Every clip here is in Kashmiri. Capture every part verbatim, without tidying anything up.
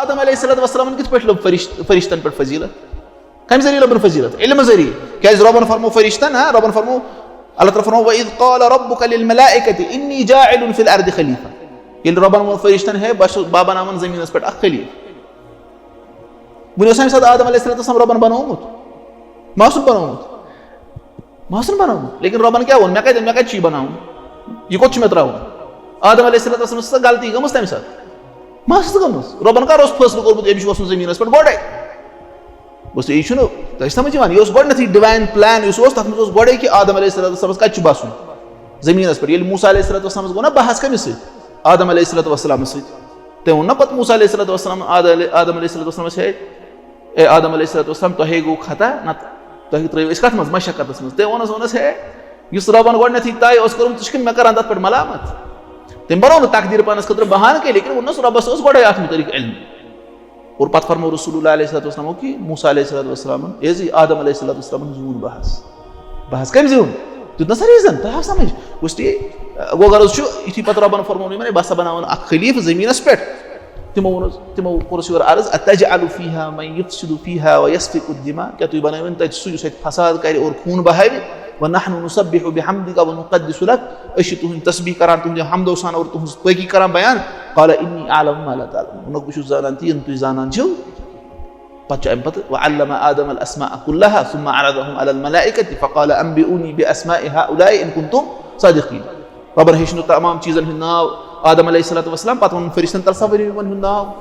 آدم علیہ الصلوۃ والسلامن کِتھ پٲٹھۍ لوٚب فرشت فرشتن پٮ۪ٹھ فضیلت؟ کَمہِ ذٔریعہٕ لوٚبُن فضیلت؟ علمہٕ ذٔریعہٕ۔ کیازِ رۄبن فرمو فرشتن، ہاں، رۄبن فرمو، اللہ تعالیٰ فرمو، "وَإِذْ قَالَ رَبُّكَ لِلْمَلَائِكَةِ إِنِّي جَاعِلٌ فِي الْأَرْضِ خَلِيفَةً"۔ ییٚلہِ رۄبن ووٚن فرشتن، "ہے، بہٕ چھُس، بہٕ بناوَن زٔمیٖنَس پٮ۪ٹھ اکھ خلیٖفہٕ"۔ وۄنۍ اوس اَمہِ ساتہٕ آدم علیہ الصلوۃ والسلام رۄبن بنوومُت؟ ما اوسُن بنوومُت؟ ما اوسُن بنوومُت۔ لیکن رۄبن کیٛاہ ووٚن؟ مےٚ کَتہِ، مےٚ کَتہِ چھُ یہِ بناوُن؟ یہِ کوٚت چھُ مےٚ ترٛاوُن؟ آدم علیہ الصلوۃ والسلام ٲس سۄ غلطی گٔمٕژ تَمہِ ساتہٕ۔ ما ٲسٕس گٔمٕژ؟ رۄبن کر اوس فٲصلہٕ کوٚرمُت أمِس چھُ وَسُن زٔمیٖنَس پٮ۪ٹھ گۄڈَے؟ بس یہِ چھُنہٕ تۄہہِ سمجھ یِوان، یہِ اوس گۄڈٕنیتھٕے ڈِوایِن پلان یُس اوس، تَتھ منٛز اوس گۄڈَے کہِ آدم علیہ الصلوۃ والسلامَس کَتہِ چھُ بَسُن؟ زٔمیٖنَس پٮ۪ٹھ۔ ییٚلہِ موسیٰ علیہ الصلوۃ والسلامَس گوٚو نہ بحث کٔمِس سۭتۍ؟ آدم علیہ الصلوۃ والسلامَس سۭتۍ۔ تٔمۍ ووٚن نہ پَتہٕ موسیٰ علیہ الصلوۃ والسلام، آد-، آدم علیہ الصلوۃ والسلامَس، "ہے، اے آدم علیہ الصلوۃ والسلام، تۄہے گوٚو خطا، نہ تۄہہِ ترٛٲیِو أسۍ کَتھ منٛز؟ مشقتَس منٛز۔" تٔمۍ ووٚنُس، ووٚنُس، "ہے، یُس رۄبَن گۄڈٕنیتھٕے طے اوس کوٚرمُت، ژٕ چھُکھ مےٚ کران تَتھ پٮ۪ٹھ ملامت؟" تٔمۍ بنوو نہٕ تقدیٖر پانَس خٲطرٕ بہانہٕ کینٛہہ، لیکن ووٚننَس، رۄبَس اوس گۄڈَے اَتھ مُتعلِق علم۔ اور پتہٕ فرموو رسول اللہ علیہ الصلوۃ والسلام کہِ موسیٰ علیہ الصلوۃ والسلامن، یہِ حظ یہِ آدم علیہ الصلوۃ والسلامن زیوٗن بحث۔ بحث کٔمۍ زیوٗن؟ دیُت نہ سا reason، تۄہہِ آو سمجھ؟ گوٚو ٹھیٖک؟ گوٚو غرض چھُ، یُتھُے پتہٕ رۄبن فرموو یِمن، "ہے، بہٕ ہسا بناون اکھ خلیٖفہٕ زٔمیٖنس پٮ۪ٹھ۔" تِمو ووٚنُس، تِمو کوٚرُس یورٕ عرض، "أتجعل فيها من يفسد فيها ويسفك الدماء"، کیٛاہ تُہۍ بنٲوِن تتہِ سُہ یُس اتہِ فساد کرِ اور خوٗن بہاوِ؟ "ونحن نسبح بحمدك ونقدس لك"، أسۍ چھِ تُہٕنٛدۍ تسبیح کران، تُہٕنٛدِ حمدو سان اور تُہٕنٛز پٲکی کران بیان۔ "قال إني أعلم ما لا تعلمون"، ووٚنُکھ، "بہٕ چھُس زانان تہِ یِم تُہۍ زانان چھِو۔" پتہٕ چھُ امہِ پتہٕ، "وعلم آدم الاسماء كلها ثم عرضهم على الملائكة فقال أنبئوني بأسماء هؤلاء إن كنتم صادقين"۔ رۄبن ہیٚچھنو تمام چیٖزن ہُنٛد ناو آدم علیہ الصلوۃ والسلام، پتہٕ ووٚنُن فرشتن، "تَلہٕ سا ؤنِو یِمن ہُنٛد ناو،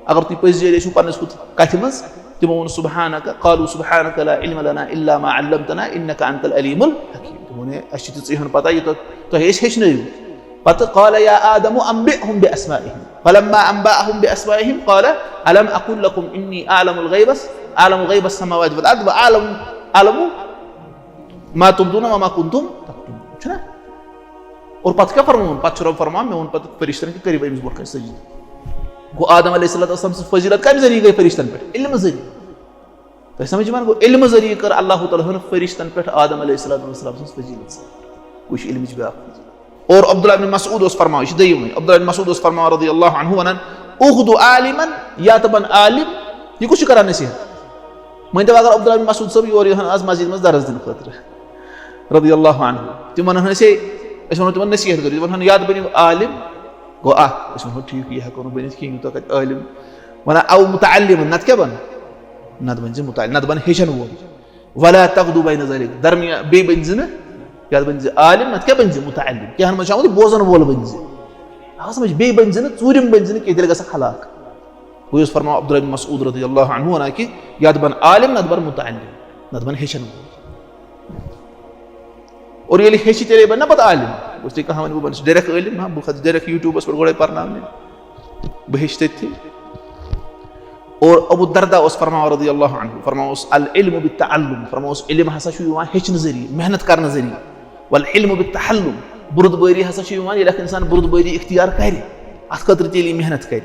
اگر تُہۍ پٔزۍ جٲری ٲسِو پننِس ہُتھ کتھِ منٛز۔" تِمو ووٚن، "سبحانك"، قالوا سبحانك لا علم لنا إلا ما علمتنا إنك أنت العليم الحكيم۔ تِمو ووٚن، "ہے، اَسہِ چھِ تِژٕے ہن پتہ، یہِ تۄہہِ، تۄہہِ أسۍ ہیٚچھنٲیِو۔" پتہٕ، "قال يا آدم أنبئهم بأسمائهم"۔ فلما أنبأهم بأسمائهم قال ألم أقل لكم إني أعلم الغيب، أعلم غيب السماوات والأرض وأعلم، أعلم ما تبدون وما كنتم تكتمون۔ چھُنہ؟ اور پتہٕ کیٛاہ فرمووُن؟ پتہٕ چھُ رۄب فرماوان، مےٚ ووٚن پتہٕ فرشتن کہِ کٔرِو أمِس برونٛہہ کنہِ سجدٕ۔ گوٚو آدم علیہ الصلوۃ والسلام سٕنٛز فضیلت کَمہِ ذٔریعہٕ گٔے فرشتن پٮ۪ٹھ؟ علمہٕ ذٔریعہٕ۔ تۄہہِ سمجھ یِوان؟ گوٚو علمہٕ ذٔریعہٕ کٔر اللہ تعالیٰ ہن فرشتن پٮ۪ٹھ آدم علیہ الصلوۃ والسلام سٕنٛز فضیلت ظٲہِر۔ وٕچھ علمٕچ بیٛاکھ فضیلت۔ اور عبداللہ بن مسعود اوس فرماوان، یہِ چھُ دوٚیِم وۄنۍ۔ عبداللہ بن مسعود اوس فرماوان رضی اللہ عنہ، وَنان، "أخذ عالما"، یا تہٕ بن عالم، یہِ کُس چھُ کران نصیحت؟ مٲنۍ تو اگر عبداللہ بن مسعود صٲب یور یِہن آز مسجد منٛز درس دِنہٕ خٲطرٕ، رضی اللہ عنہ، تِم وَنن أسۍ، ہے، أسۍ وَنو تِمن نصیحت کٔرِو، تِم وَنن، "یا تہٕ بٔنِو عالم"، گوٚو اکھ، أسۍ وَنو، ٹھیٖک، یہِ ہٮ۪کو نہٕ بٔنِتھ کِہیٖنۍ، یوٗتاہ کَتہِ عٲلِم۔ وَنان، "او مُتعلِّمُن"، نَتہٕ کیٛاہ بَنہٕ؟ نَتہٕ بَنہِ زِ مُتعلِم، نَتہٕ بَنہِ ہیٚچھَن وول۔ "وَلَا تَغْدُو بَيْنَ ذَلِكَ"، درمیان بیٚیہِ بَنہِ زِ نہٕ، یَتھ بَنہِ زِ عالِم، نَتہٕ کیٛاہ بَنہِ زِ؟ مُتعلِم۔ کینٛہہ ہَن منٛز چھُ آمُت بوزَن وول بَنہِ زِ۔ آ سَمٕجھ، بیٚیہِ بَنہِ زِ نہٕ، ژوٗرِم بَنہِ زِ نہٕ کینٛہہ، تیٚلہِ گژھَکھ ہلاک۔ گوٚو یُس فرماو عبداللہ بن مسعود رضی اللہ عنہ وَنان کہِ، "یَتھ بَن عالِم، نَتہٕ بَن مُتعلِم"، نَتہٕ بَن ہیٚچھَن وول۔ اور ییٚلہِ ہیٚچھِ، تیٚلے بَنہِ نا پَتہٕ عالِم۔ بہٕ چھُس تۄہہِ کانٛہہ وَنہِ، بہٕ بَنہٕ ڈایریکٹ عٲلِم، ہا، بہٕ کھژٕ ڈایریکٹ YouTubeس پٮ۪ٹھ گۄڈَے پَرناونہِ۔ بہٕ ہیٚچھِ تٔتھی۔ اور ابو الدرداء اوس فرماوان رضی اللہ عنہ، فرماوان اوس، "العلم بالتعلم"، فرماوان اوس، علم ہسا چھُ یِوان ہیٚچھنہٕ ذٔریعہٕ، محنت کرنہٕ ذٔریعہٕ۔ "والحلم بالتحلم"، بُردبٲری ہسا چھُ یِوان، ییٚلہِ اکھ اِنسان بُردبٲری اختیار کرِ، اَتھ خٲطرٕ تہِ ییٚلہِ یہِ محنت کرِ۔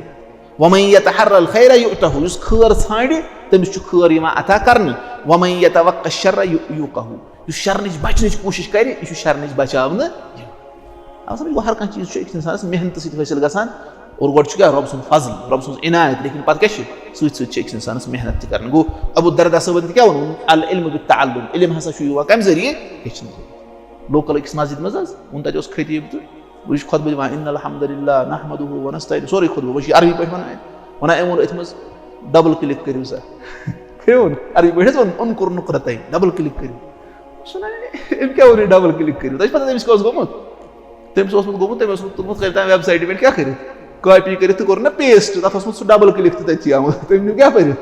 "ومن يتحرى الخير يؤته"، یُس خٲر ژھانٛڈِ، تٔمِس چھُ خٲر یِوان عطا کرنہٕ۔ "ومن يتوق الشر يوقه"، یُس شرٕ نِش بچنٕچ کوٗشِش کرِ، یہِ چھُ شرٕ نِش بچاونہٕ یِوان۔ اَصٕل گوٚو، ہر کانٛہہ چیٖز چھُ أکِس اِنسانَس محنتہٕ سۭتۍ حٲصِل گژھان۔ اور گۄڈٕ چھُ کیٛاہ؟ رۄب سُنٛد فضل، رۄب سٕنٛز عنایت۔ لیکن پَتہٕ کیٛاہ چھِ؟ سۭتۍ سۭتۍ چھِ أکِس اِنسانَس محنت تہِ کَرٕنۍ۔ گوٚو، ابو الدرداء صٲبَن تہِ کیٛاہ ووٚن؟ "العلم بالتعلم"، علم ہسا چھُ یِوان کَمہِ ذٔریعہٕ؟ ہیٚچھنہٕ ذٔریعہٕ۔ لوکَل أکِس مسجد منٛز حظ ووٚن تَتہِ اوس خطیٖب تہٕ وۄنۍ چھُ خطبہٕ دِوان، "إن الحمد للہ نحمده ونستعينه"، سورُے خطبہٕ، وۄنۍ چھُ یہِ عربی پٲٹھۍ وَنان اَتہِ۔ وَنان، أمۍ ووٚن أتھۍ منٛز، "ڈبل کِلِک کٔرِو سا"۔ کٔمۍ ووٚن؟ عربی پٲٹھۍ حظ ووٚن، "اذكر نقطتين"، ڈبل کِلِک کٔرِو۔ چھُنہ، أمۍ کیٛاہ ووٚن یہِ ڈبل کِلِک کٔرِو؟ تۄہہِ چھِ پَتہ تٔمِس کیٛاہ اوس گوٚمُت؟ تٔمِس اوسمُت گوٚمُت، تٔمۍ اوسمُت توٚرمُت کٔرِتھ تَمہِ ویب سایٹہِ پٮ۪ٹھ کیٛاہ کٔرِتھ؟ کاپی کٔرِتھ تہٕ کوٚر نہ پیسٹ، تَتھ اوسمُت سُہ ڈبل کِلِک تہِ تَتہِ چھِ آمُت۔ تٔمۍ نیوٗ کیٛاہ پٔرِتھ؟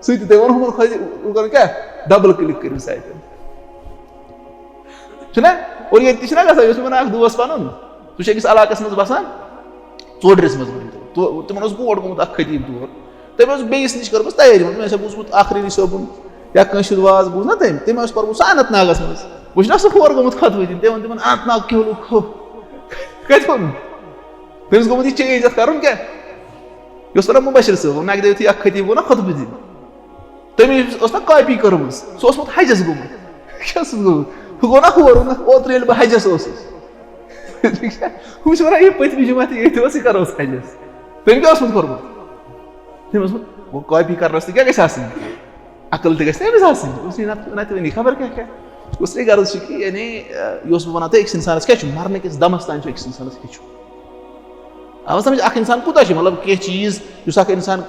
سُہ تہِ تٔمۍ ووٚن ہُمَن خۄش، ہُہ کَرُن کیٛاہ؟ ڈبل کِلِک کٔرِو سایٹہِ۔ چھُنہ؟ اور ییٚتہِ تہِ چھُنہ گژھان، یہِ اوس مےٚ وَنان اَکھ دوس پَنُن، سُہ چھُ أکِس علاقَس منٛز بَسان، ژوڈرِس منٛز ؤنۍ تو۔ تو-، تِمَن اوس بوٹ گوٚمُت اَکھ خطیٖب تور۔ تٔمۍ اوس بیٚیِس نِش کٔرمٕژ تیٲری، مطلب، مےٚ چھےٚ بوٗزمُت آخری صٲبُن یا کٲنٛسہِ ہُنٛد واز بوٗز نا تٔمۍ، تٔمۍ اوس پوٚرمُت سُہ اننت ناگَس منٛز۔ وٕچھ نا سُہ ہور گوٚمُت خطبہٕ دِنہِ، تٔمۍ ووٚن تِمَن، "اننت ناگ کیوں لکھو؟" کَتہِ ووٚن؟ تٔمِس گوٚمُت یہِ چینج اَتھ کَرُن کیٛاہ؟ یہِ اوس وَنان مُبشِر صٲب، ووٚن اَکہِ دۄہ یُتھُے اَکھ خطیٖب گوٚو نا خطبہٕ دِنہِ، تٔمۍ اوس نا کاپی کٔرمٕژ، سُہ اوسمُت حجَس گوٚمُت۔ کیٛاہ اوسُس گوٚمُت؟ ہُہ گوٚو نا ہور، ووٚنُکھ، "اوترٕ ییٚلہِ بہٕ حجَس اوسُس۔" ہُہ چھُ وَنان، یہِ پٔتمہِ جمعہ تہِ ییٚتہِ اوس، یہِ کَر اوس حجَس؟ تٔمۍ کیٛاہ اوسمُت کوٚرمُت؟ تٔمۍ اوس وۄنۍ کاپی کرنس تہِ کیٛاہ گژھِ آسٕنۍ؟ عقل تہِ گژھِ نہ أمِس آسٕنۍ۔ اوس یہِ نتہٕ نتہٕ وۄنۍ یہِ خبر کیٛاہ کیٛاہ۔ اس لیے غرض چھُ کہِ یعنی، آ، یہِ اوسُس بہٕ وَنان تۄہہِ، أکِس اِنسانَس کیٛاہ چھُ، مرنہٕ کِس دمس تام چھُ أکِس اِنسانَس ہیٚچھُن۔ آو سمجھ؟ اکھ اِنسان کوٗتاہ چھُ، مطلب، کینٛہہ چیٖز یُس اکھ اِنسان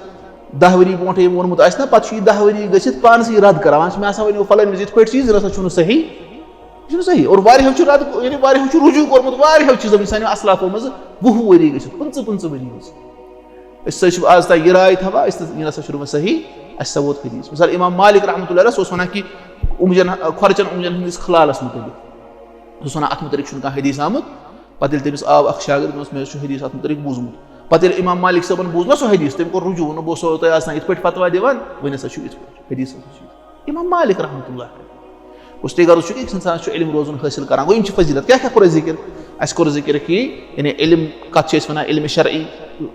دَہ ؤری برونٛٹھٕے أمۍ ووٚنمُت آسہِ نہ، پَتہٕ چھُ یہِ دَہ ؤری گٔژھِتھ پانسٕے رد کران، وَنان چھُ، "مےٚ ہسا وَنیو فلٲنۍ وِزِ یِتھ پٲٹھۍ چیٖز، یہِ نہ سا چھُنہٕ صحیح، یہِ چھُنہٕ صحیح۔" اور واریاہو چھُ رد، یعنی واریاہو چھُ رجوع کوٚرمُت واریاہو چیٖزو نِش سانیو اسلافو منٛز وُہ ؤری گٔژھِتھ، پٕنٛژٕہ، پٕنٛژٕہ ؤری گٔژھِتھ۔ أسۍ ہسا چھِ آز تام یہِ راے تھاوان، أسۍ تہِ، یہِ نہ سا چھُنہٕ وۄنۍ صحیح، اَسہِ ہسا ووت حدیث۔ مثال، امام مالک رحمتہ اللہ علیہ، سُہ اوس وَنان کہِ اوٚنٛگجن، کھۄرچن اوٚنٛگجن ہٕنٛدِس کھلالس مُتعلق۔ سُہ اوس وَنان، اَتھ مُتعلق چھُنہٕ کانٛہہ حدیث آمُت۔ پتہٕ ییٚلہِ تٔمِس آو اکھ شاگرد، دوٚپنَس، "مےٚ حظ چھُ حدیث اَتھ مُتعلق بوٗزمُت۔" پتہٕ ییٚلہِ امام مالک صٲبن بوٗز نہ سُہ حدیث، تٔمۍ کوٚر رجوع، ووٚن، "بہٕ اوسو تۄہہِ آز تام یِتھ پٲٹھۍ فتوا دِوان، وۄنۍ ہسا چھُ یِتھ پٲٹھۍ، حدیث ہسا چھُ یِتھ پٲٹھۍ۔" امام مالک رحمتہ اللہ علیہ۔ گوٚو، تُہۍ غرض چھُ کہِ أکِس اِنسانَس چھُ علم روزُن حٲصِل کران۔ گوٚو، یِم چھِ فضیلت۔ کیٛاہ کیٛاہ کوٚر اَسہِ ذِکِر؟ اَسہِ کوٚر ذِکِر کہِ یعنی علم کَتھ چھِ أسۍ وَنان؟ علم شرعی۔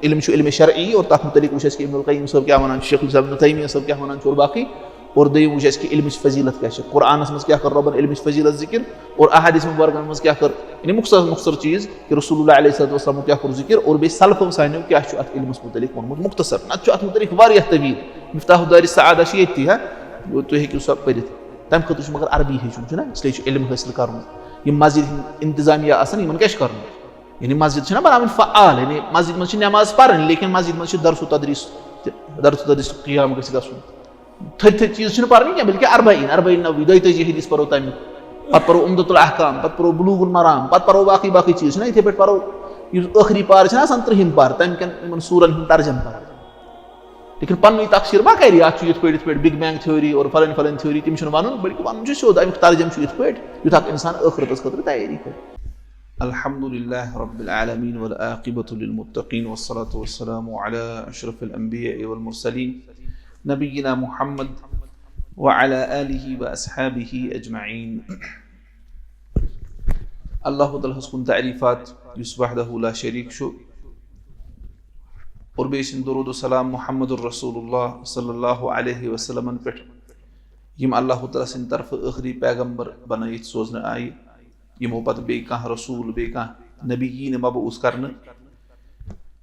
علم چھُ علم شرعی، اور تَتھ مُتعلِق وٕچھ اَسہِ کہِ ابن القیم صٲب کیٛاہ وَنان چھُ، شیخ الاسلام ابن تیمیہ صٲب کیٛاہ وَنان چھُ، اور باقٕے۔ اور دوٚیِم وٕچھ اَسہِ کہِ علمٕچ فضیلت کیٛاہ چھِ۔ قرآنَس منٛز کیٛاہ کٔر رۄبَن علمٕچ فضیلت ذِکِر، اور احادیث مبارکَن منٛز کیٛاہ کٔر، یعنی مُختصر مُختصر چیٖز کہِ رسول اللہ علیہ الصلوۃ والسلامُک کیٛاہ کوٚر ذِکِر، اور بیٚیہِ سلفو سانیو کیٛاہ چھُ اَتھ علمَس مُتعلِق ووٚنمُت مُختصر۔ نَتہٕ چھُ اَتھ مُتعلِق واریاہ طویل۔ مفتاح الدار السعادہ چھُ ییٚتھی، ہا، تُہۍ ہیٚکِو سۄ پٔرِتھ۔ تَمہِ خٲطرٕ چھُ مگر عربی ہیٚچھُن، چھُنہ؟ اس لیے چھُ علم حٲصِل کَرُن۔ یِم مسجد ہِنٛدۍ انتظامیہ آسَن، یِمَن کیٛاہ چھُ کَرُن؟ یعنی مسجد چھِنہ بَناوٕنۍ فعال، یعنی مسجد منٛز چھِ نٮ۪ماز پَرٕنۍ، لیکن مسجد منٛز چھِ درس و تدریس تہِ، درس و تدریس قیام گژھِ گژھُن۔ تھٔدۍ تھٔدۍ چیٖز چھِنہٕ پَرٕنۍ کینٛہہ، بلکہِ اربعین، اربعین نووی، دۄیہِ تٲجی حدیث پَرو تَمیُک۔ پَتہٕ پَرو عمدۃ الاحکام، پَتہٕ پَرو بلوغ المرام، پَتہٕ پَرو باقٕے باقٕے چیٖز، چھِنہ؟ یِتھَے پٲٹھۍ پَرو یُس ٲخری پار چھِنہ آسان، ترٛہِم پار، تَمہِ کٮ۪ن یِمَن سوٗرَن ہُنٛد ترجمہٕ پَرو۔ لیکن پَننُے تقسیٖر ما کَرِ، اَتھ چھُ یِتھ پٲٹھۍ، یِتھ پٲٹھۍ بگ بینگ تھیوری اور فلٲنۍ فلٲنۍ تھیوری، تِم چھِنہٕ وَنُن، بلکہِ وَنُن چھُ سیوٚد، اَمیُک ترجمہٕ چھُ یِتھ پٲٹھۍ، یُتھ اکھ اِنسان ٲخرتَس خٲطرٕ تیٲری کَرِ۔ الحمد لله رب العالمين والعاقبة للمتقين والصلاة والسلام على أشرف الأنبياء والمرسلين نبينا محمد وعلى آله وأصحابه أجمعين۔ اللہ تعالیٰ ہس کُن تعریٖفات، یُس وحدہ لا شریٖک چھُ، اور بیٚیہِ سٕنٛدۍ درود و سلام محمد رسول اللہ صلی اللہ علیہ وسلمن پٮ۪ٹھ، یِم اللہ تعالیٰ سٕنٛدِ طرفہٕ ٲخری پیغمبر بنٲیِتھ سوزنہٕ آیہِ، یِمو پتہٕ بیٚیہِ کانٛہہ رسول، بیٚیہِ کانٛہہ نبی یی نہٕ مبعوث کرنہٕ،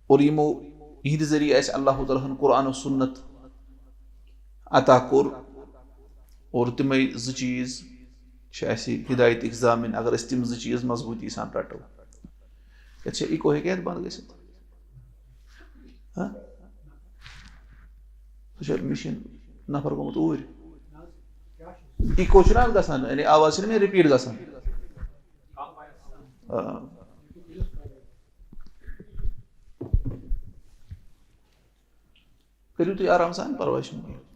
اور یِمو، یِہنٛدِ ذٔریعہٕ اَسہِ اللہ تعالیٰ ہن قرآن و سنت عطا کوٚر، اور تِمے زٕ چیٖز چھِ اَسہِ ہدایتٕکۍ ضامن، اگر أسۍ تِم زٕ چیٖز مضبوٗطی سان رَٹو۔ یَتھ چھا ایٖکو، ہیٚکہِ یَتھ بنٛد گٔژھِتھ؟ ہہ؟ سُہ چھا مِشیٖن نفر گوٚمُت اوٗرۍ؟ ایٖکو چھُنہ حظ گژھان، یعنی آواز چھِنہٕ مےٚ رِپیٖٹ گژھان؟ آ۔ کٔرِو تُہۍ آرام سان، پرواے چھُنہٕ کینٛہہ۔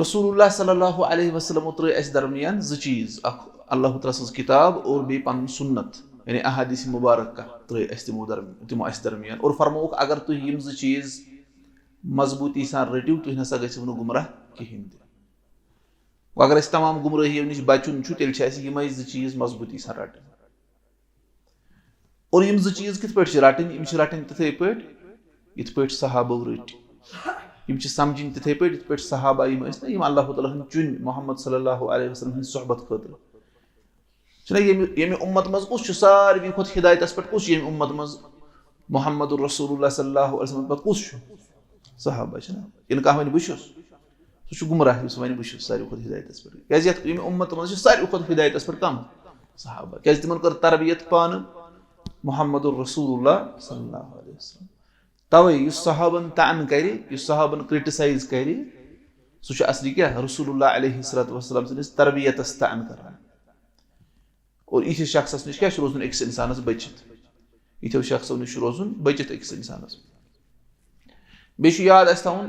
رسول اللہ صلی اللہ علیہ وسلمو ترٲے اَسہِ درمیان زٕ چیٖز، اکھ اللہ تعالیٰ سٕنٛز کِتاب اور بیٚیہِ پنُن سُنت، یعنی احادیث مبارکہ ترٲے اَسہِ تِمو درم-، تِمو اَسہِ درمیان، اور فرمووُکھ، اگر تُہۍ یِم زٕ چیٖز مضبوٗطی سان رٔٹِو، تُہۍ نسا گٔژھِو نہٕ گمراہ کِہیٖنۍ تہِ۔ وۄنۍ اگر اَسہِ تمام گمرٲہیو نِش بچُن چھُ، تیٚلہِ چھِ اَسہِ یِمے زٕ چیٖز مضبوٗطی سان رَٹٕنۍ۔ اور یِم زٕ چیٖز کِتھ پٲٹھۍ چھِ رَٹٕنۍ؟ یِم چھِ رَٹٕنۍ تِتھَے پٲٹھۍ، یِتھ پٲٹھۍ صحابو رٔٹۍ۔ یِم چھِ سَمجھِنۍ تِتھَے پٲٹھۍ، یِتھ پٲٹھۍ صحابہ یِم ٲسۍ نہ، یِم اللہ تعالیٰ ہَن چُنۍ محمد صلی اللہ علیہ وسلم ہِنٛدِ صحبت خٲطرٕ۔ چھُنہ ییٚمہِ، ییٚمہِ اُمت منٛز کُس چھُ ساروی کھۄتہٕ ہدایتَس پٮ۪ٹھ؟ کُس چھُ ییٚمہِ اُمت منٛز محمد رسول اللہ صلی اللہ علیہ وسلم پَتہٕ کُس چھُ؟ صحابہ چھِنہ؟ ییٚلہِ کانٛہہ وَنہِ بہٕ چھُس، سُہ چھُ گمراہ یُس وَنہِ بہٕ چھُس ساروی کھۄتہٕ ہدایتَس پٮ۪ٹھ۔ کیٛازِ یَتھ ییٚمہِ اُمتہٕ منٛز چھِ ساروی کھۄتہٕ ہدایتَس پٮ۪ٹھ کَم؟ صحابہ۔ کیٛازِ تِمَن کٔر تربیت پانہٕ محمد رسول اللہ صلی اللہ علیہ وسلم۔ تَوَے یُس صحابن طعن کَرِ، یُس صحابن criticize کَرِ، سُہ چھُ اصلی کیٛاہ؟ رسول اللہ علیہ الصلوۃ والسلام سٕنٛدِس تربیتَس طعن کَران۔ اور یِتھِس شخصس نِش کیٛاہ چھُ روزُن أکِس اِنسانس بٔچِتھ؟ یِتھیو شخصو نِش چھُ روزُن بٔچِتھ أکِس اِنسانس۔ بیٚیہِ چھُ یاد اَسہِ تھاوُن،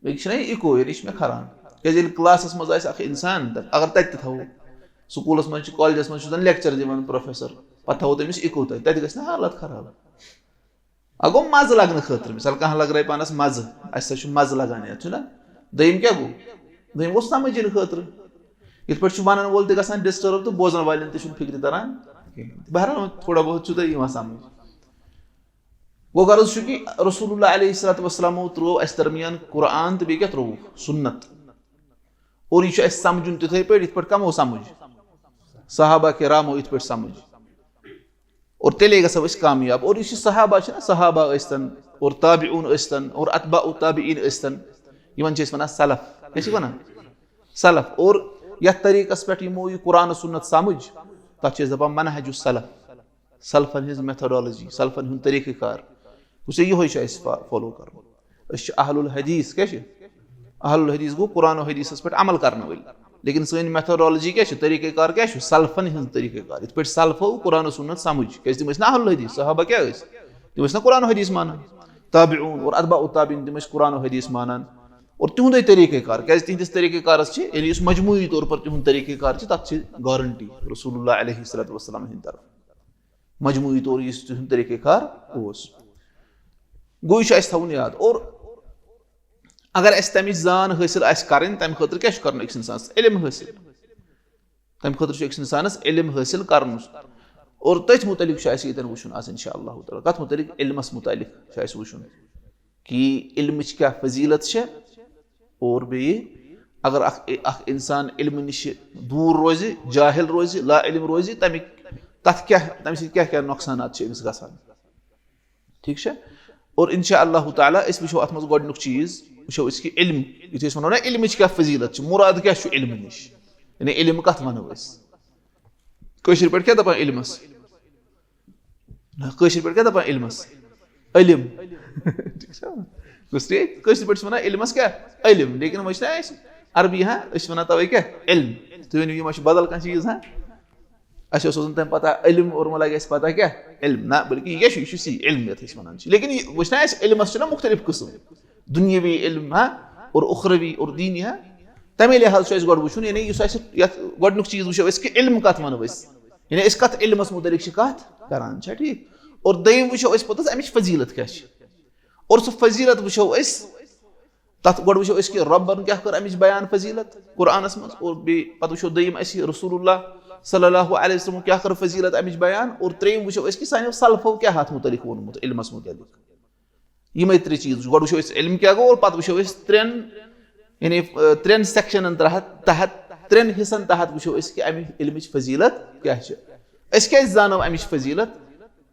بیٚیہِ چھِنہ یہِ echo، یعنی یہِ چھُ مےٚ کھران۔ کیٛازِ ییٚلہِ کلاسس منٛز آسہِ اکھ اِنسان، تہٕ اگر تَتہِ تہِ تھاوو، سکوٗلس منٛز چھُ، کالجس منٛز چھُ زن lecture دِوان professor، پتہٕ تھاوو تٔمِس echo تَتہِ، تَتہِ گژھِ نہ حالت خراب۔ اَ گوٚو مَزٕ لَگنہٕ خٲطرٕ، مِثال کانٛہہ لَگرایہِ پانَس مَزٕ، اَسہِ سا چھُ مَزٕ لَگان یَتھ، چھُنہ؟ دوٚیِم کیٛاہ گوٚو؟ دوٚیِم گوٚو سَمٕجھِنہٕ خٲطرٕ۔ یِتھ پٲٹھۍ چھُ وَنَن وول تہِ گژھان disturb تہٕ بوزَن والٮ۪ن تہِ چھُنہٕ فِکرِ تَران کِہیٖنۍ۔ بہرحال، وۄنۍ تھوڑا بہت چھُو تۄہہِ یِوان سَمٕجھ۔ گوٚو غرض چھُ کہِ رسول اللہ علیہ الصلوۃ والسلامو ترٛوو اَسہِ درمیان قرآن تہٕ بیٚیہِ کیٛاہ ترٛووُکھ؟ سُنت۔ اور یہِ چھُ اَسہِ سَمجھُن تِتھَے پٲٹھۍ، یِتھ پٲٹھۍ کَمو سَمجھ؟ صحابہ کرامو یِتھ پٲٹھۍ سَمجھ۔ اور تیٚلے گژھو أسۍ کامیاب۔ اور یُس یہِ صحابہ چھِ نا، صحابہ ٲسۍتن اور تابعون ٲسۍتن اور اتباع تابعین ٲسۍتن، یِمن چھِ أسۍ ونان سلف۔ کیٛاہ چھِ ونان؟ سلف۔ اور یتھ طریٖقس پٮ۪ٹھ یِمو یہِ قرآن و سنت سمجھ، تتھ چھِ أسۍ دپان منہج السلف۔ سلفن ہٕنٛز methodology، سلفن ہُنٛد طریٖقہٕ کار، گوٚو یِہوٚے چھُ اَسہِ فا-، follow کرُن۔ أسۍ چھِ اہل الحدیث۔ کیٛاہ چھِ؟ اہل الحدیث گوٚو قرآن و حدیثس پٮ۪ٹھ عمل کرن وٲلۍ۔ لیکن سٲنۍ methodology کیٛاہ چھِ؟ طریٖقہٕ کار کیٛاہ چھُ؟ سلفن ہٕنٛز طریٖقہٕ کار۔ یِتھ پٲٹھۍ سلفو قرآن و سنت سمجھ، کیٛازِ تِم ٲسۍ نہ اہل الحدیث؟ صحابہ کیٛاہ ٲسۍ؟ تِم ٲسۍ نہ قرآن و حدیث مانان؟ تابعون اور اتباع التابعین، تِم ٲسۍ قرآن و حدیث مانان۔ اور تِہُنٛدُے طریٖقہٕ کار، کیٛازِ تِہنٛدِس طریٖقہٕ کارس چھِ، یعنی یُس مجموعی طور پر تِہُنٛد طریٖقہٕ کار چھِ، تتھ چھِ guarantee رسول اللہ علیہ الصلوۃ والسلام ہٕنٛدِ طرفہٕ۔ مجموعی طور یُس تِہُنٛد طریٖقہٕ کار اوس۔ گوٚو، یہِ چھُ اَسہِ تھاوُن یاد۔ اور اگر اَسہِ تَمِچ زان حٲصِل آسہِ کَرٕنۍ، تَمہِ خٲطرٕ کیٛاہ چھُ کَرُن أکِس اِنسانَس؟ علم حٲصِل۔ تَمہِ خٲطرٕ چھُ أکِس اِنسانَس علم حٲصِل کَرُن۔ اور تٔتھۍ مُتعلِق چھُ اَسہِ ییٚتٮ۪ن وٕچھُن آز، اِنشاء اللہ تعالیٰ۔ کَتھ مُتعلِق؟ علمَس مُتعلِق چھُ اَسہِ وٕچھُن کہِ علمٕچ کیٛاہ فضیٖلت چھےٚ۔ اور بیٚیہِ اگر اکھ، اکھ انسان علمہٕ نِش دوٗر روزِ، جاہل روزِ، لا علم روزِ، تَمِکۍ، تَتھ کیٛاہ، تَمہِ سۭتۍ کیٛاہ کیٛاہ نۄقصانات چھِ أمِس گژھان؟ ٹھیٖک چھا؟ اور انشاء اللہ تعالیٰ أسۍ وٕچھو اَتھ منٛز گۄڈٕنیُک چیٖز، وٕچھو أسۍ کہِ علم، یُتھُے أسۍ وَنو نا علمٕچ کیٛاہ فضیٖلت چھِ، مُراد کیٛاہ چھُ علمہٕ نِش؟ یعنی علم کَتھ وَنو أسۍ؟ کٲشِر پٲٹھۍ کیٛاہ دَپان علمَس؟ نہ، کٲشِر پٲٹھۍ کیٛاہ دَپان علمَس؟ علم۔ ٹھیٖک چھا؟ گوٚو ٹھیٖک؟ کٲشِر پٲٹھۍ چھِ وَنان علمَس کیٛاہ؟ علم۔ لیکن وۄنۍ چھِنہ اَسہِ عربی، ہاں، أسۍ چھِ وَنان تَوَے کیٛاہ؟ علم۔ تُہۍ ؤنِو، یہِ ما چھُ بدل کانٛہہ چیٖز، ہاں؟ اَسہِ اوس اوسمُت تَمہِ پَتہ علم اور وۄنۍ لَگہِ اَسہِ پَتہ کیٛاہ؟ علم۔ نہ، بلکہِ یہِ کیٛاہ چھُ؟ یہِ چھُ سی علم یَتھ أسۍ وَنان چھِ۔ لیکن یہِ وٕچھ نہ اَسہِ، علمَس چھُنہ مُختٔلِف قٕسٕم۔ دُنیاوی علم، ہاں، اور اُخروی اور دینی، ہاں۔ تَمے لحاظ چھُ اَسہِ گۄڈٕ وٕچھُن، یعنی یُس اَسہِ یَتھ گۄڈٕنیُک چیٖز وٕچھو أسۍ کہِ علم کَتھ وَنو أسۍ؟ یعنی أسۍ کَتھ علمَس مُتعلِق چھِ کَتھ کَران، چھا ٹھیٖک؟ اور دوٚیِم وٕچھو أسۍ پوٚتُس اَمِچ فضیٖلت کیٛاہ چھِ۔ اور سُہ فضیٖلت وٕچھو أسۍ، تَتھ گۄڈٕ وٕچھو أسۍ کہِ رۄبَن کیٛاہ کٔر اَمِچ بیان فضیٖلت قرآنَس منٛز، اور بیٚیہِ پَتہٕ وٕچھو دوٚیِم اَسہِ رسول اللہ صلی اللہ علیہ وسلم کیٛاہ کٔر فضیٖلت اَمِچ بیان، اور ترٛیٚیِم وٕچھو أسۍ کہِ سانیو سلفو کیٛاہ اَتھ مُتعلِق ووٚنمُت علمَس مُتعلِق۔ یِمَے ترٛےٚ چیٖز وٕچھو۔ گۄڈٕ وٕچھو أسۍ علم کیٛاہ گوٚو، اور پَتہٕ وٕچھو أسۍ ترٛٮ۪ن، یعنی، اَ، ترٛٮ۪ن سیکشنَن تحت، تحت، ترٛٮ۪ن حصَن تحت وٕچھو أسۍ کہِ اَمہِ علمٕچ فضیٖلت کیٛاہ چھِ۔ أسۍ کیٛازِ زانو اَمِچ فضیٖلت؟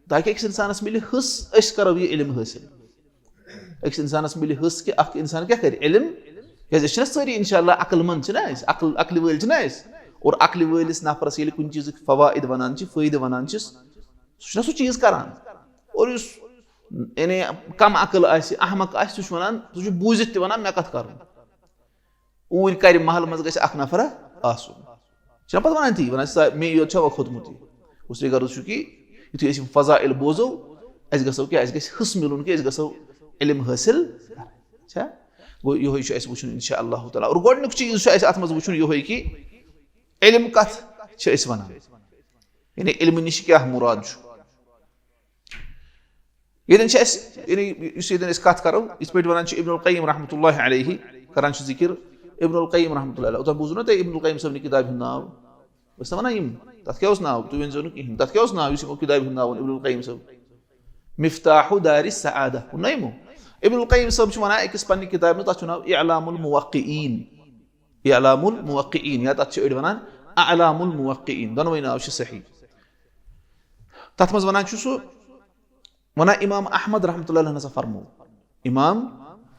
تاکہِ أکِس اِنسانَس مِلہِ حِصہٕ، أسۍ کَرو یہِ علم حٲصِل۔ أکِس اِنسانَس مِلہِ حِصہٕ کہِ اَکھ اِنسان کیٛاہ کَرِ؟ علم۔ کیٛازِ أسۍ چھِنہ سٲری اِنشاء اللہ عقل مند چھِنہ أسۍ، عقل، عقلہِ وٲلۍ چھِنہ أسۍ؟ اور عقلہِ وٲلِس نفرَس ییٚلہِ کُنہِ چیٖزٕکۍ فوائد وَنان چھِ، فٲیدٕ وَنان چھِس، سُہ چھُنہ سُہ چیٖز کَران۔ اور یُس، یعنی، کم عقل آسہِ، احمق آسہِ، سُہ چھُ وَنان، سُہ چھُ بوٗزِتھ تہِ وَنان، مےٚ کَتھ کَرُن؟ اوٗرۍ کَرِ محلہٕ منٛز گژھِ اَکھ نفرا آسُن۔ چھِنہ پَتہٕ وَنان تی، وَنان، "سا-، مے یوت چھا وۄنۍ کھوٚتمُتُے؟" اس لیے غرض چھُ کہِ یُتھُے أسۍ یِم فضائل بوزو، اَسہِ گژھو کیٛاہ؟ اَسہِ گژھِ حِصہٕ مِلُن کہِ أسۍ گژھو علم حٲصِل کَرٕنۍ۔ چھا؟ گوٚو، یِہوٚے چھُ اَسہِ وٕچھُن اِنشاء اللہ تعالیٰ۔ اور گۄڈٕنیُک چیٖز چھُ اَسہِ اَتھ منٛز وٕچھُن یِہوٚے کہِ علم کَتھ چھِ أسۍ وَنان؟ یعنی علمہٕ نِش کیٛاہ مُراد چھُ؟ ییٚتٮ۪ن چھِ اَسہِ، یعنی یُس ییٚتٮ۪ن أسۍ کَتھ کَرو، یِتھ پٲٹھۍ وَنان چھِ ابن القیم رحمتہ اللہ علیہ، کَران چھِ ذِکِر ابن القیم رحمتہ اللہ علیہ۔ اوٚتام بوٗزوُ نا تۄہہِ ابن القیم صٲبنہِ کِتابہِ ہُنٛد ناو؟ ٲسۍ نا وَنان یِم؟ تَتھ کیٛاہ اوس ناو؟ تُہۍ ؤنۍزیو نہٕ کِہیٖنۍ۔ تَتھ کیٛاہ اوس ناو یُس یِمو کِتابہِ ہُنٛد ناو ووٚن ابن القیم صٲب؟ مفتاح دار السعادہ۔ ووٚن نا یِمو؟ ابن القیم صٲب چھُ وَنان أکِس پنٛنہِ کِتابہِ منٛز، تَتھ چھُ ناو اعلام الموقعین۔ اعلام الموقعین، یا تَتھ چھِ أڑۍ وَنان اعلام الموقعین، دۄنوَے ناو چھِ صحیح۔ تَتھ منٛز وَنان چھُ سُہ، وَنان امام احمد رحمتہ اللہ علیہ ہسا فرموو، امام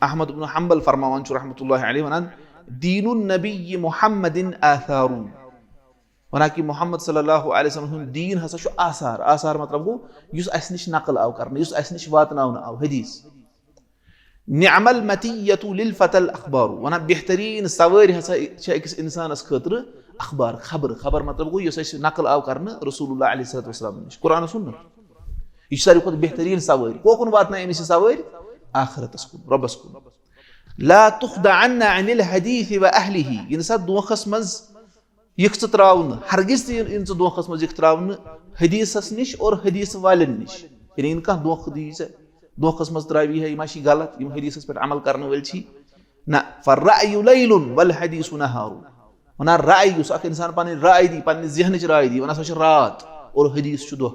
احمد بن حنبل فرماوان چھُ رحمتہ اللہ علیہ، وَنان، "دین النبی محمد آثار"، وَنان کہِ محمد صلی اللہ علیہ وسلم ہُنٛد دیٖن ہسا چھُ آثار۔ آثار مطلب گوٚو یُس اَسہِ نِش نقل آو کرنہٕ، یُس اَسہِ نِش واتناونہٕ آو، حدیث۔ "نعم المطیۃ للفتى الاخبار"، وَنان بہتریٖن سوٲرۍ ہسا چھِ أکِس اِنسانَس خٲطرٕ اخبار، خبر۔ خبر مطلب گوٚو یُس اَسہِ نقل آو کرنہٕ رسول اللہ علیہ الصلوۃ والسلام نِش، قرآن و سنت۔ یہِ چھِ ساروی کھۄتہٕ بہتریٖن سوٲرۍ۔ کوکُن واتنایہِ أمِس یہِ سوٲرۍ؟ آخرتَس کُن، رۄبَس کُن۔ "لا تخدعن عن الحدیث و اہلہ"، یہِ نہ سا دھوکھَس منٛز یِکھ ژٕ ترٛاونہٕ، ہرگز تہِ یِن، یِن ژٕ دھوکھَس منٛز یِکھ ترٛاونہٕ حدیثَس نِش اور حدیث والٮ۪ن نِش۔ یعنی یِن کانٛہہ دھوکھٕ دی ژےٚ، دھوکھَس منٛز ترٛاوی ہے، یہِ ما چھی غلط، یِم حدیثَس پٮ۪ٹھ عمل کرنہٕ وٲلۍ چھی۔ نہ، "فالرأی لیل والحدیث نہار"۔ وَنان راے، یُس اکھ انسان پنٕنۍ راے دی، پننہِ ذہنٕچ راے دی، وَنان سۄ چھِ رات اور حدیث چھُ دۄہ۔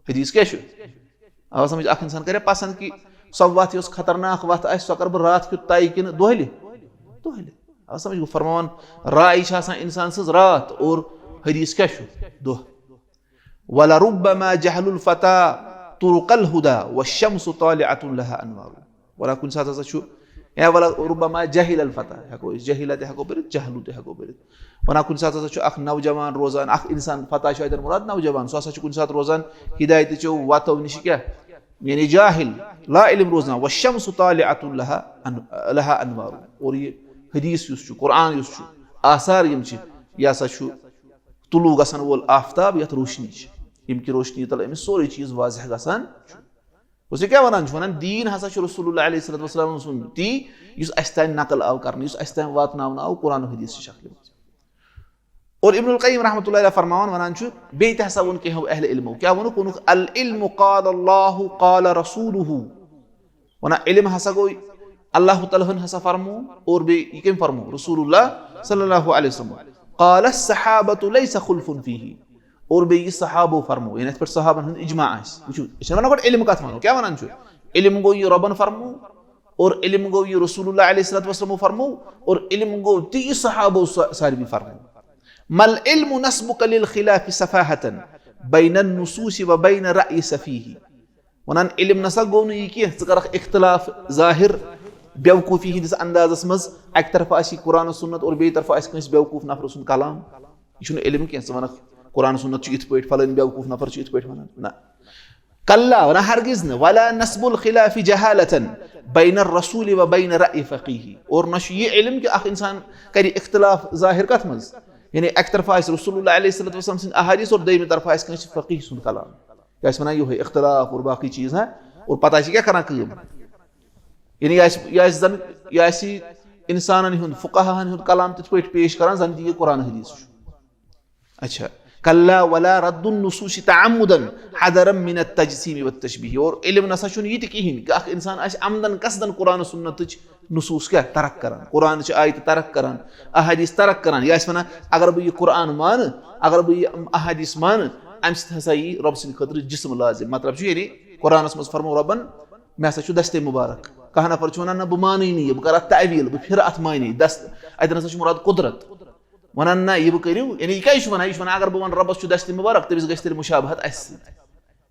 حدیث کیٛاہ چھُ؟ آو سمجھ؟ اکھ انسان کرِ پسند کہِ سۄ وتھ یۄس خطرناک وتھ آسہِ، سۄ کرٕ بہٕ راتھ کیُتھ طے کِنہٕ دۄہلہِ؟ دۄہلہِ۔ آو سمجھ؟ گوٚو فرماوان، راے چھِ آسان انسان سٕنٛز راتھ اور حدیث کیٛاہ چھُ؟ دۄہ۔ ولربما جهل الفتى طرق الهدى والشمس طالعة لها أنوار۔ ولا کُنہِ ساتہٕ ہسا چھُ، یا ولربما جهل الفتى، ہٮ۪کو أسۍ جهل تہِ ہٮ۪کو پٔرِتھ، جهل تہِ ہٮ۪کو پٔرِتھ۔ وَنان کُنہِ ساتہٕ ہسا چھُ اکھ نوجوان روزان، اکھ انسان، فتیٰ چھُ اتٮ۪ن مراد نوجوان، سُہ ہسا چھُ کُنہِ ساتہٕ روزان ہدایتٕچو وتو نِش کیٛاہ، یعنی جاہل، لا علم روزان۔ والشمس طالعة لها أن-، لها أنوار۔ اور یہِ حدیث یُس چھُ، قرآن یُس چھُ، آثار یِم چھِ، یہِ ہسا چھُ طلوع گژھن وول آفتاب، یتھ روشنی چھِ، ییٚمہِ کہِ روشنی تل أمِس سورُے چیٖز واضح گژھان چھُ۔ گوٚو، ژٕ کیٛاہ وَنان چھُ؟ وَنان، دیٖن ہسا چھُ رسول اللہ علیہ الصلوۃ والسلام سُنٛد تی، یُس اَسہِ تام نقل آو کرنہٕ، یُس اَسہِ تام واتناونہٕ آو قرآن و حدیث چہِ شکلہِ منٛز۔ اور ابن القیم رحمۃ اللہ علیہ فرماوان، وَنان چھُ، بیٚیہِ تہِ ہسا ووٚن کینٛہو اہل علمو، کیٛاہ ووٚنُکھ؟ ووٚنُکھ، العلم قال اللہ قال رسولہ۔ وَنان، علم ہسا گوٚو اللہ تعالیٰ ہن ہسا فرمو، اور بیٚیہِ یہِ کٔمۍ فرمو؟ رسول اللہ صلی اللہ علیہ وسلم۔ قال الصحابۃ لیس خلف فیہ۔ اور بیٚیہِ یہِ صحابو فرمو، یعنی یتھ پٮ۪ٹھ صحابن ہُنٛد اجماع آسہِ۔ وٕچھِو، أسۍ چھِنہٕ ونان گۄڈٕ علم کتھ ونو، کیٛاہ ونان چھُ؟ علم گوٚو یہِ رۄبن فرمو، اور علم گوٚو یہِ رسول اللہ علیہ الصلوۃ والسلامو فرمو، اور علم گوٚو تہِ یہِ صحابو سا-، ساروی فرمو۔ ما العلم نصبک للخلاف سفاہة بین النصوص و بین رأی سفیہ۔ وَنان، علم نسا گوٚو نہٕ یہِ کینٛہہ، ژٕ کَرَکھ اختلاف ظٲہِر بیوقوٗفی ہِنٛدِس اندازَس منٛز، اَکہِ طرفہٕ آسہِ قرآن و سُنت اور بیٚیہِ طرفہٕ آسہِ کٲنٛسہِ بیوقوٗف نفرٕ سُنٛد کلام۔ یہِ چھُنہٕ علم کینٛہہ، ژٕ وَنَکھ قرآن و سُنت چھُ یِتھ پٲٹھۍ، فلٲنۍ بیوقوٗف نفر چھُ یِتھ پٲٹھۍ وَنان۔ نہ، کلا، وَنان ہرگز نہٕ۔ ولا نصب الخلاف جہالة بین الرسول و بین رأی فقیہ۔ اور نہ چھُ یہِ علم کہِ اکھ اِنسان کَرِ اختلاف ظٲہِر کَتھ منٛز؟ یعنی اَکہِ طرفہٕ آسہِ رسول اللہ علیہ الصلوۃ والسلام سٕنٛدۍ احادیث اور دوٚیمہِ طرفہٕ آسہِ کٲنٛسہِ فقیہ سُنٛد کلام۔ کیٛاہ چھِ وَنان یِہوٚے اختلاف اور باقٕے چیٖز، ہا؟ اور پَتہٕ چھِ کیٛاہ کَران کٲم؟ یعنی یہِ آسہِ، یہِ آسہِ زَن، یہِ آسہِ اِنسانَن ہُنٛد، فقہاہَن ہُنٛد کلام تِتھ پٲٹھۍ پیش کَران زَن تہِ یہِ قرآن حدیث چھُ۔ اچھا، کلا ولا رد النصوص تعمدا حذرا من التجسیم والتشبیہ۔ اور علم نسا چھُنہٕ یہِ تہِ کِہیٖنۍ کہِ اَکھ اِنسان آسہِ عمدن قصدن قرآن سُنتٕچ نصوص کیٛاہ ترک کران، قرآن چہِ آیتہٕ ترک کران، احادیث ترک کران۔ یہِ آسہِ وَنان، اگر بہٕ یہِ قرآن مانہٕ، اگر بہٕ یہِ احادیث مانہٕ، اَمہِ سۭتۍ ہسا یی رۄب سٕنٛدِ خٲطرٕ جسم لازم۔ مطلب چھُ، یعنی قرآنس منٛز فرموو رۄبن، مےٚ ہسا چھُ دستِ مُبارک۔ کانٛہہ نفر چھُ وَنان، نہ، بہٕ مانٕے نہٕ یہِ، بہٕ کرٕ اَتھ تعویل، بہٕ پھِرٕ اَتھ معنی۔ دست، اَتٮ۪ن ہسا چھُ مُراد قدرت۔ وَنان، نہ، یہِ بہٕ کٔرِو، یعنی یہِ کیٛازِ چھُ وَنان؟ یہِ چھُ وَنان، اگر بہٕ وَنہٕ رۄبس چھُ دستِ مُبارک، تٔمِس گژھِ تیٚلہِ مُشابہت اَسہِ سۭتۍ۔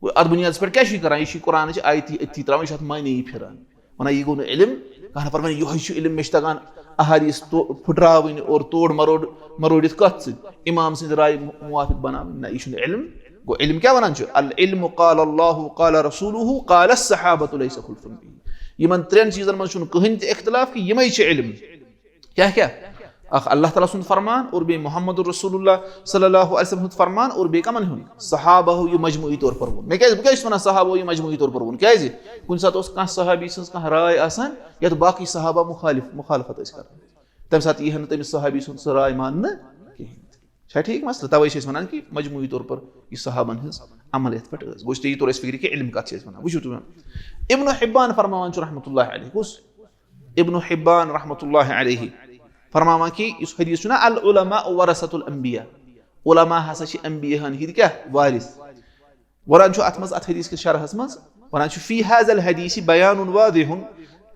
گوٚو، اَتھ بُنیادَس پٮ۪ٹھ کیٛاہ چھُ یہِ کَران؟ یہِ چھُ یہِ قرآنٕچ آیتی أتھی ترٛاوان، یہِ چھُ اَتھ معنی یی پھِران۔ وَنان، یہِ گوٚو نہٕ علم۔ کانٛہہ نفر وَنہِ، یِہوٚے چھُ علم، مےٚ چھُ تَگان احادیث تو-، پھٕٹراوٕنۍ اور توڑ مروڑ، مروڑِتھ کَتھ سۭتۍ؟ اِمام سٕنٛزِ رایہِ مُ-، موافق بَناوٕنۍ۔ نہ، یہِ چھُنہٕ علم۔ گوٚو، علم کیٛاہ وَنان چھُ؟ العلم قال اللہ قال رسولہ قال الصحابۃ لیس خلف فیہ۔ یِمَن ترٛٮ۪ن چیٖزَن منٛز چھُنہٕ کٕہٕنۍ تہِ اختلاف کہِ یِمَے چھِ علم۔ کیٛاہ کیٛاہ؟ اکھ اللہ تعالیٰ سُنٛد فرمان اور بیٚیہِ محمد رسول اللہ صلی اللہ علیہ وسلم ہُنٛد فرمان اور بیٚیہِ کمن ہُنٛد؟ صحابہ ہو یہِ مجموعی طور پر ووٚن۔ مےٚ کیٛازِ، بہٕ کیٛازِ چھُس وَنان صحابہ ہو یہِ مجموعی طور پر ووٚن؟ کیٛازِ؟ کُنہِ ساتہٕ اوس کانٛہہ صحابی سٕنٛز کانٛہہ راے آسان یَتھ باقٕے صحابہ مُخالف، مُخالفت ٲسۍ کران۔ تَمہِ ساتہٕ یی ہا نہٕ تٔمِس صحابی سُنٛد سُہ راے ماننہٕ کِہیٖنۍ۔ چھا ٹھیٖک مسلہٕ؟ تَوَے چھِ أسۍ وَنان کہِ مجموعی طور پر یہِ صحابن ہٕنٛز عمل یَتھ پٮ۪ٹھ ٲس۔ گوٚو، ژےٚ یی توٚر اَسہِ فِکرِ کہِ علم کَتھ چھِ أسۍ وَنان۔ وٕچھِو تُہۍ، ابن حبان فرماوان چھُ رحمتہ اللہ علیہ، کُس؟ ابن حبان رحمۃ اللہ علیہ فرماوان کہِ یُس حدیث چھُ نہ، العلماء ورثۃ الانبیاء، علماء ہسا چھِ انبیاء ہن ہٕنٛدۍ کیٛاہ؟ وارث۔ وَنان چھُ اَتھ منٛز، اَتھ حدیث کِس شرحس منٛز، وَنان چھُ، فی هذا الحدیث بیان واضح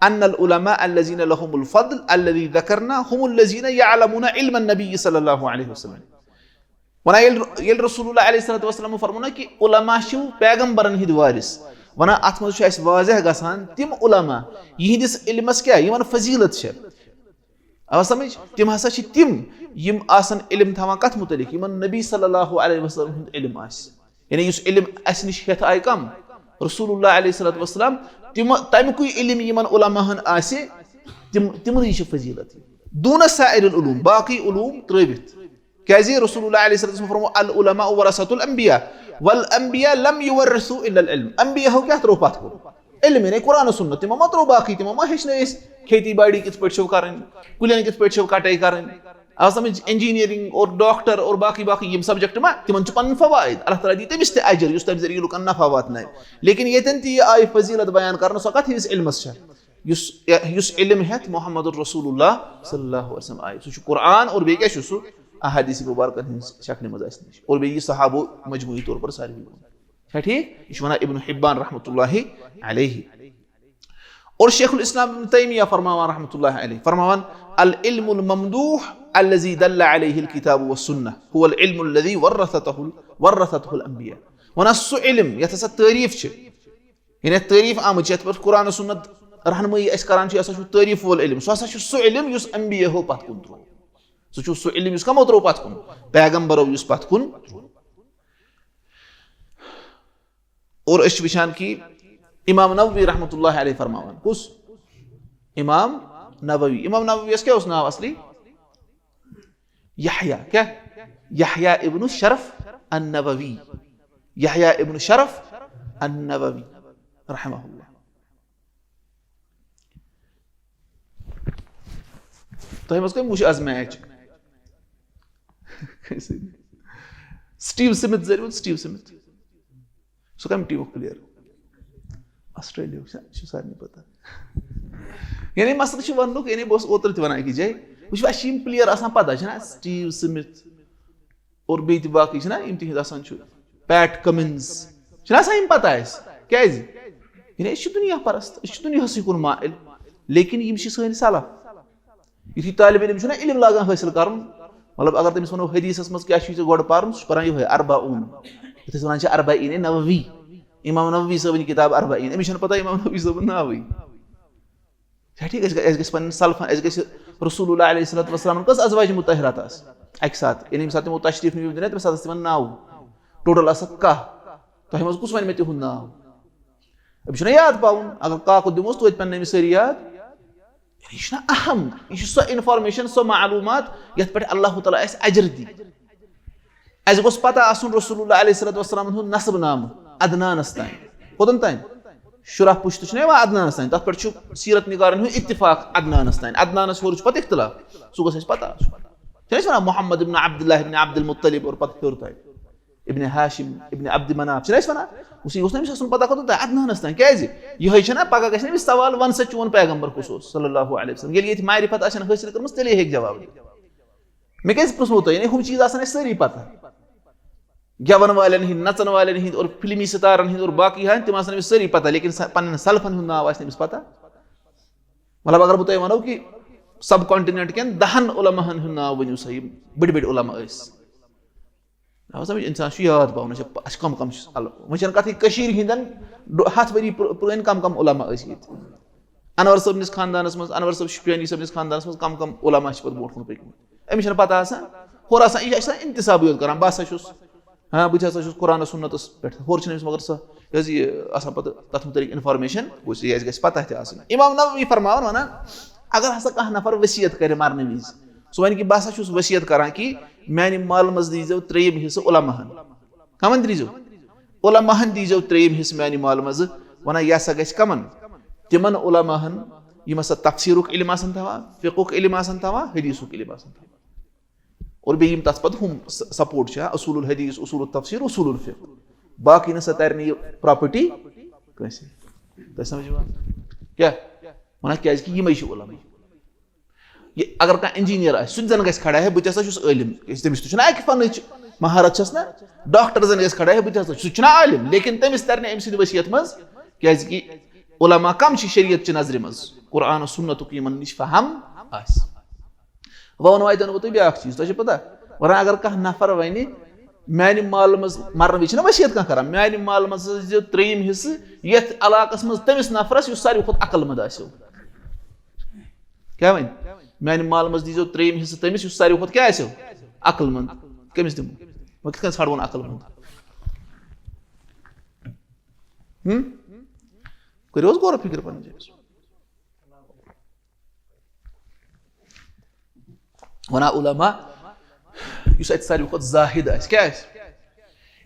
ان العلماء الذین لهم الفضل الذی ذکرنا هم الذین یعلمون علم النبی صلی اللہ علیہ وسلم۔ وَنان ییٚلہِ، ییٚلہِ رسول اللہ علیہ الصلوۃ والسلام فرموو نہ کہِ علماء چھِو پیغمبرن ہٕنٛدۍ وارث، وَنان اَتھ منٛز چھُ اَسہِ واضح گژھان تِم علماء یِہِنٛدِس علمس کیٛاہ، یِمن فضیلت چھےٚ۔ آو سمجھ؟ تِم ہسا چھِ تِم یِم آسن علم تھاوان کتھ مُتعلق؟ یِمن نبی صلی اللہ علیہ وسلم ہُنٛد علم آسہِ۔ یعنی یُس علم اَسہِ نِش ہٮ۪تھ آیہِ کم؟ رسول اللہ علیہ الصلوۃ والسلام۔ تِم، تَمیُکُے علم یِمن علماہن آسہِ، تِم، تِمنٕے چھِ فضیلت۔ دون سائر العلوم، باقٕے علوم ترٲوِتھ۔ کیازِ رسول اللہ علیہ الصلوۃ والسلام فرمو، العلماء ورثۃ الانبیاء، والانبیاء لم یورثوا الا العلم۔ انبیاء ہو کیٛاہ ترٛوو پتھ کُن؟ علم، یعنی قرآن و سنت، تِمو ما ترٛوو باقٕے، تِمو ما ہیٚچھنٲے أسۍ کھیتی باڑی کِتھ پٲٹھۍ چھِو کرٕنۍ، کُلٮ۪ن کِتھ پٲٹھۍ چھِو کٹٲے کرٕنۍ؟ آو سمجھ؟ انجینئرنگ اور ڈاکٹر اور باقٕے باقٕے یِم سبجیکٹ ما، تِمن چھِ پنٕنۍ فوائد، اللہ تعالیٰ دی تٔمِس تہِ اجر یُس تمہِ ذٔریعہٕ لُکن نفع واتنایہِ۔ لیکن ییٚتٮ۪ن تہِ یہِ آیہِ فضیلت بیان کرنہٕ، سۄ کتھ ہِنٛز علمس چھےٚ؟ یُس، یُس علم ہٮ۪تھ محمد رسول اللہ صلی اللہ علیہ وسلم آیہِ، سُہ چھُ قرآن اور بیٚیہِ کیٛاہ چھُ سُہ؟ احادیث مبارکن ہٕنٛز شکلہِ منٛز اَسہِ نِش۔ اور بیٚیہِ یہِ صحابو مجموعی طور پر ساروی ووٚن۔ چھا ٹھیٖک؟ یہِ چھُ وَنان ابن حبان رحمۃ اللہ علیہ۔ اور شیخ الاسلام ابن تیمیہ فرماوان رحمۃ اللہ علیہ، فرماوان، العلم الممدوح الذي دل عليه الكتاب والسنة هو العلم الذي ورثته ورثته الانبياء۔ ونہ سُہ علم یتھ ہسا تعریف چھِ، یعنی یتھ تعریف آمٕژ چھِ، یتھ پٮ۪ٹھ قرآن و سنت رہنمٲیی اسہِ کران چھِ، یہِ ہسا چھُ تعریف وول علم۔ سُہ ہسا چھُ سُہ علم یُس انبیاء ہو پتھ کُن تروو۔ سُہ چھُ سُہ علم یُس کمو تروو پتھ کُن؟ پیغمبرو یُس پتھ کُن تروو۔ اور أسۍ چھِ وٕچھان کہِ امام نووی رحمۃ اللہ علیہ فرماوان، کُس؟ امام نووی۔ امام نووی یس کیٛاہ اوس ناو اصلی؟ یحییٰ۔ کیٛاہ؟ یحییٰ ابن شرف النووی۔ یحییٰ ابن شرف النووی رحمہ اللہ۔ تۄہہِ منٛز کٔمۍ وٕچھ از میچ؟ سٹیو سمتھ، زٲرِو سٹیو سمتھ۔ سُہ کمہِ ٹیمُک پلیر؟ آسٹریلیا چھُ سارنٕے پتہ۔ یعنی مسئلہٕ چھُ وننُک، یعنی بہٕ اوسُس اوترٕ تہِ ونان أکِس جایہِ، وٕچھِو، اَسہِ چھِ یِم پلیر آسان پتہ، چھِنہ؟ سٹیو سمتھ اور بیٚیہِ تہِ باقٕے چھِنہ، یِم تِہِنٛدۍ آسان چھُ، پیٹ کمنز، چھِنہ آسان یِم پتہ اَسہِ؟ کیٛازِ؟ یعنی أسۍ چھِ دُنیا پرست، أسۍ چھِ دُنیاہسٕے کُن مائل، لیکن یِم چھِ سٲنۍ سلف۔ یُتھُے طالب علم چھُنہ علم لاگان حٲصِل کرُن، مطلب اگر تٔمِس ونو حدیثس منٛز کیٛاہ چھُے ژےٚ گۄڈٕ پرُن، سُہ چھُ پران یِہوٚے اربعون، یَتھ أسۍ ونان چھِ اربعین نووی، امام نووی صٲبٕنۍ کِتاب اربعین، أمِس چھَنہٕ پتہ امام نووی صٲبُن ناوٕے۔ چھا ٹھیٖک؟ اَسہِ گژھِ، اَسہِ گژھِ پنٕنٮ۪ن سلفن، اَسہِ گژھِ رسول اللہ علیہ الصلوۃ والسلامن کٔژ ازواج مطاہرات آسہٕ اَکہِ ساتہٕ؟ یعنی ییٚمہِ ساتہٕ تِمو تشریف نیوٗ دُنیا، تَمہِ ساتہٕ ٲسۍ تِمن ناوٕ۔ ٹوٹل آسہٕ کاہ۔ تۄہہِ منٛز کُس وَنہِ مےٚ تِہُنٛد ناو؟ أمِس چھُنہ یاد پاوُن۔ اگر کاہ کوٚت دِموس، توتہِ پَنٕنۍ أمِس سٲری یاد۔ یعنی یہِ چھُنہ اہم، یہِ چھُ سۄ انفارمیشن، سۄ معلوٗمات، یَتھ پٮ۪ٹھ اللہ تعالیٰ اَسہِ اجر دی۔ اَسہِ گوٚژھ پتہ آسُن رسول اللہ علیہ الصلوۃ والسلامن ہُنٛد نسب نامہٕ عدنانس تام۔ کوٚتن تام؟ شُراہ پُشتہٕ چھُنہ یِوان عدنانس تام، تَتھ پٮ۪ٹھ چھُ سیرت نگارن ہُنٛد اتفاق عدنانس تام۔ عدنانس ہیوٚر چھُ پتہٕ اختلاف، سُہ گوٚژھ اَسہِ پتہ آسُن۔ چھِنہ أسۍ وَنان محمد ابن عبداللہ ابن عبد المطلب اور پتہٕ ہیوٚر تام؟ ابن ہاشم، ابن عبد مناف، چھِنہ أسۍ وَنان؟ وٕچھ، یہِ گوٚژھ نہٕ أمِس آسُن پتہ کوٚتن تام؟ عدنانس تام۔ کیٛازِ؟ یِہوٚے چھَنہ پگاہ گژھِ نہٕ أمِس سوال، وَن سا چون پیغمبر کُس اوس صلی اللہ علیہ وسلم۔ ییٚلہِ ییٚتہِ معرفت آسہِ نہٕ حٲصِل کٔرمٕژ، تیٚلے ہیٚکہِ جواب دِتھ۔ مےٚ کیٛازِ پرٛژھمو تۄہہِ؟ یعنی ہُم چیٖز آسَن اَسہِ سٲری پَتہ۔ گٮ۪وَن والٮ۪ن ہِنٛدۍ، نَژَن والٮ۪ن ہِنٛدۍ اور فِلمی سِتارَن ہِنٛدۍ اور باقٕے ہَن، تِم آسَن أمِس سٲری پَتہ، لیکِن سا-، پَنٕنٮ۪ن سَلفَن ہُنٛد ناو آسہِ نہٕ أمِس پَتہ۔ مطلب، اگر بہٕ تۄہہِ وَنو کہِ سب کانٹِنٮ۪نٛٹ کٮ۪ن دَہَن علماہَن ہُنٛد ناو ؤنِو سا، یِم بٔڑۍ بٔڑۍ علما ٲسۍ۔ آو سمجھ؟ اِنسان چھُ یاد پاوُن، اَسہِ چھِ، اَسہِ کَم کَم چھِ ال-، وۄنۍ چھَنہٕ کَتھٕے، کٔشیٖرِ ہِنٛدٮ۪ن ڈۄ-، ہَتھ ؤری پرٛ-، پرٛٲنۍ کَم کَم علما ٲسۍ ییٚتہِ۔ انور صٲبنِس خاندانس منٛز، انور صٲب شُپینی صٲبنِس خاندانس منٛز کم کم علما چھِ پتہٕ برونٛٹھ کُن پٔکمٕتۍ۔ أمِس چھَنہٕ پتہ آسان، ہورٕ آسان، یہِ چھِ آسان انتسابٕے یوت کران، بہٕ ہسا چھُس، ہاں، بہٕ تہِ ہسا چھُس قرآن و سُنتس پٮ۪ٹھ۔ ہورٕ چھِنہٕ أمِس مگر سۄ، یہِ حظ یہِ آسان پتہٕ تَتھ مُتعلق انفارمیشن، گوٚژھ یہِ اَسہِ گژھِ پتہ تہِ آسٕنۍ۔ امام نووی فرماوان، ونان، اگر ہسا کانٛہہ نفر وصیت کرِ مرنہٕ وِزِ، سُہ وَنہِ کہِ بہٕ ہسا چھُس وصیت کران کہِ میانہِ مالہٕ منٛز دیٖزیو ترٛیٚیِم حصہٕ علماہن۔ کمن دیٖزیو؟ علماہن دیٖزیو ترٛیٚیِم حصہٕ میانہِ مالہٕ منٛزٕ۔ ونان، یہِ ہسا گژھِ کمن؟ تِمن علماہن یِم ہسا تفسیٖرُک علم آسن تھاوان، فقہُک علم آسن تھاوان، حدیثُک علم آسن تھاوان۔ اور بیٚیہِ یِم تتھ پتہٕ ہُم س-، سپورٹ چھِ، ہا، اصول الحدیث، اصول التفسیر، اصول الفقہ۔ باقٕے نہ سا ترِ نہٕ یہِ پراپرٹی کٲنٛسہِ۔ تۄہہِ سمجھ یِوان؟ کیٛاہ؟ ونان، کیٛازِ کہِ یِمے چھِ علما۔ یہِ اگر کانٛہہ انجینئر آسہِ، سُہ تہِ زن گژھِ کھڑا ہے، بہٕ تہِ ہسا چھُس عٲلِم۔ تٔمِس تہِ چھُنہ اکہِ فنٕچ مہارت چھس نہ؟ ڈاکٹر زن گژھِ کھڑا ہے، بہٕ تہِ ہسا چھُس، سُہ تہِ چھُنہ عٲلِم، لیکن تٔمِس ترِ نہٕ أمۍ سٕنٛدِ وصیت منٛز، کیٛازِ کہِ علما کم چھِ شریعت چہِ نظرِ منٛز؟ قرآن و سُنتُک یِمن نِش فہم آسہِ۔ وۄنۍ وَنو اَتہِ وَنو بہٕ تۄہہِ بیٛاکھ چیٖز، تۄہہِ چھِ پتہ؟ وَنان اگر کانٛہہ نفر وَنہِ، میٛانہِ مالہٕ منٛز، مرنہٕ وِزِ چھِنہ وصیت کانٛہہ کران، میٛانہِ مالہٕ منٛز حظ دِیِو ترٛیٚیِم حصہٕ یَتھ علاقَس منٛز تٔمِس نفرَس یُس ساروی کھۄتہٕ عقل مند آسیو۔ کیٛاہ وَنہِ؟ میٛانہِ مالہٕ منٛز دیٖزیو ترٛیٚیِم حصہٕ تٔمِس یُس ساروی کھۄتہٕ کیٛاہ آسیو؟ عقل مند۔ کٔمِس دِمو؟ وۄنۍ کِتھ کٔنۍ ژھانڈون عقل مند؟ ہُم؟ کٔرِو حظ غور و فِکر پننِس جایہِ۔ ونان علما، یُس اتہِ ساروی کھۄتہٕ زاہد آسہِ، کیٛاہ آسہِ؟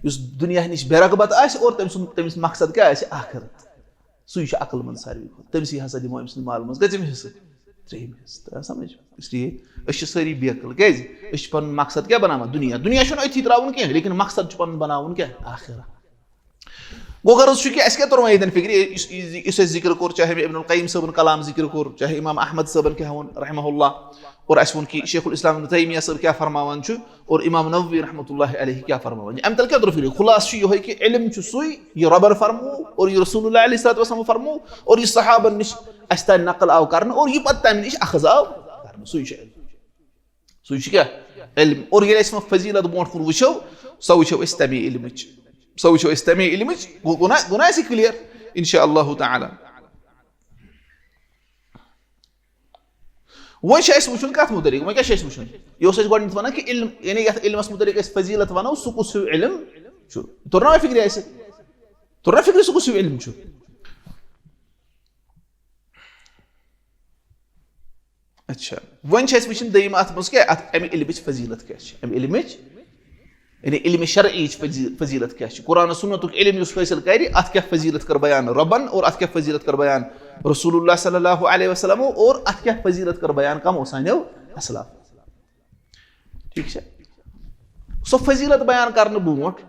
یُس دُنیا نِش بے رغبت آسہِ اور تٔمۍ سُنٛد، تٔمِس مقصد کیٛاہ آسہِ؟ آخرت۔ سُے چھُ عقل مند ساروی کھۄتہٕ۔ تٔمِسٕے ہسا دِمو أمۍ سٕنٛدِ مالہٕ منٛز کٔژِم حصہٕ؟ ترٛیٚیِم حصہٕ۔ ترٛٲو سمجھ؟ اس لیے أسۍ چھِ سٲری بیقل۔ کیٛازِ؟ أسۍ چھِ پنُن مقصد کیٛاہ بناوان؟ دُنیا۔ دُنیا چھُنہٕ أتھی ترٛاوُن کینٛہہ، لیکن مقصد چھُ پنُن بناوُن کیٛاہ؟ آخرت۔ گوٚو غرض چھُ کہِ اَسہِ کیٛاہ توٚر وۄنۍ ییٚتٮ۪ن فِکرِ، یُس یُس اَسہِ ذِکر کوٚر، چاہے مےٚ ابن القیم صٲبُن کلام ذِکر کوٚر، چاہے امام احمد صٲبن کیٛاہ ووٚن رحمہ اللہ، اور اَسہِ ووٚن کہِ شیخ الاسلام ابن تیمیہ صٲب کیٛاہ فرماوان چھُ، اور امام نووی رحمۃ اللہ علیہ کیٛاہ فرماوان چھُ۔ اَمہِ تل کیٛاہ توٚر فِکرِ؟ خلاصہٕ چھُ یِہوٚے کہِ علم چھُ سُے، یہِ رۄبن فرموو اور یہِ رسول اللہ علیہ الصلوۃ والسلام فرموو اور یہِ صحابن نِش اَسہِ تانۍ نقل آو کرنہٕ اور یہِ پتہٕ تَمہِ نِش اخذ آو کرنہٕ، سُے چھُ علم۔ سُے چھُ کیٛاہ؟ علم۔ اور ییٚلہِ أسۍ وۄنۍ فضیلت برونٛٹھ کُن وٕچھو، سۄ وٕچھو أسۍ تَمے علمٕچ۔ سۄ وٕچھو أسۍ تَمے علمٕچ۔ گوٚو، گوٚو نا، گوٚو نا اَسہِ clear؟ انشاء اللہ تعالیٰ۔ وۄنۍ چھُ اَسہِ وٕچھُن کَتھ مُتعلِق؟ وۄنۍ کیٛاہ چھُ اَسہِ وٕچھُن؟ یہِ اوس اَسہِ گۄڈٕنٮ۪تھ وَنان کہِ علم، یعنی یَتھ علمَس مُتعلِق أسۍ فضیلت وَنو، سُہ کُس ہیوٗ علم چھُ؟ توٚر نا وۄنۍ فِکرِ اَسہِ؟ توٚر نا فِکرِ سُہ کُس ہیوٗ علم چھُ؟ اچھا، وۄنۍ چھِ اَسہِ وٕچھِنۍ دوٚیِم اَتھ منٛز کیٛاہ، اَتھ اَمہِ علمٕچ فضیلت کیٛاہ چھِ، اَمہِ علمٕچ، یعنی علمِ شرعیِچ فضی-، فضیلت کیٛاہ چھِ۔ قرآن و سُنتُک علم یُس حٲصِل کَرِ، اَتھ کیٛاہ فضیلت کٔر بیان رۄبَن اور اَتھ کیٛاہ فضیلت کٔر بیان رسول اللہ صلی اللہ علیہ وسلم اور اَتھ کیٛاہ فضیلت کٔر بیان کَمو سانیو اسلافو۔ ٹھیٖک چھا؟ سۄ فضیلت بیان کرنہٕ برونٛٹھ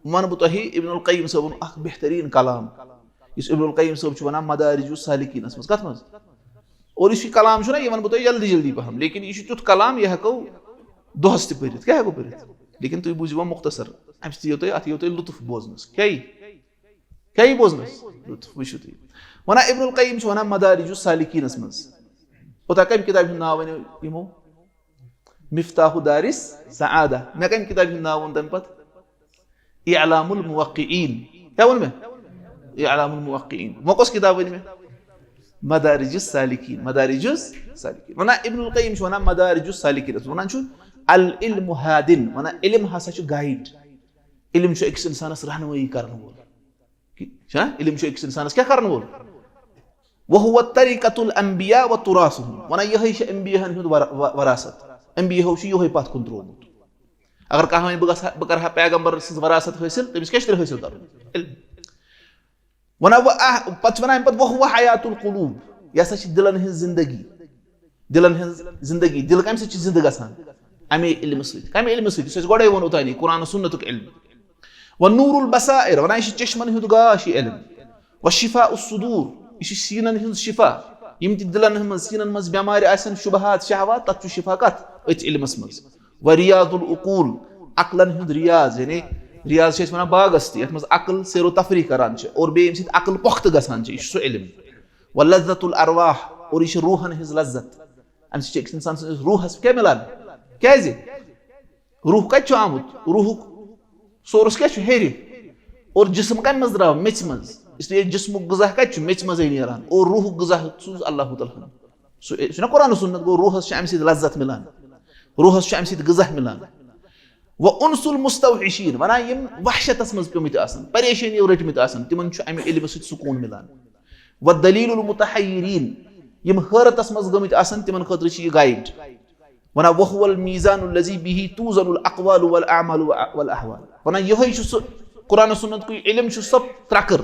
وَنہٕ بہٕ تۄہہِ ابن القیم صٲبُن اکھ بہتریٖن کلام، یُس ابن القیم صٲب چھُ وَنان مدارج السالکینس منٛز۔ کتھ منٛز؟ اور یُس یہِ کلام چھُنہ، یہِ وَنہٕ بہٕ تۄہہِ جلدی جلدی پہم، لیکن یہِ چھُ تیُتھ کلام، یہِ ہٮ۪کو دۄہس تہِ پٔرِتھ۔ کیٛاہ ہٮ۪کو پٔرِتھ؟ لیکن تُہۍ بوٗزِو وۄنۍ مختصر، اَمہِ سۭتۍ یِیو تۄہہِ، اَتھ یِیو تۄہہِ لطف بوزنس۔ کیٛاہ یی؟ کیٛاہ یی بوزنس؟ لطف، وٕچھِو تُہۍ۔ وَنان ابن القیم چھُ وَنان مدارج السالکینس منٛز، اوٚتام کَمہِ کِتابہِ ہُنٛد ناو ؤنِو یِمو؟ مفتاح دارس سعادہ۔ مےٚ کَمہِ کِتابہِ ہُنٛد ناو ووٚن تَمہِ پَتہٕ؟ اعلام الموقعین۔ کیٛاہ ووٚن مےٚ؟ اعلام الموقعین۔ وۄنۍ کۄس کِتاب ؤنۍ مےٚ؟ مدارج السالکین۔ مدارج السالکین۔ وَنان ابن القیم چھُ وَنان مدارج السالکین، وَنان چھُ العلم ہادن، وَنان علم ہسا چھُ guide۔ علم چھُ أکِس اِنسانَس رہنمٲیی کرن وول۔ چھا؟ علم چھُ أکِس اِنسانَس کیٛاہ کرن وول؟ وَهُوَ طَرِيقَةُ الْأَنْبِيَاءِ وَتُرَاثُهُمْ۔ وَنان یِہوٚے چھِ انبیاہن ہُنٛد ور-، و-، وراثت۔ انبیاہو چھُ یِہوٚے پتھ کُن ترٛوومُت۔ اگر کانٛہہ وَنہِ، "بہٕ گژھٕ ہا، بہٕ کرٕ ہا پیغمبر سٕنٛز وراثت حٲصِل"، تٔمِس کیٛاہ چھُ تیٚلہِ حٲصِل کرُن؟ علم۔ وَنان وۄنۍ آہ-، پتہٕ چھُ وَنان اَمہِ پتہٕ، "وَهُوَ حَيَاةُ الْقُلُوبِ"، یہِ ہسا چھِ دِلن ہٕنٛز زندگی۔ دِلن ہٕنٛز زندگی، دِل کَمہِ سۭتۍ چھِ زِندٕ گژھان؟ اَمے علمہٕ سۭتۍ۔ کَمہِ علمہٕ سۭتۍ؟ یُس اَسہِ گۄڈَے ووٚن اوٚتانی، قرآن و سُنتُک علم۔ وَنُورُ الْبَصَائِرِ، وَنان یہِ چھِ چشمن ہُنٛد گاش یہِ علم۔ وَشِفَاءُ الصُّدُورِ، یہِ چھُ سیٖنن ہٕنٛز شِفا۔ یِم تہِ دِلن منٛز، سیٖنن منٛز بٮ۪مارِ آسن، شُبہات، شہوات، تَتھ چھُ شِفا کَتھ؟ أتھۍ علمس منٛز۔ وَرِيَاضُ الْعُقُولِ، عقلن ہُنٛد ریاض، یعنی ریاض چھِ أسۍ وَنان باغس تہِ، یَتھ منٛز عقل سیر و تفریح کران چھِ اور بیٚیہِ ییٚمہِ سۭتۍ عقل پۄختہٕ گژھان چھِ، یہِ چھُ سُہ علم۔ وَلَذَّةُ الْأَرْوَاحِ، اور یہِ چھِ روحن ہٕنٛز لذت۔ اَمہِ سۭتۍ چھِ أکِس اِنسان سٕنٛدِس روحس کیٛاہ مِلان؟ کیٛازِ؟ روح کَتہِ چھُ آمُت؟ روحُک source کیٛاہ چھُ؟ ہیٚرِ۔ اور جسم کَمہِ منٛز درٛاو؟ میٚژِ منٛز۔ اس لیے جسمُک غذا کَتہِ چھُ؟ میٚژِ منٛزٕے نیران۔ اور روحُک غذا سوٗز اللہ تعالیٰ ہن۔ سُہ، یہِ چھُنہ قرآن و سُنت گوٚو، روحس چھُ اَمہِ سۭتۍ لذت مِلان، روحس چھُ اَمہِ سۭتۍ غذا مِلان۔ وَأُنْسُ الْمُسْتَوْحِشِينَ، وَنان یِم وحشتس منٛز پیٚمٕتۍ آسن، پریشٲنیو رٔٹمٕتۍ آسن، تِمن چھُ اَمہِ علمہٕ سۭتۍ سکوٗن مِلان۔ وَدَلِيلُ الْمُتَحَيِّرِينَ، یِم حٲرتس منٛز گٔمٕتۍ آسن، تِمن خٲطرٕ چھُ یہِ guide۔ وَنان، وَهُوَ الْمِيزَانُ الَّذِي بِهِ تُوزَنُ الْأَقْوَالُ وَالْأَعْمَالُ وَالْأَحْوَالُ۔ وَنان یِہوٚے چھُ سُہ، قرآن و سُنت کُے علم چھُ سۄ ترٛکٕر،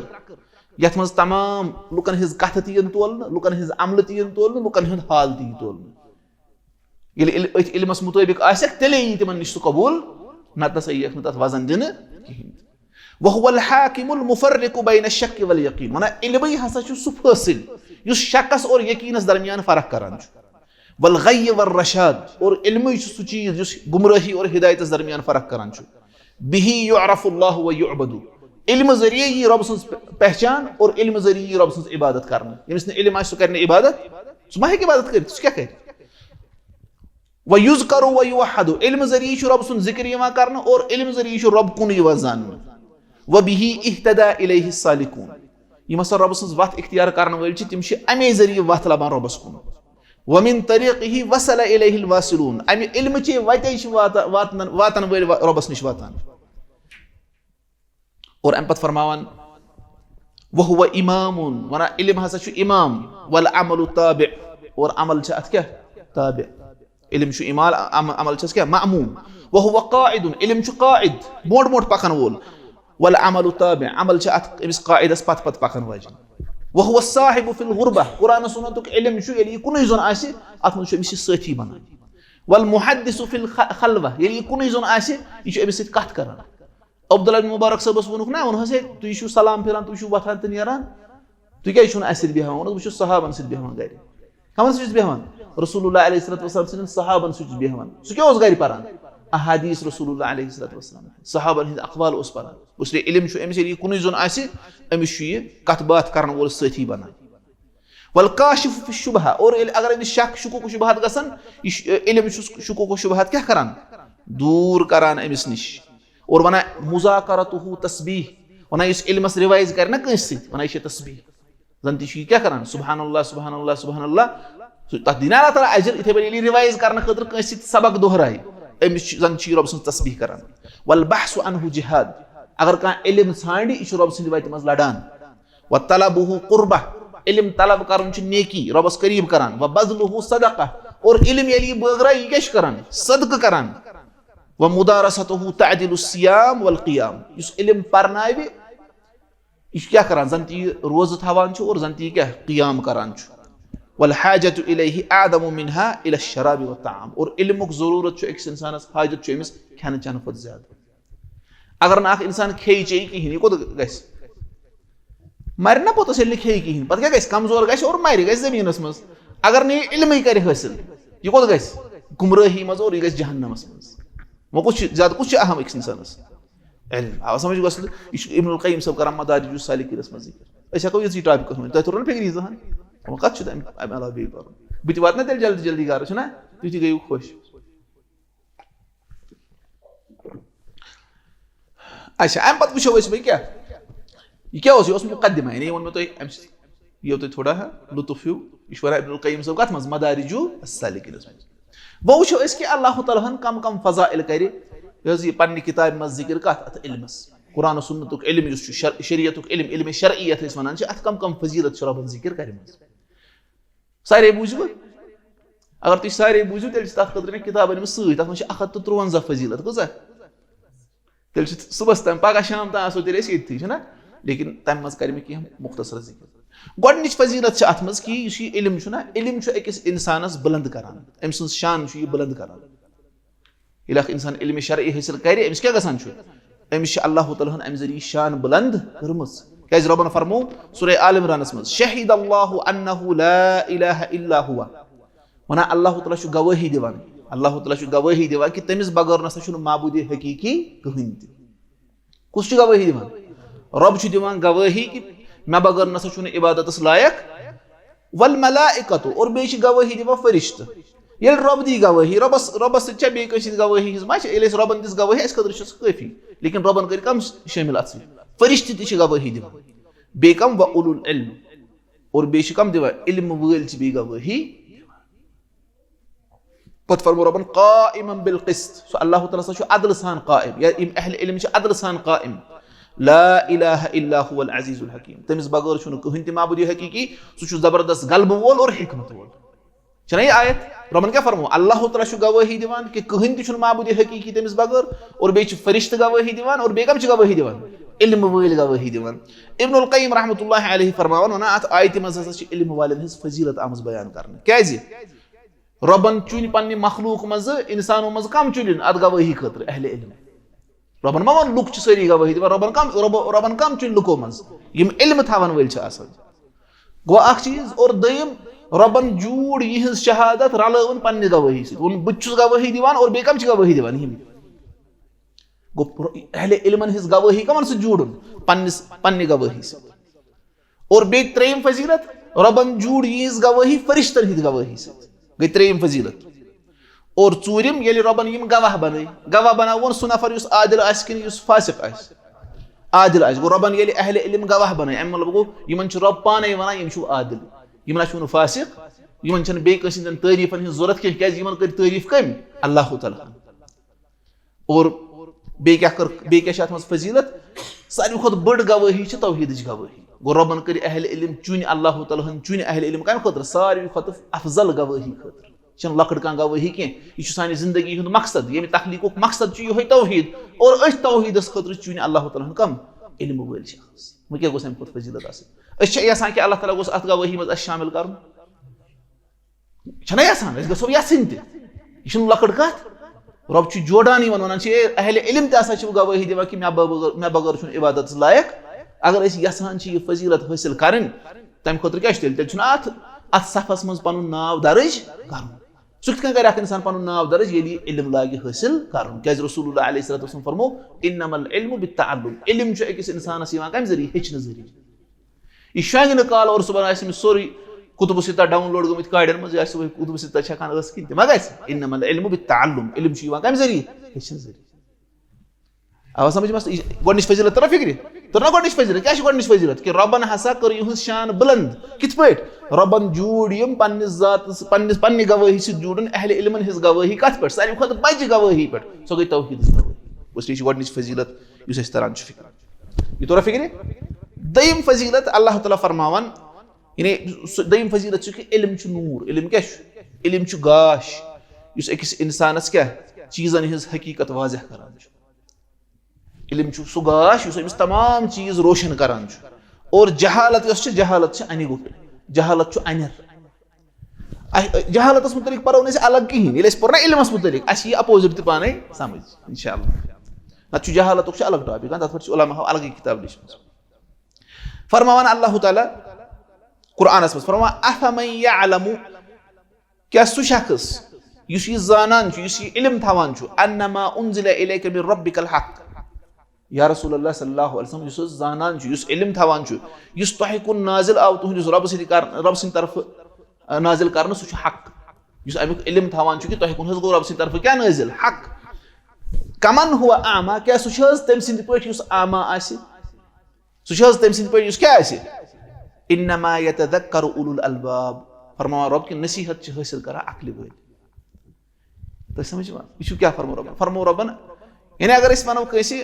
یَتھ منٛز تمام لُکن ہٕنٛز کتھٕ تہِ یِن تولنہٕ، لُکن ہٕنٛز عملہٕ تہِ یِن تولنہٕ، لُکن ہُنٛد حال تہِ یی تولنہٕ۔ ییٚلہِ عل-، أتھۍ علمس مُطٲبِق آسٮ۪کھ، تیٚلے یی تِمن نِش سُہ قبوٗل، نتہٕ نسا ییٖکھ نہٕ تتھ وزن دِنہٕ کِہیٖنۍ تہِ۔ وَهُوَ الْحَاكِمُ الْمُفَرِّقُ بَيْنَ الشَّكِّ وَالْيَقِينِ۔ وَنان علمٕے ہسا چھُ سُہ فٲصِل یُس شکس اور یقیٖنس درمیان فرق کران چھُ۔ وَالْغَيِّ وَالرَّشَادِ، اور علمٕے چھُ سُہ چیٖز یُس گمرٲہی اور ہدایتس درمیان فرق کران چھُ۔ بِهِ يُعْرَفُ اللَّهُ وَيُعْبَدُ۔ علمہٕ ذٔریعے یی رۄب سٕنٛز پہچان اور علمہٕ ذٔریعے یی رۄب سٕنٛز عبادت کرنہٕ۔ ییٚمِس نہٕ علم آسہِ، سُہ کرِ نہٕ عبادت، سُہ ما ہیٚکہِ عبادت کٔرِتھ؟ سُہ کیٛاہ کرِ؟ وَيُذْكَرُ وَيُوَحَّدُ، علمہٕ ذٔریعے یی چھُ رۄب سُنٛد ذِکر یِوان کرنہٕ اور علمہٕ ذٔریعے یی چھُ رۄب کُنُے یوت زاننہٕ۔ وَبِهِ اهْتَدَى إِلَيْهِ السَّالِكُونَ، یِم ہسا رۄب سٕنٛز وَتھ اختیار کرن وٲلۍ چھِ، تِم چھِ اَمے ذٔریعہٕ وَتھ لبان رۄبَس کُن۔ وَمِن طَرِيقِهِ وَصَلَ إِلَيْهِ الْوَاصِلُونَ، اَمہِ علمہٕ چے وَتے چھِ واتا-، واتنن-، واتن وٲلۍ وا-، رۄبَس نِش واتان۔ اور اَمہِ پتہٕ فرماوان، وَهُوَ إِمَامٌ، وَنان علم ہسا چھُ اِمام، وَالْعَمَلُ تَابِعٌ، اور عمل چھِ اَتھ کیٛاہ؟ تابع۔ علم چھُ اِمام، عم-، عمل چھَس کیٛاہ؟ مَأْمُومٌ۔ وَهُوَ قَاعِدٌ، علم چھُ قاعد، برونٛٹھ برونٛٹھ پکن وول۔ وَالْعَمَلُ تَابِعٌ، عمل چھِ اَتھ أمِس قاعدس پتھ پتھ پکن واجٮ۪ن۔ وَهُوَ الصَّاحِبُ فِي الْغُرْبَةِ، قرآن و سُنتُک علم چھُ، ییٚلہِ یہِ کُنُے زوٚن آسہِ، اَتھ منٛز چھُ أمِس یہِ سٲتھی بنان۔ وَالْمُحَدِّثُ فِي الْخَ-، خَلْوَةِ، ییٚلہِ یہِ کُنُے زوٚن آسہِ، یہِ چھُ أمِس سۭتۍ کتھ کران۔ عبداللہ بن مبارک صٲبس ووٚنُکھ نا، ووٚنُکھ ہے، تُہۍ چھِو سلام پھِران، تُہۍ چھِو وۄتھان تہٕ نیران، تُہۍ کیٛازِ چھِو نہٕ اَسہِ سۭتۍ بیٚہوان؟ ووٚنُکھ، بہٕ چھُس صحابن سۭتۍ بیٚہوان گرِ۔ کمن سۭتۍ چھُس بیٚہوان؟ رسول اللہ علیہ الصلوۃ والسلام سٕنٛدٮ۪ن صحابن سۭتۍ چھُس بیٚہوان۔ سُہ کیٛاہ اوس گرِ پران؟ احادیث رسول اللہ علیہ الصلوۃ والسلام، صحابن ہٕنٛدۍ اقوال اوس پران۔ اس لیے علم چھُ أمِس، ییٚلہِ یہِ کُنُے زوٚن آسہِ، أمِس چھُ یہِ کتھ باتھ کرن وول سٲتھی بنان۔ والکاشف فی الشبہہ، اور ییٚلہِ اگر أمِس شک شکوک و شبہات گژھن، یہِ چھُ، علم چھُ شکوک و شبہات کیٛاہ کران؟ دوٗر کران أمِس نِش۔ اور ونان مذاکرتہ تسبیح، ونان یُس علمس ریوائز کرِ نا کٲنٛسہِ سۭتۍ، ونان یہِ چھِ تسبیح۔ زن تہِ چھُ یہِ کیٛاہ کران؟ سبحان اللہ، سبحان اللہ، سبحان اللہ۔ سُہ، تتھ دِنۍ اللہ تعالیٰ اجر، یِتھے پٲٹھۍ ییٚلہِ یہِ ریوائز کرنہٕ خٲطرٕ کٲنٛسہِ سۭتۍ سبق دۄہرایہِ، أمِس چھُ، زن چھُ یہِ رۄب سٕنٛز تسبیح کران۔ والبحث عنہ جہاد، اگر کانٛہہ علم ژھانڈِ، یہِ چھُ رۄب سٕنٛدِ وتہِ منٛز لڑان۔ وطلبہ قربہ، علم طلب کرُن چھُ نیکی، رۄبس قریب کران۔ وبذلہ صدقہ، اور علم ییٚلہِ یہِ بٲگراوِ، یہِ کیٛاہ چھُ کران؟ صدقہٕ کران۔ ومدارستہ تعدل الصیام والقیام، یُس علم پرناوِ، یہِ چھُ کیٛاہ کران؟ زن تہِ یہِ روزٕ تھاوان چھُ اور زن تہِ یہِ کیٛاہ قیام کران چھُ۔ والحاجة الیہ اعظم منها الی الشراب والطعام، اور علمُک ضروٗرت چھُ أکِس انسانس، حاجت چھُ أمِس کھٮ۪نہٕ چٮ۪نہٕ کھۄتہٕ زیادٕ۔ اگر نہٕ اکھ انسان کھیٚیہِ چیٚیہِ کِہیٖنۍ، یہِ کوٚت گژھِ؟ مرِ نا پوٚتُس ییٚلہِ نہٕ کھیٚیہِ کِہیٖنۍ، پتہٕ کیٛاہ گژھِ؟ کمزور گژھِ اور مرِ، گژھِ زٔمیٖنس منٛز۔ اگر نہٕ یہِ علمٕے کرِ حٲصِل، یہِ کوٚت گژھِ؟ گمرٲہی منٛز اور یہِ گژھِ جہنمس منٛز۔ وۄنۍ کُس چھُ زیادٕ، کُس چھُ اہم أکِس انسانس؟ علم۔ آو سمجھ؟ گوٚو اصل، یہِ چھُ ابن القیم صٲب کران مدارج السالکینس منٛز ذکر۔ أسۍ ہٮ۪کو یِژٕے ٹاپک ؤنِتھ، تۄہہِ توٚرو نہٕ فکرِ یہِ زٕہن؟ وۄنۍ کتھ چھُ تمہِ، امہِ علاوٕ بیٚیہِ پرُن؟ بہٕ تہِ واتہٕ نا تیٚلہِ جلدی جلدی گرٕ، چھُنہ؟ تُہۍ تہِ گٔیِو خۄش۔ اچھا، امہِ پتہٕ وٕچھو أسۍ وۄنۍ کیٛاہ، یہِ کیٛاہ اوس؟ یہِ اوس مقدمہ، یعنی یہِ ووٚن مےٚ تۄہہِ امہِ سۭتۍ، یِیو تۄہہِ تھوڑا ہا لطف ہیوٗ۔ یہِ چھُ ونان ابن القیم صٲب کتھ منٛز؟ مدارج السالکینس منٛز۔ وۄنۍ وٕچھو أسۍ کہِ اللہ تعالیٰ ہن کم کم فضائل کرِ، یۄس یہِ پننہِ کتابہِ منٛز ذکر کتھ اتھ علمس، قرآن و سنتُک علم یُس چھُ، شر-، شریعتُک علم، علم شرعی یتھ أسۍ ونان چھِ، اتھ کم کم فضیلت چھِ رۄبن ذکر کرِمٕژ۔ سارے بوٗزِو؟ اگر تُہۍ سارے بوٗزِو، تیٚلہِ چھِ تَتھ خٲطرٕ مےٚ کِتاب أنمٕژ سۭتۍ۔ تَتھ منٛز چھِ اَکھ ہَتھ تہٕ تُرٛوَنزاہ فضیٖلت۔ کۭژاہ؟ تیٚلہِ چھِ صُبحَس تام، پَگاہ شام تام آسو تیٚلہِ أسۍ ییٚتھی، چھُنہ؟ لیکن تَمہِ منٛز کَرِ مےٚ کینٛہہ مُختصر ذِکِر۔ گۄڈٕنِچ فضیٖلت چھِ اَتھ منٛز کہِ یُس یہِ علم چھُنہ، علم چھُ أکِس اِنسانَس بُلنٛد کَران، أمۍ سٕنٛز شان چھُ یہِ بُلنٛد کَران۔ ییٚلہِ اَکھ اِنسان علمِ شرعی حٲصِل کَرِ، أمِس کیٛاہ گژھان چھُ؟ أمِس چھِ اللہ تعالیٰ ہَن اَمہِ ذٔریعہٕ شان بُلنٛد کٔرمٕژ۔ کیٛازِ رۄبَن فرموو سورہ آل عمرانَس منٛز، "شہد اللہ انہ لا الہ الا ہوا"۔ وَنان اللہ تعالیٰ چھُ گوٲہی دِوان، اللہ تعالیٰ چھُ گوٲہی دِوان کہِ تٔمِس بغٲر نہ سا چھُنہٕ معبوٗدِ حقیٖقی کٕہٕنۍ تہِ۔ کُس چھُ گوٲہی دِوان؟ رۄب چھُ دِوان گوٲہی کہِ مےٚ بغٲر نہ سا چھُنہٕ عبادتَس لایق۔ والملائکۃ، اور بیٚیہِ چھِ گوٲہی دِوان فرشتہٕ۔ ییٚلہِ رۄب دی گوٲہی، رۄبَس، رۄبَس سۭتۍ چھےٚ بیٚیہِ کٲنٛسہِ ہِنٛز گوٲہی ہِنٛز ما چھےٚ؟ ییٚلہِ أسۍ رۄبَن دِژ گوٲہی، اَسہِ خٲطرٕ چھُ سُہ کٲفی۔ لیکن رۄبَن کٔرۍ کَم شٲمِل اَتھ سۭتۍ؟ فرشتہٕ تہِ چھِ گوٲہی دِوان۔ بیٚیہِ کَم؟ وَأُولُو العِلْم۔ اور بیٚیہِ چھِ کَم دِوان؟ علم وٲلۍ چھِ بیٚیہِ گوٲہی۔ پتہٕ فرموو رۄبن، "قائما بالقسط"، سُہ اللہ تعالیٰ ہسا چھُ عدلہٕ سان قائم، یا یِم اہل علم چھِ عدلہٕ سان قائم۔ "لا الہ الا هو العزیز الحکیم"، تٔمِس بغٲر چھُنہٕ کٕہٕنۍ تہِ معبوٗدِ حقیٖقی، سُہ چھُ زبردست غلبہٕ وول اور حکمت وول۔ چھَنا یہِ آیت؟ رۄبن کیٛاہ فرموو؟ اللہ تعالیٰ چھُ گوٲہی دِوان کہِ کٕہٕنۍ تہِ چھُنہٕ معبوٗدِ حقیٖقی تٔمِس بغٲر، اور بیٚیہِ چھِ فرشتہٕ گوٲہی دِوان، اور بیٚیہِ کَم چھِ گوٲہی دِوان؟ علم وٲلۍ گوٲہی دِوان۔ ابن القیم رحمتہ اللہ علیہ فرماوان، وَنان، اَتھ آیتہِ منٛز ہسا چھِ علم والٮ۪ن ہٕنٛز فضیلت آمٕژ بیان کرنہٕ۔ کیٛازِ؟ رۄبن چُنۍ پننہِ مخلوق منٛزٕ، انسانو منٛزٕ کم چُنِن اتھ گوٲہی خٲطرٕ؟ اہل علم۔ رۄبن ما ووٚن لُکھ چھِ سٲری گوٲہی دِوان، رۄبن کم، رۄب-، رۄبن کم چُنۍ لُکو منٛز؟ یِم علم تھاون وٲلۍ چھِ آسان۔ گوٚو اکھ چیٖز۔ اور دوٚیِم، رۄبن جوٗڑ یِہنٛز شہادت، رلٲوٕن پننہِ گوٲہی سۭتۍ۔ ووٚن، "بہٕ تہِ چھُس گوٲہی دِوان"، اور بیٚیہِ کم چھِ گوٲہی دِوان؟ یِم۔ گوٚو، اہل علمن ہٕنٛز گوٲہی کمن سۭتۍ جوٗڑُن؟ پننِس، پننہِ گوٲہی سۭتۍ۔ اور بیٚیہِ ترٛیٚیِم فضیلت، رۄبن جوٗڑ یِہٕنٛز گوٲہی فرشتن ہٕنٛدِ گوٲہی سۭتۍ۔ گٔے ترٛیٚیِم فضیلت۔ اور ژوٗرِم، ییٚلہِ رۄبن یِم گواہ بنٲے، گواہ بناوون سُہ نفر یُس عادل آسہِ کِنہٕ یُس فاسق آسہِ؟ عادل آسہِ۔ گوٚو، رۄبن ییٚلہِ اہل علم گواہ بنٲے، اَمہِ مطلب گوٚو، یِمن چھُ رۄب پانے ونان، یِم چھِو عادل، یِم نہ چھِو نہٕ فاسق، یِمن چھنہٕ بیٚیہِ کٲنٛسہِ ہٕنٛدٮ۪ن تعریٖفن ہٕنٛز ضروٗرت کینٛہہ، کیٛازِ یِمن کٔرۍ تعریٖف کٔمۍ؟ اللہ تعالیٰ ہن۔ اور بیٚیہِ کیٛاہ کٔر، بیٚیہِ کیٛاہ چھِ اَتھ منٛز فضیٖلت؟ ساروی کھۄتہٕ بٔڑ گوٲہی چھِ توحیٖدٕچ گوٲہی۔ گوٚو، رۄبَن کٔرۍ اہل علم چُنۍ، اللہ تعالیٰ ہَن چُنۍ اہل علم کَمہِ خٲطرٕ؟ ساروی کھۄتہٕ افضل گوٲہی خٲطرٕ۔ یہِ چھَنہٕ لۄکٕٹ کانٛہہ گوٲہی کینٛہہ، یہِ چھُ سانہِ زندگی ہُنٛد مقصد، ییٚمہِ تخلیٖقُک مقصد چھُ یِہوٚے توحیٖد۔ اور أتھۍ توحیٖدَس خٲطرٕ چُنۍ اللہ تعالیٰ ہَن کَم؟ علم وٲلۍ شخص۔ وۄنۍ کیٛاہ گوٚژھ اَمہِ کھۄتہٕ فضیٖلت آسٕنۍ؟ أسۍ چھِ یَژھان کہِ اللہ تعالیٰ گوٚژھ اَتھ گوٲہی منٛز اَسہِ شٲمِل کَرُن؟ چھَنا یَژھان؟ أسۍ گژھو یَژھٕنۍ تہِ۔ یہِ چھُنہٕ لۄکٕٹ کَتھ۔ رۄب چھُ جوڑان یِمن، وَنان چھِ، "اے اہل علم تہِ ہسا چھِ گوٲہی دِوان کہِ مےٚ بغٲر، مےٚ بغٲر چھُنہٕ عبادتس لایق۔" اگر أسۍ یژھان چھِ یہِ فضیلت حٲصِل کرٕنۍ، تَمہِ خٲطرٕ کیٛاہ چھُ تیٚلہِ؟ تیٚلہِ چھُنہٕ اَتھ، اَتھ صفس منٛز پنُن ناو درٕج کرُن۔ سُہ کِتھ کٔنۍ کرِ اکھ انسان پنُن ناو درٕج؟ ییٚلہِ یہِ علم لاگہِ حٲصِل کرُن۔ کیٛازِ رسول اللہ علیہ الصلوۃ والسلام فرمو، "انما العلم بالتعلم۔" علم چھُ أکِس انسانس یِوان کمہِ ذٔریعہٕ؟ ہیٚچھنہٕ ذٔریعہٕ۔ یہِ شۄنٛگہِ نہٕ کالہٕ اور صُبحن آسہِ أمِس سورُے کُتُبہٕ سِتہ download گٔمٕتۍ کاڑٮ۪ن منٛز، یہِ آسہِ صُبحٲے کُتُبہٕ سِتہ چھکان ٲس کِنۍ تہِ ما گژھِ؟ انما العلم بالتعلم، علم چھُ یِوان کمہِ ذٔریعہٕ؟ ہیٚچھنہٕ ذٔریعہٕ۔ آوا سمجھ منٛز؟ یہِ گۄڈٕنِچ فضیلت ترا فکرِ؟ تر نا گۄڈٕنِچ فضیلت؟ کیٛاہ چھِ گۄڈٕنِچ فضیلت؟ کہِ رۄبن ہسا کٔر یِہٕنٛز شان بُلند۔ کِتھ پٲٹھۍ؟ رۄبن جوٗڑ یِم پننِس ذاتس، پننِس، پننہِ گوٲہی سۭتۍ جوٗڑُن اہل علمن ہٕنٛز گوٲہی۔ کتھ پٮ۪ٹھ؟ ساروی کھۄتہٕ بجہِ گوٲہی پٮ۪ٹھ۔ سۄ گٔے توحیٖدٕچ گوٲہی۔ اس لیے چھِ گۄڈٕنِچ فضیلت یُس اَسہِ تران چھُ فکرِ۔ یہِ توٚرا فکرِ؟ دوٚیِم فضیلت اللہ تعالیٰ فرماوان، یعنی سُہ دوٚیِم فضیلت چھُ کہِ علم چھُ نوٗر۔ علم کیٛاہ چھُ؟ علم چھُ گاش، یُس أکِس اِنسانَس کیٛاہ؟ چیٖزَن ہٕنٛز حقیٖقت واضح کران چھُ۔ علم چھُ سُہ گاش، یُس أمِس تمام چیٖز روشن کران چھُ۔ اور جہالت یۄس چھِ، جہالت چھِ اَنہِ گوٚٹ، جہالت چھُ اَنٮ۪ر۔ اَ-، جہالتس متعلق پرو نہٕ أسۍ الگ کِہیٖنۍ۔ ییٚلہِ اَسہِ پوٚر نا علمس متعلق، اَسہِ یی opposite تہِ پانے سمجھ، انشاءاللہ۔ نتہٕ چھُ جہالتُک چھُ الگ topic، تتھ پٮ۪ٹھ چھُ علماہو الگٕے کتاب لیچھمٕژ۔ فرماوان اللہ تعالیٰ قرآنس منٛز، فرماوان، "افمن یعلم"، کیٛاہ سُہ شخص یُس یہِ زانان چھُ، یُس یہِ علم تھاوان چھُ، "انما انزل الیک من ربک الحق"، یا رسول اللہ صلی اللہ علیہ وسلم، یُس حظ زانان چھُ، یُس علم تھاوان چھُ، یُس تۄہہِ کُن نازل آو تُہنٛدِس رۄبہٕ سۭتۍ کر-، رۄبہٕ سٕنٛدِ طرفہٕ، آ، نازل کرنہٕ، سُہ چھُ حق۔ یُس امیُک علم تھاوان چھُ کہِ تۄہہِ کُن حظ گوٚو رۄبہٕ سٕنٛدِ طرفہٕ کیٛاہ نازل؟ حق۔ کمن ہوا اعمیٰ، کیٛاہ سُہ چھُ حظ تٔمۍ سٕنٛدِ پٲٹھۍ یُس اعمیٰ آسہِ؟ سُہ چھُ حظ تٔمۍ سٕنٛدِ پٲٹھۍ یُس کیٛاہ آسہِ؟ انما یتذکر اولو الالباب۔ فرماوان رۄب کہِ نصیحت چھِ حٲصِل کران عقلہِ وٲلۍ۔ تۄہہِ سمجھ یِوان؟ یہِ چھُ کیٛاہ فرمو رۄبن؟ فرمو رۄبن، یعنی اگر أسۍ ونو کٲنٛسہِ،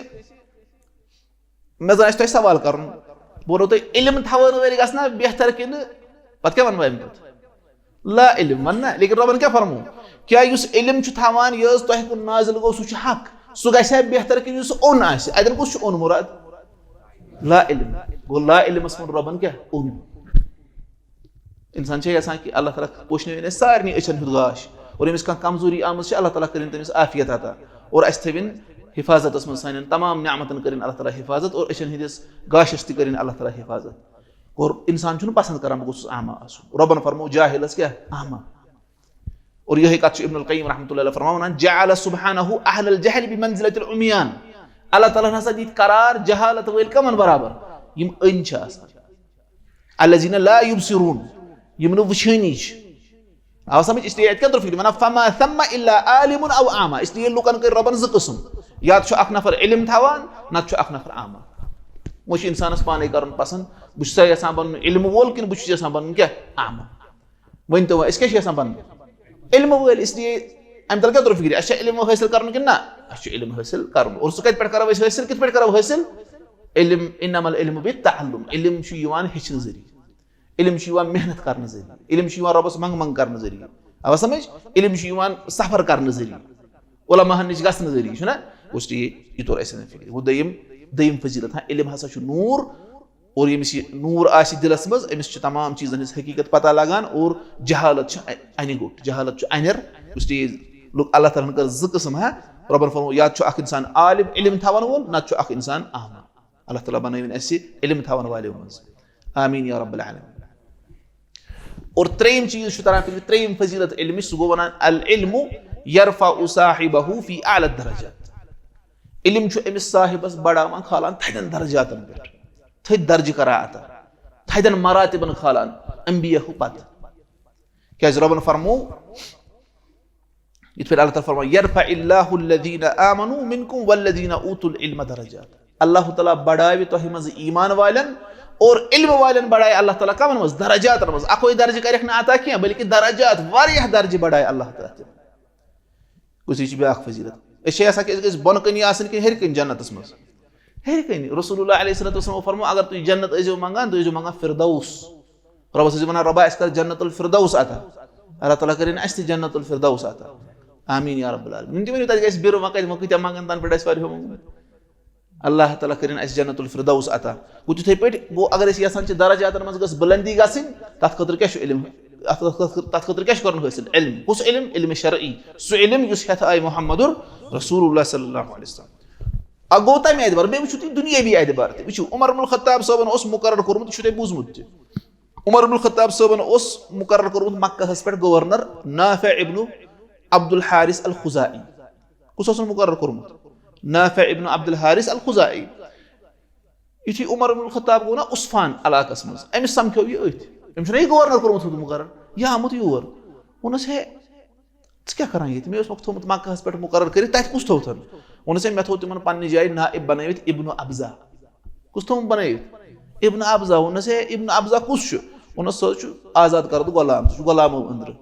مےٚ زن آسہِ تۄہہِ سوال کرُن، بہٕ ونو تۄہہِ، علم تھاوان وٲلۍ گژھنا بہتر کِنہٕ، پتہٕ کیٛاہ ونہٕ بہٕ امہِ پتہٕ؟ لا علم وننا، لیکن رۄبن کیٛاہ فرمو؟ کیٛاہ یُس علم چھُ تھاوان، یہِ حظ تۄہہِ کُن نازل گوٚو، سُہ چھُ حق، سُہ گژھِ ہا بہتر کِنہٕ یُس اوٚن آسہِ؟ اتٮ۪ن کُس چھُ اوٚن مراد؟ لا علم۔ گوٚو لا علمس ووٚن رۄبن کیٛاہ؟ اوٚن۔ انسان چھا یژھان کہِ اللہ تعالیٰ پوشنٲوِن اَسہِ سارنٕے أچھن ہُنٛد گاش، اور ییٚمِس کانٛہہ کمزوری آمٕژ چھِ، اللہ تعالیٰ کٔرِن تٔمِس عافیت عطا، اور اَسہِ تھٲوِن حفاظتس منٛز، سانٮ۪ن تمام نعمتن کٔرِن اللہ تعالیٰ حفاظت، اور أچھن ہٕنٛدِس گاشس تہِ کٔرِن اللہ تعالیٰ حفاظت۔ اور انسان چھُنہٕ پسند کران بہٕ گوٚژھُس اعمیٰ آسُن۔ رۄبن فرموو جاہلس کیٛاہ؟ اعمیٰ۔ اور یِہے کتھ چھُ ابن القیم رحمۃ اللہ علیہ فرماوان، "جعل سبحانہ اہل الجہل بمنزلۃ العمیان۔" اللہ تعالیٰ ہن ہسا دِتۍ قرار جہالت وٲلۍ کمن برابر؟ یِم أنۍ چھِ آسان۔ الذین لا یبصرون، یِم نہٕ وٕچھٲنی چھِ۔ آو سمجھ؟ اس لیے اتہِ کیٛاہ ترٛوو فکرِ؟ ونان، "فما ثم الا عالم او اعمیٰ۔" اس لیے لُکن کٔرۍ رۄبن زٕ قٕسم، یا تہٕ چھُ اکھ نفر علم تھاوان، نتہٕ چھُ اکھ نفر اعمیٰ۔ وۄنۍ چھُ انسانس پانے کرُن پسند، بہٕ چھُسا یژھان بنُن علم وول کِنہٕ بہٕ چھُس یژھان بنُن کیٛاہ؟ اعمیٰ۔ ؤنۍ تو وۄنۍ، أسۍ کیٛاہ چھِ یژھان بنُن؟ علم وٲلۍ۔ اس لیے امہِ تل کیٛاہ ترٛوو فکرِ؟ اَسہِ چھا علم حٲصِل کرُن کِنہٕ نہ؟ اَسہِ چھُ علم حٲصِل کرُن۔ اور سُہ کتہِ پٮ۪ٹھ کرو أسۍ حٲصِل؟ کِتھ پٲٹھۍ کرو حٲصِل؟ علم، انما العلم بالتعلم۔ علم چھُ یِوان ہیٚچھنہٕ ذٔریعہٕ۔ علم چھُ یِوان محنت کرنہٕ ذٔریعہٕ، علم چھُ یِوان رۄبَس منٛگہٕ منٛگہٕ کرنہٕ ذٔریعہٕ، آوا سمجھ؟ علم چھُ یِوان سفر کرنہٕ ذٔریعہٕ، علماء ہن نِش گژھنہٕ ذٔریعہٕ، چھُنہ؟ گوٚو یہِ توٚر اَسہِ فِکرِ۔ گوٚو دوٚیِم، دوٚیِم فضیلت، ہاں، علم ہسا چھُ نوٗر، اور ییٚمِس یہِ نوٗر آسہِ دِلس منٛز، أمِس چھِ تمام چیٖزن ہٕنٛز حقیٖقت پتہ لگان، اور جہالت چھِ اَ-، انہِ گوٚٹ، جہالت چھُ انٮ۪ر۔ اس لیے لوٚگ اللہ تعالیٰ ہن کٔر زٕ قٕسم، ہاں، رۄبن فرموو، یا چھُ اکھ انسان عالم، علم تھاوان وول، نتہٕ چھُ اکھ انسان اعمیٰ۔ اللہ تعالیٰ بنٲوِن اَسہِ علم تھاوَن والیو منٛز۔ آمین یا رب العالمین۔ اور ترٛیٚیِم چیٖز چھُ تران فِکرِ، ترٛیٚیِم فضیلت علمٕچ، سُہ گوٚو وَنان، "العلم یرفع صاحبہ فی اعلی الدرجات۔" علم چھُ أمِس صاحبَس بڑاوان، کھالان تھدٮ۪ن درجاتن پٮ۪ٹھ، تھٔدۍ درجہٕ کران عطا، تھدٮ۪ن مراتبن کھالان انبیاء پتہٕ۔ کیازِ رۄبن فرموو، یِتھ پٲٹھۍ اللہ تعالیٰ فرماوان، "یرفع اللہ الذین آمنوا منکم والذین اوتوا العلم درجات۔" اللہ تعالیٰ بڑاوِ تۄہہِ منٛز ایمان والٮ۪ن اور علم والٮ۪ن بڑاوِ اللہ تعالیٰ کمن منٛز؟ درجاتن منٛز۔ اکوے درجہٕ کرٮ۪کھ نہٕ عطا کینٛہہ، بلکہِ درجات، واریاہ درجہٕ بڑاوِ اللہ تعالیٰ تِمن۔ گوٚو، یہِ چھِ بیٛاکھ فضیلت۔ أسۍ چھِ یژھان کہِ أسۍ گٔژھۍ بۄنہٕ کَنہِ آسٕنۍ کِنہٕ ہیٚرِ کَنہِ جنتَس منٛز؟ ہیٚرِ کَنہِ۔ رسول اللہ علیہ الصلوۃ والسلام فرموو، اگر تُہۍ جنت ٲسۍزیو منٛگان، تُہۍ ٲسۍزیو منٛگان فردوس۔ رۄبَس ٲسۍزیو وَنان، "رۄبا، اَسہِ کر جنت الفردوس عطا۔" اللہ تعالیٰ کٔرِنۍ اَسہِ تہِ جنت الفردوس عطا۔ آمین یا رب العالمین۔ وۄنۍ تہِ ؤنِو، تَتہِ گژھِ بِرٕ وۄنۍ کَتہِ، وۄنۍ کۭتیٛاہ منٛگَن، تَنہٕ پٮ۪ٹھ اَسہِ واریاہو منٛگمُت۔ اللہ تعالیٰ کٔرِنۍ اَسہِ جنت الفردوس عطا۔ گوٚو، تِتھَے پٲٹھۍ گوٚو، اگر أسۍ یَژھان چھِ درجاتَن منٛز گٔژھ بُلندی گژھٕنۍ، تَتھ خٲطرٕ کیٛاہ چھُ علم؟ اتھ اتھ خٲطرٕ تتھ خٲطرٕ کیٛاہ چھُ کرُن حٲصِل؟ علم۔ کُس علم؟ علم شرعی، سُہ علم یُس ہٮ۪تھ آیہِ محمد رسول اللہ صلی اللہ علیہ وسلم۔ اکھ گوٚو تمہِ اعتبار، بیٚیہِ وٕچھِو تُہۍ دُنیٲوی اعتبار تہِ۔ وٕچھِو، عمر بن الخطاب صٲبن اوس مُقرر کوٚرمُت، یہِ چھُو تۄہہِ بوٗزمُت تہِ۔ عمر بن الخطاب صٲبن اوس مُقرر کوٚرمُت مکہ ہس پٮ۪ٹھ گورنر نافع ابن عبد الحارث الخزاعی۔ کُس اوسُن مُقرر کوٚرمُت؟ نافع ابن عبد الحارث الخزاعی۔ یُتھُے عمر بن الخطاب گوٚو نا عثفان علاقس منٛز، أمِس سمکھیو یہِ أتھۍ۔ أمِس چھُنہ یہِ گورنر کوٚرمُت ہوٚتُن مُقرر، یہِ آمُت یور۔ ووٚنُس، ہے، ژٕ کیٛاہ کران ییٚتہِ؟ مےٚ اوس مکھ تھوٚومُت مکہس پٮ۪ٹھ مُقرر کٔرِتھ، تتہِ کُس تھوٚوتھن؟ ووٚنُس، ہے، مےٚ تھوٚو تِمن پننہِ جایہِ نائب بنٲوِتھ ابن ابزا۔ کُس تھوٚوُن بنٲوِتھ؟ ابن ابزا۔ ووٚنُس، ہے، ابن ابزا کُس چھُ؟ ووٚنُس، سُہ حظ چھُ آزاد کردٕ غلام، سُہ چھُ غلامو أنٛدرٕ،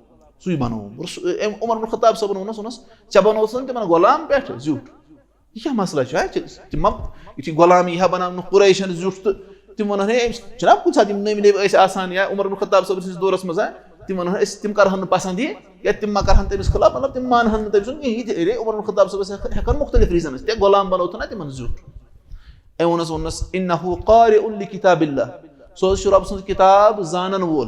سُے بنووُن۔ رس-، أمۍ عمر بن خطاب صٲبن ووٚنُس، ووٚنُس، ژےٚ بنووُتھ تِمن غلام پٮ۪ٹھ زیُٹھ؟ یہِ کیٛاہ مسئلہ چھُ؟ ہا، ژٕ-، تِم ما، یُتھُے غلام یی ہا بناونہٕ قریشن زیُٹھ تہٕ تِم ونہٕ ہن، ہے، أمِس چھِنہ کُنہِ ساتہٕ یِم نٔوۍ نٔوۍ ٲسۍ آسان یا عمر بن خطاب صٲبَس سٕنٛدِس دورس منٛز، ہا، تِم ونہٕ ہن، أسۍ، تِم کرہن نہٕ پسند یہِ یا تِم ما کرہن تٔمِس خلاف، مطلب، تِم مانہن نہٕ تٔمۍ سُنٛد کِہیٖنۍ۔ یہِ تہِ، ہے، عمر بن خطاب صٲبَس ہٮ۪کھ-، ہٮ۪کن مُختٔلِف reasons تہِ، غلام بنووُتھ نہ تِمن زیُٹھ۔ أمۍ ووٚنُس، ووٚنُس، "إنه قارئ لكتاب الله"، سُہ حظ چھُ رۄب سٕنٛز کِتاب زانن وول۔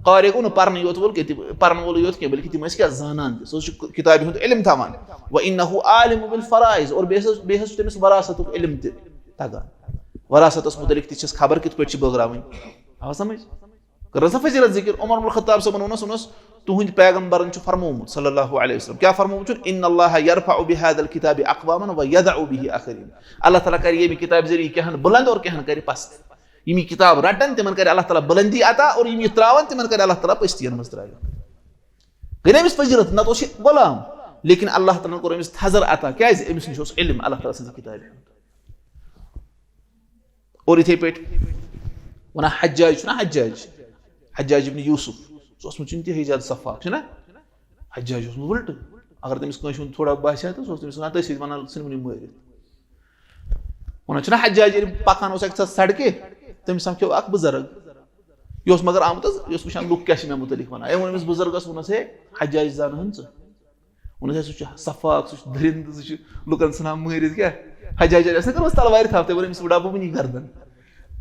قارئ گوٚو نہٕ پرنہٕ یوت وول کینٛہہ، تہِ پرنہٕ وولٕے یوت کینٛہہ، بلکہِ تِم ٲسۍ کیٛاہ زانان تہِ۔ سُہ حظ چھُ کِتابہِ ہُنٛد علم تھاوان۔ "وإنه عالم بالفرائض"، اور بیٚیہِ حظ، بیٚیہِ حظ چھُ تٔمِس وراثتُک علم تہِ تگان۔ وراثتس مُتعلق تہِ چھِس خبر کِتھ پٲٹھۍ چھِ بٲگراوٕنۍ۔ آو سمجھ؟ کٔر سا فضیلت ذکر؟ عمر بن الخطاب صٲبن ووٚنُس، ووٚنُس، تُہنٛدۍ پیغمبرن چھُ فرمومُت صلی اللہ علیہ وسلم۔ کیٛاہ فرمومُت چھُن؟ "إن الله يرفع بهذا الكتاب أقواما ويضع به آخرين"۔ اللہ تعالیٰ کرِ ییٚمہِ کِتابہِ ذٔریعہٕ کینٛہن بلند اور کینٛہن کرِ پست۔ یِم یہِ کِتاب رٹن، تِمن کرِ اللہ تعالیٰ بلندی عطا، اور یِم یہِ تراون، تِمن کرِ اللہ تعالیٰ پستی منٛز تراوِتھ۔ گٔے نہ أمِس فضیلت، نتہٕ اوس یہِ غلام، لیکن اللہ تعالیٰ ہن کوٚر أمِس تھزر عطا۔ کیٛازِ؟ أمِس نِش اوس علم اللہ تعالیٰ سٕنٛزِ کِتابہِ ہُنٛد۔ اور یِتھے پٲٹھۍ ونان حجاج چھُنہ، حجاج، حجاج ابن یوسف، سُہ اوسمُت چھُ انتہٲیی زیادٕ سفاک، چھُنہ؟ حجاج اوسمُت وٕلٹہٕ۔ اگر تٔمِس کٲنٛسہِ ہُنٛد تھوڑا باسہِ ہا تہٕ سُہ اوس تٔمِس ونان تٔتھۍ سۭتۍ، ونان ژھٕنوُن یہِ مٲرِتھ۔ ونان چھُنہ حجاج ییٚلہِ پکان اوس اکہِ ساتہٕ سڑکہِ، تٔمِس سمکھیو اکھ بُزرگ۔ یہِ اوس مگر آمُت حظ، یہِ اوس وٕچھان لُکھ کیٛاہ چھِ مےٚ مُتعلق ونان۔ أمۍ ووٚن أمِس بُزرگس، ووٚنُس، "ہے، حجاج زانہٕ ہن ژٕ؟" ووٚنُس، "ہے، سُہ چھُ سفاک، سُہ چھُ دٔرِنٛدٕ، سُہ چھُ لُکن ژھٕنان مٲرِتھ کیٛاہ؟ حجاجن ٲس نہ کٔرمٕژ تلوارِ تھپھ، تٔمۍ ووٚن أمِس، وٕڈاوٕ بہٕ وٕنی گردن۔"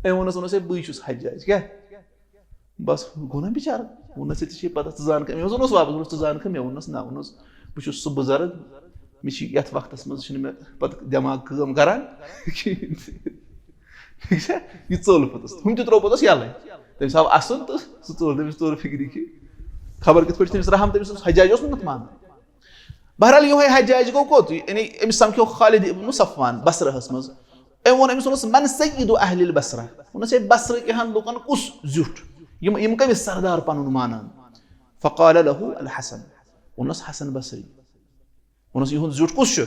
أمۍ ووٚنُس، ووٚنُس، "ہے، بٕے چھُس حجاج، کیٛاہ؟" بس گوٚو نہ بِچارٕ، ووٚنُس، "ژےٚ تہِ چھے پتہ، ژٕ زانکھٕ؟" مےٚ ووٚنُس، "ووٚنُس واپس، ووٚنُس، ژٕ زانکھٕ؟" مےٚ ووٚنُس، "نہ۔" ووٚنُس، "بہٕ چھُس سُہ بُزرگ، مےٚ چھُ یتھ وقتس منٛز چھُنہٕ مےٚ پتہٕ دٮ۪ماغ کٲم کران کِہیٖنۍ تہِ۔" ٹھیٖک چھا؟ یہِ ژوٚل پوٚتُس، ہُم تہِ ترٛوو پوٚتُس یَلَے۔ تٔمِس آو اَسُن تہٕ سُہ ژوٚل، تٔمِس توٚر فِکرِ کہِ خبر کِتھ پٲٹھۍ چھِ تٔمِس رحم، تٔمِس اوس حجاج اوس نہٕ تَتھ مانان۔ بہرحال، یِہوٚے حجاج گوٚو کوٚت؟ یعنی أمِس سَمکھیو خالد ابن صفوان بصرہَس منٛز۔ أمۍ ووٚن أمِس، ووٚنُس، "من سید اہل البصرہ؟" ووٚنُس، "ہے، بصرٕ کٮ۪ن لُکَن کُس زیُٹھ؟ یِم، یِم کٔمِس سردار پَنُن مانان؟" فقال له الحسن، ووٚنُس، حسن بصری۔ ووٚنُس، "یِہُنٛد زیُٹھ کُس چھُ؟"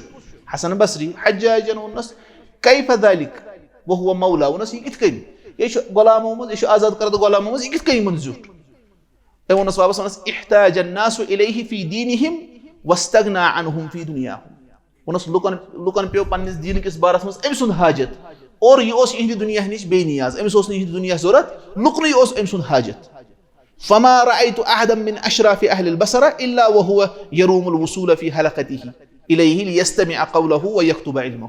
حسن بصری۔ حجاجن ووٚنُس، "کیف ذلک وہو مولا؟" ووٚنُس، "یہِ کِتھ کٔنۍ؟ یہِ چھُ غلامو منٛز، یہِ چھُ آزاد کردٕ غلامو منٛز، یہِ کِتھ کٔنۍ یِمن زیُٹھ؟" تٔمۍ ووٚنُس واپس، ووٚنُس، "احتاج الناس الیہ فی دینہم واستغنا عنہم فی دنیاہم۔" ووٚنُس، لُکن، لُکن پیوٚو پننِس دیٖن کِس بارس منٛز أمۍ سُنٛد حاجت، اور یہِ اوس یِہنٛدِ دُنیا نِش بے نیاز، أمِس اوس نہٕ یِہنٛدِ دُنیا ضوٚرتھ، لُکنُے اوس أمۍ سُنٛد حاجت۔ فما رأيت أحدا من أشراف أهل البصرة إلا وهو يروم الوصول في حلقته إليه ليستمع قوله ويكتب علمه۔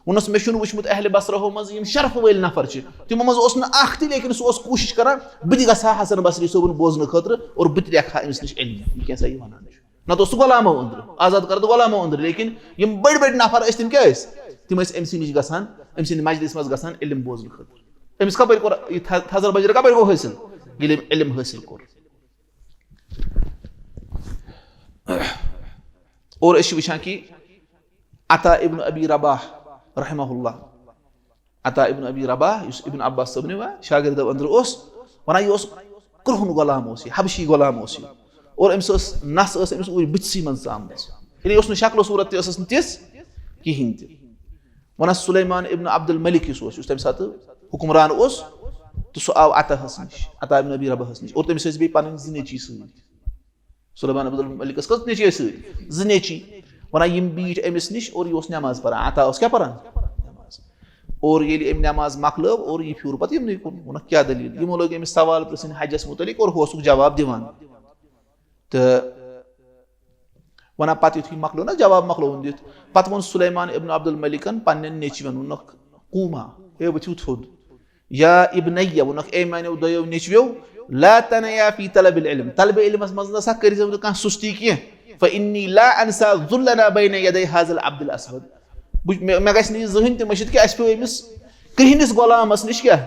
ووٚنُس، مےٚ چھُنہٕ وٕچھمُت اہل بصرہو منٛز یِم شرفہٕ وٲلۍ نفر چھِ، تِمو منٛز اوس نہٕ اکھ تہِ، لیکن سُہ اوس کوٗشِش کران، بہٕ تہِ گژھٕ ہا حسن بصری صٲبُن بوزنہٕ خٲطرٕ اور بہٕ تہِ لیکھٕ ہا أمِس نِش علم، یہِ کیٛاہ سا یہِ وَنان چھُ۔ نتہٕ اوس سُہ غلامو أنٛدرٕ، آزاد کردٕ غلامو أنٛدرٕ، لیکن یِم بٔڑۍ بٔڑۍ نفر ٲسۍ، تِم کیٛاہ ٲسۍ؟ تِم ٲسۍ أمۍ سٕے نِش گژھان، أمۍ سٕنٛدِ مجلس منٛز گژھان علم بوزنہٕ خٲطرٕ۔ أمِس کپٲرۍ کوٚر یہِ تھَ-، تھزر بجر کپٲرۍ گوٚو حٲصِل؟ ییٚلہِ أمۍ علم حٲصِل کوٚر۔ اور أسۍ چھِ وٕچھان کہِ عطا ابن ابی رباح رحمہ اللہ، عطا ابن ابی رباح، یُس ابن عباس صٲبنہِ شاگردو أنٛدرٕ اوس، ونان یہِ اوس کرٛہُن غلام اوس یہِ، حبشی غلام اوس یہِ۔ اور أمِس ٲس نس ٲس أمِس اوٗرۍ بٕتھسٕے منٛز ژامٕژ۔ یعنی یہِ اوس نہٕ شکل و صورت تہِ ٲسٕس نہٕ تِژھ کِہیٖنۍ تہِ۔ ونان سلیمان ابن عبد الملک یُس اوس، یُس تمہِ ساتہٕ حکمران اوس، تہٕ سُہ آو عطاہس نِش، عطا ابن ابی رباحس نِش، اور تٔمِس ٲسۍ بیٚیہِ پنٕنۍ زٕ نیٚچی سۭتۍ۔ سلیمان ابن عبد الملکس کٔژ نیٚچی ٲسۍ سۭتۍ؟ زٕ نیٚچی۔ ونان یِم بیٖٹھۍ أمِس نِش اور یہِ اوس نٮ۪ماز پران، عطا اوس کیٛاہ پران؟ نٮ۪ماز۔ اور ییٚلہِ أمۍ نٮ۪ماز مۄکلٲو اور یہِ پھیوٗر پتہٕ یِمنٕے کُن، ووٚنُکھ، کیٛاہ دٔلیٖل؟ یِمو لٲگۍ أمِس سوال پرٛژھٕنۍ حجس مُتعلق اور ہُہ اوسُکھ جواب دِوان۔ تہٕ ونان پتہٕ یُتھُے مۄکلو نا، جواب مۄکلووُن دِتھ، پتہٕ ووٚن سلیمان ابن عبد الملکن پننٮ۪ن نیٚچوٮ۪ن، ووٚنُکھ، "قوما، ہے ؤتھِو تھوٚد، یا ابنیہ"، ووٚنُکھ، "اے میانیو دۄیو نیٚچویو، لا تنیا فی طلب العلم، طلب علمس منٛز نہ سا کٔرۍ زیو نہٕ کانٛہہ سُستی کینٛہہ۔ فإنی لا انسا ذلنا بین یدی هذا العبد الاسود۔ بہٕ، مےٚ، مےٚ گژھِ نہٕ یہِ زٕہٕنۍ تہِ مٔشِتھ کہِ اَسہِ پیوٚو أمِس کرٛہنِس غلامس نِش کیٛاہ؟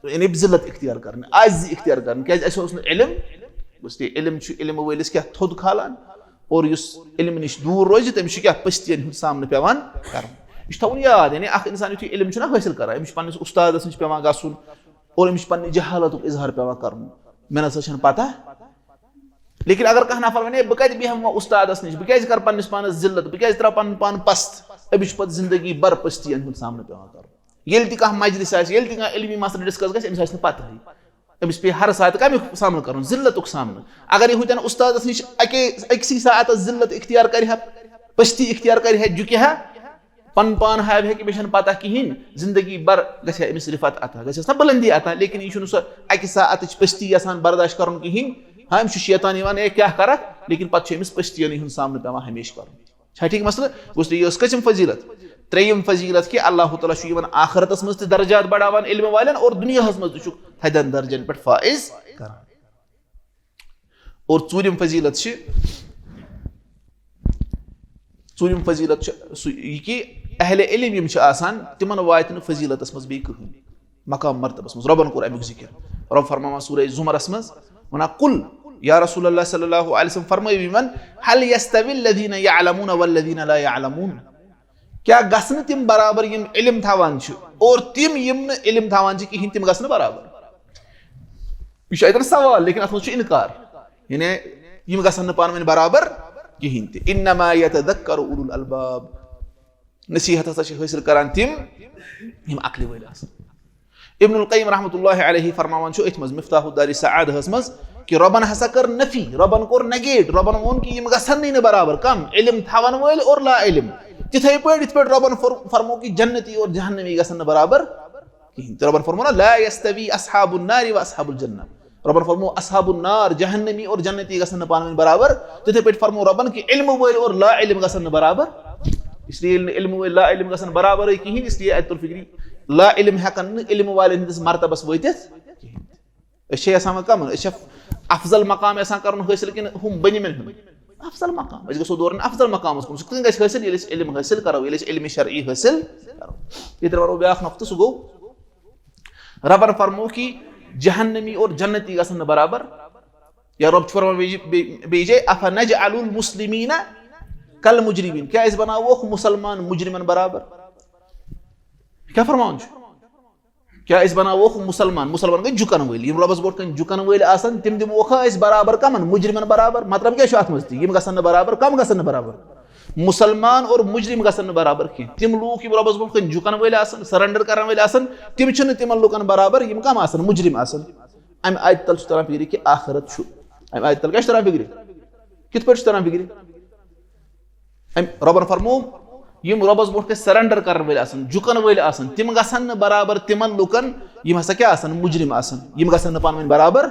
یعنی ذلت اختیار کرٕنۍ، عاجزی اختیار کرٕنۍ، کیٛازِ اَسہِ اوس نہٕ علم۔ بوٗزتھٕے، علم چھُ علم وٲلِس کیٛاہ تھوٚد کھالان، اور یُس علم نِش دوٗر روزِ، تٔمِس چھُ کیٛاہ؟ پٔستِین ہُنٛد سامنہٕ پٮ۪وان کرُن۔ یہِ چھُ تھاوُن یاد، یعنی اکھ انسان یُتھُے علم چھُنہ حٲصِل کران، أمِس چھُ پننِس اُستادس نِش پٮ۪وان گژھُن، اور أمِس چھُ پننہِ جہالتُک اظہار پٮ۪وان کرُن، مےٚ نہ سا چھَنہٕ پتہ۔ لیکن اگر کانٛہہ نفر وَنہِ، "ہے، بہٕ کَتہِ بیٚہمہٕ وۄنۍ اُستادَس نِش؟ بہٕ کیٛازِ کَرٕ پنٛنِس پانَس ذلت؟ بہٕ کیٛازِ ترٛاوٕ پَنُن پان پَست؟" أمِس چھُ پَتہٕ زِندگی بھر پٔستِیَن ہُنٛد سامنہٕ پٮ۪وان کَرُن۔ ییٚلہِ تہِ کانٛہہ مجلس آسہِ، ییٚلہِ تہِ کانٛہہ علمی مسلہٕ ڈسکس گژھِ، أمِس آسہِ نہٕ پَتہٕے۔ أمِس پیٚیہِ ہر ساتہٕ کَمیُک سامنہٕ کَرُن؟ ذلتُک سامنہٕ۔ اگر یہِ ہُتٮ۪ن اُستادَس نِش اَکے، أکسٕے ساعتَس ذلت اختیار کَرِ ہا، پٔستی اختیار کَرِ ہا، جُکہِ ہا، پنُن پان ہاوِ ہا کہِ مےٚ چھَنہٕ پتہ کِہیٖنۍ، زندگی بھر گژھِ ہا أمِس رفعت عطا، گژھِ ہَس نہ بُلندی عطا، لیکن یہِ چھُنہٕ سۄ اَکہِ ساعتٕچ پٔستی یَژھان برداشت کَرُن کِہیٖنۍ۔ ہاں، أمِس چھُ شیطان یِوان، "اے، کیٛاہ کَرَکھ؟" لیکن پَتہٕ چھُ أمِس پٔستِیَنٕے ہُنٛد سامنہٕ پٮ۪وان ہمیشہِ کَرُن۔ چھا ٹھیٖک مسلہٕ؟ گوٚژھ یہِ ٲس کٔژِم فضیٖلت؟ ترٛیٚیِم فضیٖلت کہِ اللہ تعالیٰ چھُ یِمَن آخرتَس منٛز تہِ درجات بڑاوان علمہٕ والٮ۪ن، اور دُنیاہَس منٛز تہِ چھُکھ تھدٮ۪ن درجن پٮ۪ٹھ فائز کران۔ اور ژوٗرِم فضیٖلت چھِ، ژوٗرِم فضیٖلت چھِ سُہ یہِ کہِ اہل علم یِم چھِ آسان، تِمن واتہِ نہٕ فضیٖلتس منٛز بیٚیہِ کٕہٕنۍ مقام مرتبس منٛز۔ رۄبن کوٚر امیُک ذِکر۔ رۄب فرماوان سورہ زمرس منٛز، وَنان، "قل"، یا رسول اللہ صلی اللہ علیہ وسلم، فرمٲیِو یِمن، "هل يستوي الذين يعلمون والذين لا يعلمون؟" کیٛاہ گژھنہٕ تِم برابر یِم علم تھاوان چھِ، اور تِم یِم نہٕ علم تھاوان چھِ کِہیٖنۍ، تِم گژھنہٕ برابر؟ یہِ چھُ اَتٮ۪ن سوال، لیکن اَتھ منٛز چھُ اِنکار۔ یعنی یِم گژھن نہٕ پانہٕ ؤنۍ برابر کِہیٖنۍ تہِ۔ "انما يتذكر اولو الالباب"۔ نصیحت ہسا چھِ حٲصِل کران تِم، یِم عقلہِ وٲلۍ آسان۔ ابن القیم رحمۃ اللہ علیہ فرماوان چھُ أتھۍ منٛز مفتاح الدار سعادہس منٛز کہِ رۄبن ہسا کٔر نفی، رۄبن کوٚر نیگیٹ، رۄبن ووٚن کہِ یِم گژھن نٕے نہٕ برابر، کم علم تھاون وٲلۍ اور لا علم۔ تِتھے پٲٹھۍ، یِتھ پٲٹھۍ رۄبن فر-، فرموو کہِ جنتی اور جہنمی گژھن نہٕ برابر کِہیٖنۍ۔ تہٕ رۄبن فرموو نا، "لا يستوي اصحاب النار واصحاب الجنہ۔" رۄبن فرموو، اصحاب النار، جہنمی اور جنتی گژھن نہٕ پانہٕ ؤنۍ برابر۔ تِتھے پٲٹھۍ فرموو رۄبن کہِ علم وٲلۍ اور لا علم گژھن نہٕ برابر۔ اس لیے ییٚلہِ نہٕ علم وٲلۍ لا علم گژھن برابرٕے کِہیٖنۍ، اس لیے اَتہِ توٚر فِکرِ، لا علم ہٮ۪کن نہٕ علم والٮ۪ن ہٕنٛدِس مرتبس وٲتِتھ کِہیٖنۍ۔ أسۍ چھِ یژھان وۄنۍ کمن؟ أسۍ چھِ افضل مقام یژھان کرُن حٲصِل کِنہٕ ہُم بٔنۍ یِمن ہُنٛد؟ افضل مقام۔ أسۍ گژھو دورُن افضل مقامس کُن۔ سُہ کِتھ کٔنۍ گژھِ حٲصِل؟ ییٚلہِ أسۍ علم حٲصِل کرو، ییٚلہِ أسۍ علمِ شرعی حٲصِل کرو۔ ییٚتٮ۪ن ونو بیٛاکھ نۄقطہٕ، سُہ گوٚو، رۄبن فرموو کہِ جہنمی اور جنتی گژھن نہٕ برابر۔ یا رۄب چھُ فرماوان بیٚیہِ، بیٚیہِ، بیٚیہِ جایہِ، "افنجعل المسلمین کالمجرمین"، کیٛاہ أسۍ بناووکھ مُسلمان مُجرمن برابر؟ کیٛاہ فرماوان چھُ؟ کیٛاہ أسۍ بناووکھ مُسلمان؟ مُسلمان گٔے جُکن وٲلۍ۔ یِم رۄبس برونٛٹھ کنہِ جُکن وٲلۍ آسن، تِم دِموکھا أسۍ برابر کمن؟ مُجرمن برابر۔ مطلب کیٛاہ چھُ اتھ منٛز تہِ؟ یِم گژھن نہٕ برابر۔ کم گژھن نہٕ برابر؟ مُسلمان اور مُجرم گژھن نہٕ برابر کینٛہہ۔ تِم لوٗکھ یِم رۄبس برونٛٹھ کنہِ جُکن وٲلۍ آسن، سرنڈر کرن وٲلۍ آسن، تِم چھِنہٕ تِمن لُکن برابر، یِم کم آسن؟ مُجرم آسن۔ امہِ آیتہِ تل چھُ تران فِکرِ کہِ آخرت چھُ۔ امہِ آیتہِ تل کیٛاہ چھُ تران فِکرِ؟ کِتھ پٲٹھۍ چھُ تران فِکرِ؟ أمۍ رۄبن فرموو، یِم رۄبس برونٛٹھ کنہِ سرنڈر کرن وٲلۍ آسن، جُکن وٲلۍ آسن، تِم گژھن نہٕ برابر تِمن لُکن، یِم ہسا کیٛاہ آسن؟ مُجرم آسن۔ یِم گژھن نہٕ پانہٕ ؤنۍ برابر۔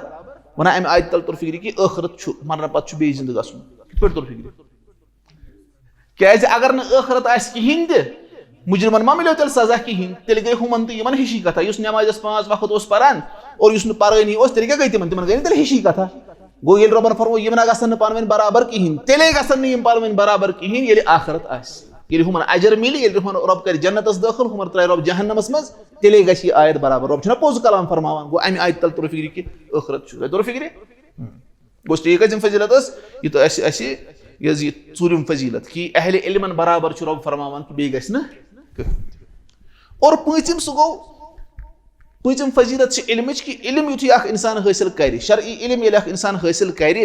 ونان، امہِ آیتہِ تل توٚر فِکرِ کہِ ٲخرت چھُ، مرنہٕ پتہٕ چھُ بیٚیہِ زِندٕ گژھُن۔ کِتھ پٲٹھۍ توٚر فِکرِ؟ کیٛازِ اگر نہٕ ٲخرت آسہِ کِہیٖنۍ تہِ، مُجرمن ما مِلیو تیٚلہِ سزا کِہیٖنۍ؟ تیٚلہِ گٔے ہُمن تہٕ یِمن ہِشی کتھا۔ یُس نٮ۪مازِ پانٛژھ وقت اوس پران اور یُس نہٕ پرٲنی اوس، تیٚلہِ کیٛاہ گٔے تِمن؟ تِمن گٔے نہٕ تیٚلہِ ہِشی کتھا۔ گوٚو، ییٚلہِ رۄبن فرموو، یِم نہ گژھن نہٕ پانہٕ ؤنۍ برابر کِہیٖنۍ، تیٚلے گژھن نہٕ یِم پانہٕ ؤنۍ برابر کِہیٖنۍ، ییٚلہِ آخرت آسہِ۔ ییٚلہِ ہُمن اجر مِلہِ، ییٚلہِ ہُمن رۄب کرِ جنتس دٲخل، ہُمن ترٛایہِ رۄب جہنمس منٛز، تیٚلے گژھِ یہِ آیت برابر۔ رۄب چھُنہ پوٚز کلام فرماوان؟ گوٚو، امہِ آیتہِ تل توٚر فِکرِ کہِ ٲخرت چھُ۔ توٚر فِکرِ؟ گوٚو، ٹھیٖک حظ، یِم فضیلت ٲس، یہِ تہٕ اَسہِ، اَسہِ، یہِ حظ یہِ ژوٗرِم فضیلت کہِ اہل علمن برابر چھُ رۄب فرماوان کہِ بیٚیہِ گژھِ نہٕ کٕہٕنۍ تہِ۔ اور پٲنٛژِم سُہ گوٚو، پٲنٛژِم فضیلت چھِ علمٕچ کہِ علم یُتھُے اکھ انسان حٲصِل کرِ، شرعی علم ییٚلہِ اکھ انسان حٲصِل کرِ،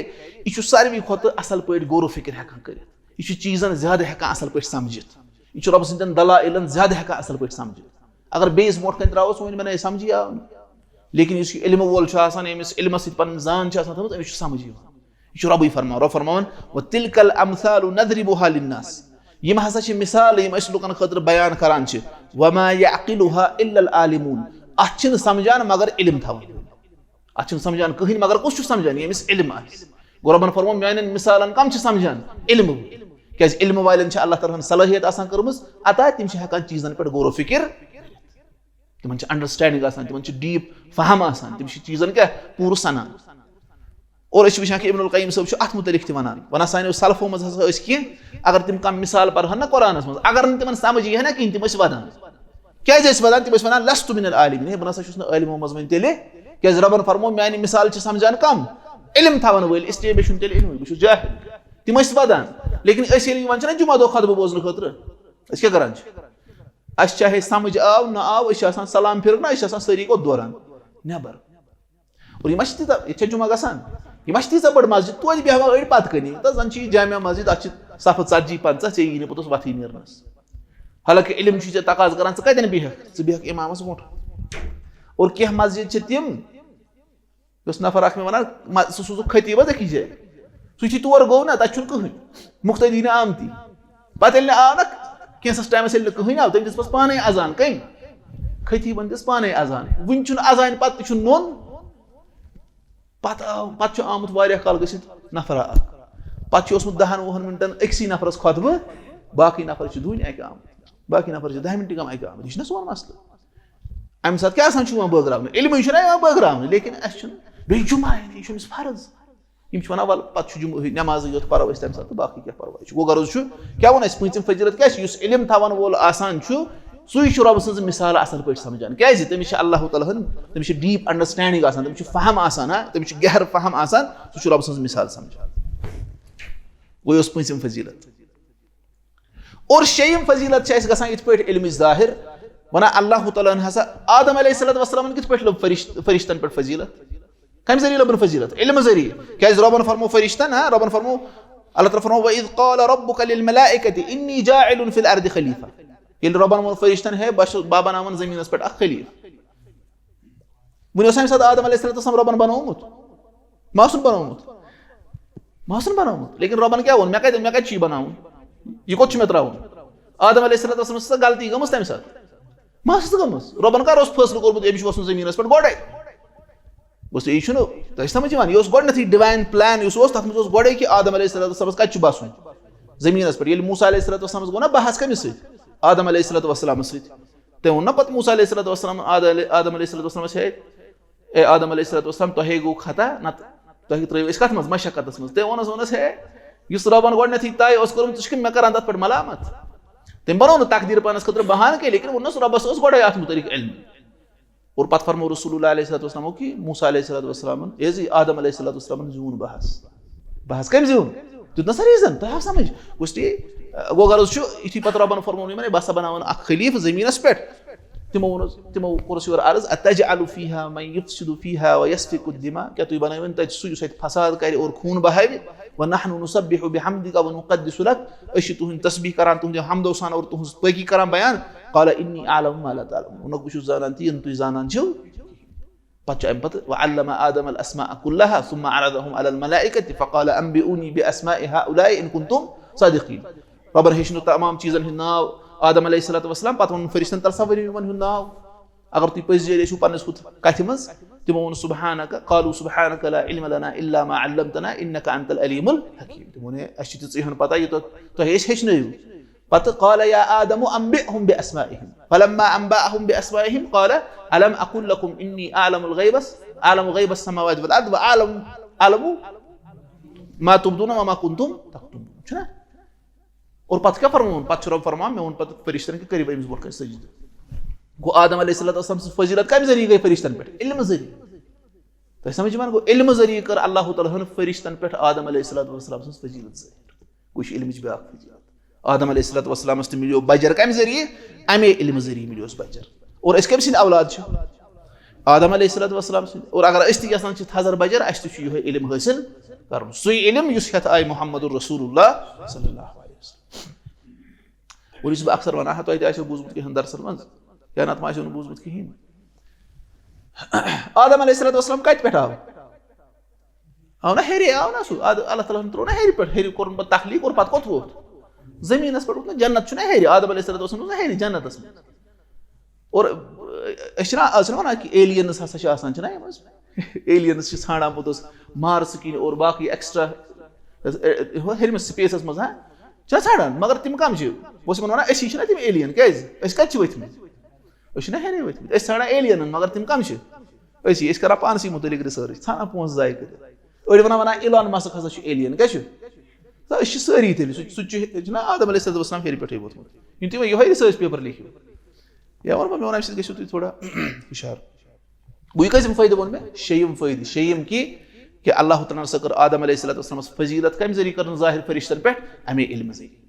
یہِ چھُ ساروی کھۄتہٕ اصل پٲٹھۍ غور و فکر ہٮ۪کان کٔرِتھ۔ یہِ چھُ چیٖزن زیادٕ ہٮ۪کان اصل پٲٹھۍ سمجھِتھ۔ یہِ چھُ رۄب سٕنٛدٮ۪ن دلائلن زیادٕ ہٮ۪کان اصل پٲٹھۍ سمجھِتھ۔ اگر بیٚیِس برونٛٹھ کنہِ ترٛاوو، سُہ وَنہِ، "مےٚ نَے سمجھی آو نہٕ۔" لیکن یُس یہِ علمہٕ وول چھُ آسان، ییٚمِس علمس سۭتۍ پنٕنۍ زان چھِ آسان تھٲومٕژ، أمِس چھُ سمجھ یِوان۔ یہِ چھُ رۄبٕے فرماوان۔ رۄب فرماوان، "وتلک الامثال نضربها للناس"۔ یِم ہسا چھِ مثالہٕ، یِم أسۍ لُکن خٲطرٕ بیان کران چھِ۔ "وما يعقلها الا العالمون"۔ اتھ چھِنہٕ سمجھان مگر علم تھاوان۔ اتھ چھِنہٕ سمجھان کٕہٕنۍ، مگر کُس چھُ سمجھان؟ ییٚمِس علم آسہِ۔ گوٚو، رۄبن فرموو، میانٮ۪ن مثالن کم چھِ سمجھان؟ علم وٲلۍ۔ کیازِ علم والٮ۪ن چھِ اللہ تعالیٰ ہن صلٲحیت آسان کٔرمٕژ عطا، تِم چھِ ہٮ۪کان چیٖزن پٮ۪ٹھ غور و فکر۔ تِمن چھِ انڈرسٹینڈنگ آسان، تِمن چھِ ڈیپ فہم آسان، تِم چھِ چیٖزن کیٛاہ پوٗرٕ سنان۔ اور أسۍ چھِ وٕچھان کہِ ابن القیم صٲب چھُ اتھ متعلق تہِ ونان، ونان سانیو سلفو منٛز ہسا ٲسۍ کینٛہہ، اگر تِم کانٛہہ مثال پرہن نہ قرآنس منٛز، اگر نہٕ تِمن سمجھ یی ہا نہ کِہیٖنۍ، تِم ٲسۍ ودان۔ کیٛازِ ٲسۍ ودان؟ تِم ٲسۍ ونان، "لست من العالمین"، ہے، بہٕ نہ سا چھُس نہٕ عٲلمو منٛز وۄنۍ تیٚلہِ، کیٛازِ رۄبن فرموو، "میانہِ مثال چھِ سمجھان کم، علم تھاون وٲلۍ، اس لیے مےٚ چھُنہٕ تیٚلہِ علمٕے، بہٕ چھُس جاہل۔" تِم ٲسۍ ودان، لیکن أسۍ ییٚلہِ یِوان چھِنہ جمعہ دۄہ خطبہٕ بوزنہٕ خٲطرٕ، أسۍ کیٛاہ کران چھِ؟ اَسہِ چاہے سمجھ آو نہ آو، أسۍ چھِ آسان سلام پھِرُن، أسۍ چھِ آسان سٲری کوٚت دوران؟ نٮ۪بر۔ اور یہِ ما چھِ تیٖژاہ، ییٚتہِ چھےٚ جمعہ گژھان؟ یہِ ما چھِ تیٖژاہ بٔڑ مسجد؟ توتہِ بیٚہوان أڑۍ پتہٕ کَنی۔ تہٕ زَن چھِ یہِ جامع مسجد، اَتھ چھِ صفہٕ ژتجی پنٛژاہ، ژےٚ یی نہٕ پوٚتُس وَتھٕے نیرنَس۔ حالانکہِ علم چھُے ژےٚ تقاضہٕ کران، ژٕ کَتٮ۪ن بیٚہکھ؟ ژٕ بیٚہکھ اِمامَس برونٛٹھ۔ اور کینٛہہ مسجد چھِ تِم، یۄس نفر اکھ مےٚ وَنان، مَ-، سُہ سوٗزُکھ خطیبَس أکِس جایہِ۔ سُہ یُتھُے تور گوٚو نہ، تَتہِ چھُنہٕ کٕہٕنۍ، مُقتدی نہٕ آمتی۔ پَتہٕ ییٚلہِ نہٕ آو نہ، کینٛژھَس ٹایمَس ییٚلہِ نہٕ کٕہٕنۍ آو، تٔمۍ دِژ پَتہٕ پانَے اذان۔ کٔمۍ؟ خطیبَن دِژ پانَے اذان۔ وٕنہِ چھُنہٕ اذانہِ پَتہٕ تہِ چھُنہٕ نوٚن۔ پَتہٕ آو، پَتہٕ چھُ آمُت واریاہ کال گٔژھِتھ نفرا اکھ۔ پَتہٕ چھُ اوسمُت دَہَن وُہَن مِنٹَن أکسٕے نفرَس خطبہٕ، باقٕے نفر چھِ دوٗنہِ اَکہِ آمٕتۍ، باقٕے نفر چھِ دَہہِ مِنٹہِ کم اَکہِ آمٕتۍ۔ یہِ چھُنہ سون مسلہٕ۔ اَمہِ ساتہٕ کیٛاہ آسان چھُ یِوان بٲگراونہٕ؟ علمٕے چھُنہ یِوان بٲگراونہٕ، لیکن اَسہِ چھُنہٕ۔ بیٚیہِ جمعہ، یعنی یہِ چھُ أمِس فرض۔ یِم چھِ وَنان، "وَلہٕ، پَتہٕ چھُ جمعہ نٮ۪مازٕے یوت پَرو أسۍ تَمہِ ساتہٕ، تہٕ باقٕے کیٛاہ پَرواے چھُ؟" گوٚو، غرض چھُ، کیٛاہ ووٚن اَسہِ پٲنٛژِم فضیلت کیٛاہ چھِ؟ یُس علم تھاوَن وول آسان چھُ، سُے چھُ رۄبہٕ سٕنٛز مثال اَصٕل پٲٹھۍ سَمجھان۔ کیٛازِ؟ تٔمِس چھِ اللہ تعالیٰ ہَن، تٔمِس چھِ ڈیٖپ انڈرسٹینڈنگ آسان، تٔمِس چھُ فہم آسان، ہا، تٔمِس چھُ گہر فہم آسان، سُہ چھُ رۄبہٕ سٕنٛز مثال سَمجھان۔ گوٚو، یہِ اوس پٲنٛژِم فضیلت۔ اور شیٚیِم فضیلت چھِ اَسہِ گژھان یِتھ پٲٹھۍ علمٕچ ظاہر، وَنان اللہ تعالیٰ ہَن ہسا آدم علیہ الصلوۃ والسلامَن کِتھ پٲٹھۍ لٔب فرشت-، فرشتن پٮ۪ٹھ فضیلت؟ کَمہِ ذٔریعہٕ لٔبٕن فضیلت؟ علمہٕ ذٔریعہٕ۔ کیٛازِ رۄبَن فرمو فرشتن، ہاں، رۄبَن فرمو، اللہ تعالیٰ فرمو، "وَإِذْ قَالَ رَبُّكَ لِلْمَلَائِكَةِ إِنِّي جَاعِلٌ فِي الْأَرْضِ خَلِيفَةً۔" ییٚلہِ رۄبَن ووٚن فرشتن، "ہے، بہٕ چھُس، بہٕ بَناوَن زٔمیٖنَس پٮ۪ٹھ اَکھ خلیٖفہٕ۔" وۄنۍ اوس اَمہِ ساتہٕ آدم علیہ السلام رۄبَن بَنومُت؟ ما اوسُن بَنومُت؟ ما اوسُن بَنومُت۔ لیکن رۄبَن کیٛاہ ووٚن؟ مےٚ کَتہِ، مےٚ کَتہِ چھُ یہِ بَناوُن؟ یہِ کوٚت چھُ مےٚ ترٛاوُن؟ آدم علیہ السلام ٲس سۄ غلطی گٔمٕژ تَمہِ ساتہٕ؟ ما ٲسٕس گٔمٕژ؟ رۄبَن کَر اوس فٲصلہٕ کوٚرمُت، أمِس چھُ وَسُن زٔمیٖنَس پٮ۪ٹھ گۄڈَے؟ بس، یہِ چھُنہٕ تۄہہِ سَمٕجھ یِوان؟ یہِ اوس گۄڈٕنیتھٕے ڈِوایِن پٕلین یُس اوس، تَتھ منٛز اوس گۄڈَے کہِ آدم علیہ السلام کَتہِ چھُ بَسُن؟ زٔمیٖنَس پٮ۪ٹھ۔ ییٚلہِ موسیٰ علیہ السلام گوٚو نہ بحث کٔمِس سۭتۍ؟ آدم علیہ السلام سۭتۍ۔ تٔمۍ ووٚن نہ پَتہٕ موسیٰ علیہ السلام، آد-، آدم علیہ السلام، ہے، اے آدم علیہ السلام، تۄہے گوٚو خطا، نَتہٕ تۄہہِ ترٛٲیِو أسۍ کَتھ منٛز؟ مَشقتَس منٛز۔ تٔمۍ ووٚنُس، ووٚنُس، ہے، یُس رۄبَن گۄڈٕنیتھٕے طے اوس کوٚرمُت، ژٕ چھُکھ مےٚ کران تَتھ پٮ۪ٹھ ملامت؟ تٔمۍ بَنوو نہٕ تقدیٖر پانَس خٲطرٕ بہانہٕ کینٛہہ، لیکن ووٚننَس، رۄبَس اوس گۄڈَے اَتھ مُتعلِق علم۔ اور پَتہٕ فرموو رسول اللہ علیہ الصلوۃ والسلام کہِ موسیٰ علیہ الصلوۃ والسلامَن، یہِ زِ آدم علیہ الصلوۃ والسلامَن زیوٗن بحث۔ بحث کٔمۍ زیوٗن؟ دیُت نہ سا ریٖزن؟ تۄہہِ آو سَمٕجھ؟ گوٚو تی، گوٚو غرض چھُ، یِتھُے پَتہٕ رۄبَن فرموو یِمَن، ہے، بہٕ ہسا بَناوَن اَکھ خلیٖفہٕ زٔمیٖنَس پٮ۪ٹھ۔ تِمو ووٚنُس، تِمو کوٚرُس یورٕ عرض، "أتجعل فيها من يفسد فيها ويسفك الدماء؟" کیٛاہ تُہۍ بَنٲوِن تَتہِ سُہ یُس اَتہِ فساد کَرِ اور خوٗن بہاوِ؟ "ونحن نسبح بحمدك ونقدس لك۔" أسۍ چھِ تُہٕنٛدۍ تسبیح کران، تُہٕنٛدِ حمدو سان اور تُہٕنٛز پٲکی کران بیان۔ "قال إني أعلم ما لا تعلمون۔" ووٚنُکھ، بہٕ چھُس زانان تی یہِ نہٕ تُہۍ زانان چھِو۔ پتہٕ چھُ اَمہِ پتہٕ، "وعلم آدم الأسماء كلها ثم عرضهم على الملائكة فقال أنبئوني بأسماء هؤلاء إن كنتم صادقين۔" رۄبن ہیٚچھنو تمام چیٖزن ہُنٛد ناو آدم علیہ الصلوۃ والسلام، پتہٕ ووٚنُن فرشتن، "تصور یِمن ہُنٛد ناو، اگر تُہۍ پٔزۍ جٲری ٲسِو پننِس ہُتھ کتھِ منٛز۔" تِمو ووٚن، "سبحانك"، قالوا سبحانك لا علم لنا إلا ما علمتنا إنك أنت العليم الحكيم۔ تِمو ووٚن، ہے، اَسہِ چھِ تِژٕے ہن پتہ یہِ تۄ-، تۄہہِ أسۍ ہیٚچھنٲیِو۔ پتہٕ، "قال يا آدم أنبئهم بأسمائهم۔" فلما أنبأهم بأسمائهم قال ألم أقل لكم إني أعلم الغيب، أعلم غيب السماوات والأرض وأعلم، أعلم ما تبدون وما كنتم تكتمون۔ چھُنہ؟ اور پتہٕ کیٛاہ فرمووُن؟ پتہٕ چھُ رۄب فرماوان، مےٚ ووٚن پتہٕ فرشتن کہِ کٔرِو أمِس برونٛہہ کنہِ سجدٕ۔ گوٚو آدم علیہ الصلوۃ والسلام سٕنٛز فضیلت کمہِ ذٔریعہٕ گٔے فرشتن پٮ۪ٹھ؟ علمہٕ ذٔریعہٕ۔ تۄہہِ سمجھ یِوان؟ گوٚو علمہٕ ذٔریعہٕ کٔر اللہ تعالیٰ ہن فرشتن پٮ۪ٹھ آدم علیہ الصلوۃ والسلام سٕنٛز فضیلت ظٲہِر۔ گوٚو یہِ چھِ علمٕچ بیٛاکھ فضیلت۔ آدم علیہ الصلوۃ والسلامس تہِ مِلیو بجر کمہِ ذٔریعہٕ؟ امے علمہٕ ذٔریعہٕ مِلیوس بجر۔ اور أسۍ کٔمۍ سٕنٛدۍ اولاد چھِ؟ آدم علیہ الصلوۃ والسلام سٕنٛدۍ۔ اور اگر أسۍ تہِ یژھان چھِ تھزر بجر، اَسہِ تہِ چھُ یِہوٚے علم حٲصِل کرُن، سُے علم یُس ہٮ۪تھ آیہِ محمد رسول اللہ صلی اللہ علیہ وسلم۔ اور یُس بہٕ اکثر ونان ہا، تۄہہِ تہِ آسیو بوٗزمُت کینٛہہ درسن منٛز، یا نتہٕ ما آسیو نہٕ بوٗزمُت کِہیٖنۍ۔ آدم علیہ الصلوۃ والسلام کتہِ پٮ۪ٹھ آو؟ آو نہ ہیٚرے، آو نہ سُہ۔ آد-، اللہ تعالیٰ ہن ترٛوو نہ ہیٚرِ پٮ۪ٹھ، ہیٚرِ کوٚرُن پتہٕ تخلیٖق اور پتہٕ کوٚت ووت؟ زٔمیٖنس پٮ۪ٹھ ووت نہ، جنت چھُنہ ہیٚرِ، آدم علیہ الصلوۃ والسلام اوس نہ ہیٚرِ جنتس منٛز۔ اور، أسۍ چھِنہ، آز چھِنہ ونان کہِ aliens ہسا چھِ آسان، چھِنہ یِم حظ؟ Aliens چھِ ژھانڈان پوٚتُس مارسہٕ کِنۍ اور باقٕے extra، ہیٚرمِس space منٛز، ہاں؟ چھا ژھانڈان؟ مگر تِم کم چھِ؟ بہٕ اوسُس یِمن ونان، أسی چھِنہ تِم alien، کیٛازِ؟ أسۍ کتہِ چھِ ؤتھۍ مٕتۍ؟ أسۍ چھِنہ ہیٚرے وٲتمٕتۍ، أسۍ ژھانڈان ایلینن، مگر تِم کم چھِ؟ أسی، أسۍ کران پانسٕے مُتعلق ریسرچ، ژھانڈان پونٛسہٕ ضایع کٔرِتھ۔ أڑۍ ونان، ونان ایلان مسک ہسا چھُ ایلین، کیٛاہ چھُ؟ تہٕ أسۍ چھِ سٲری تیٚلہِ، سُہ سُہ تہِ چھُ، چھُنہ آدم علیہ السلام ہیٚرِ پٮ۪ٹھٕے ووتمُت۔ یِم تُہۍ وۄنۍ یِہوٚے ریسرچ پیپر لیکھِو۔ یا وَنہٕ بہٕ، مےٚ وَنہٕ، اَمہِ سۭتۍ گٔژھِو تُہۍ تھوڑا ہُشار۔ گوٚو یہِ کٔژِم فٲیدٕ ووٚن مےٚ؟ شیٚیِم فٲیدٕ۔ شیٚیِم کہِ، کہِ اللہ تعالیٰ ہَن ہسا کٔر آدم علیہ الصلوۃ والسلامَس فضیٖلت کَمہِ ذٔریعہٕ کٔرٕن ظٲہِر فرشتَن پٮ۪ٹھ؟ اَمے علمہٕ ذٔریعہٕ۔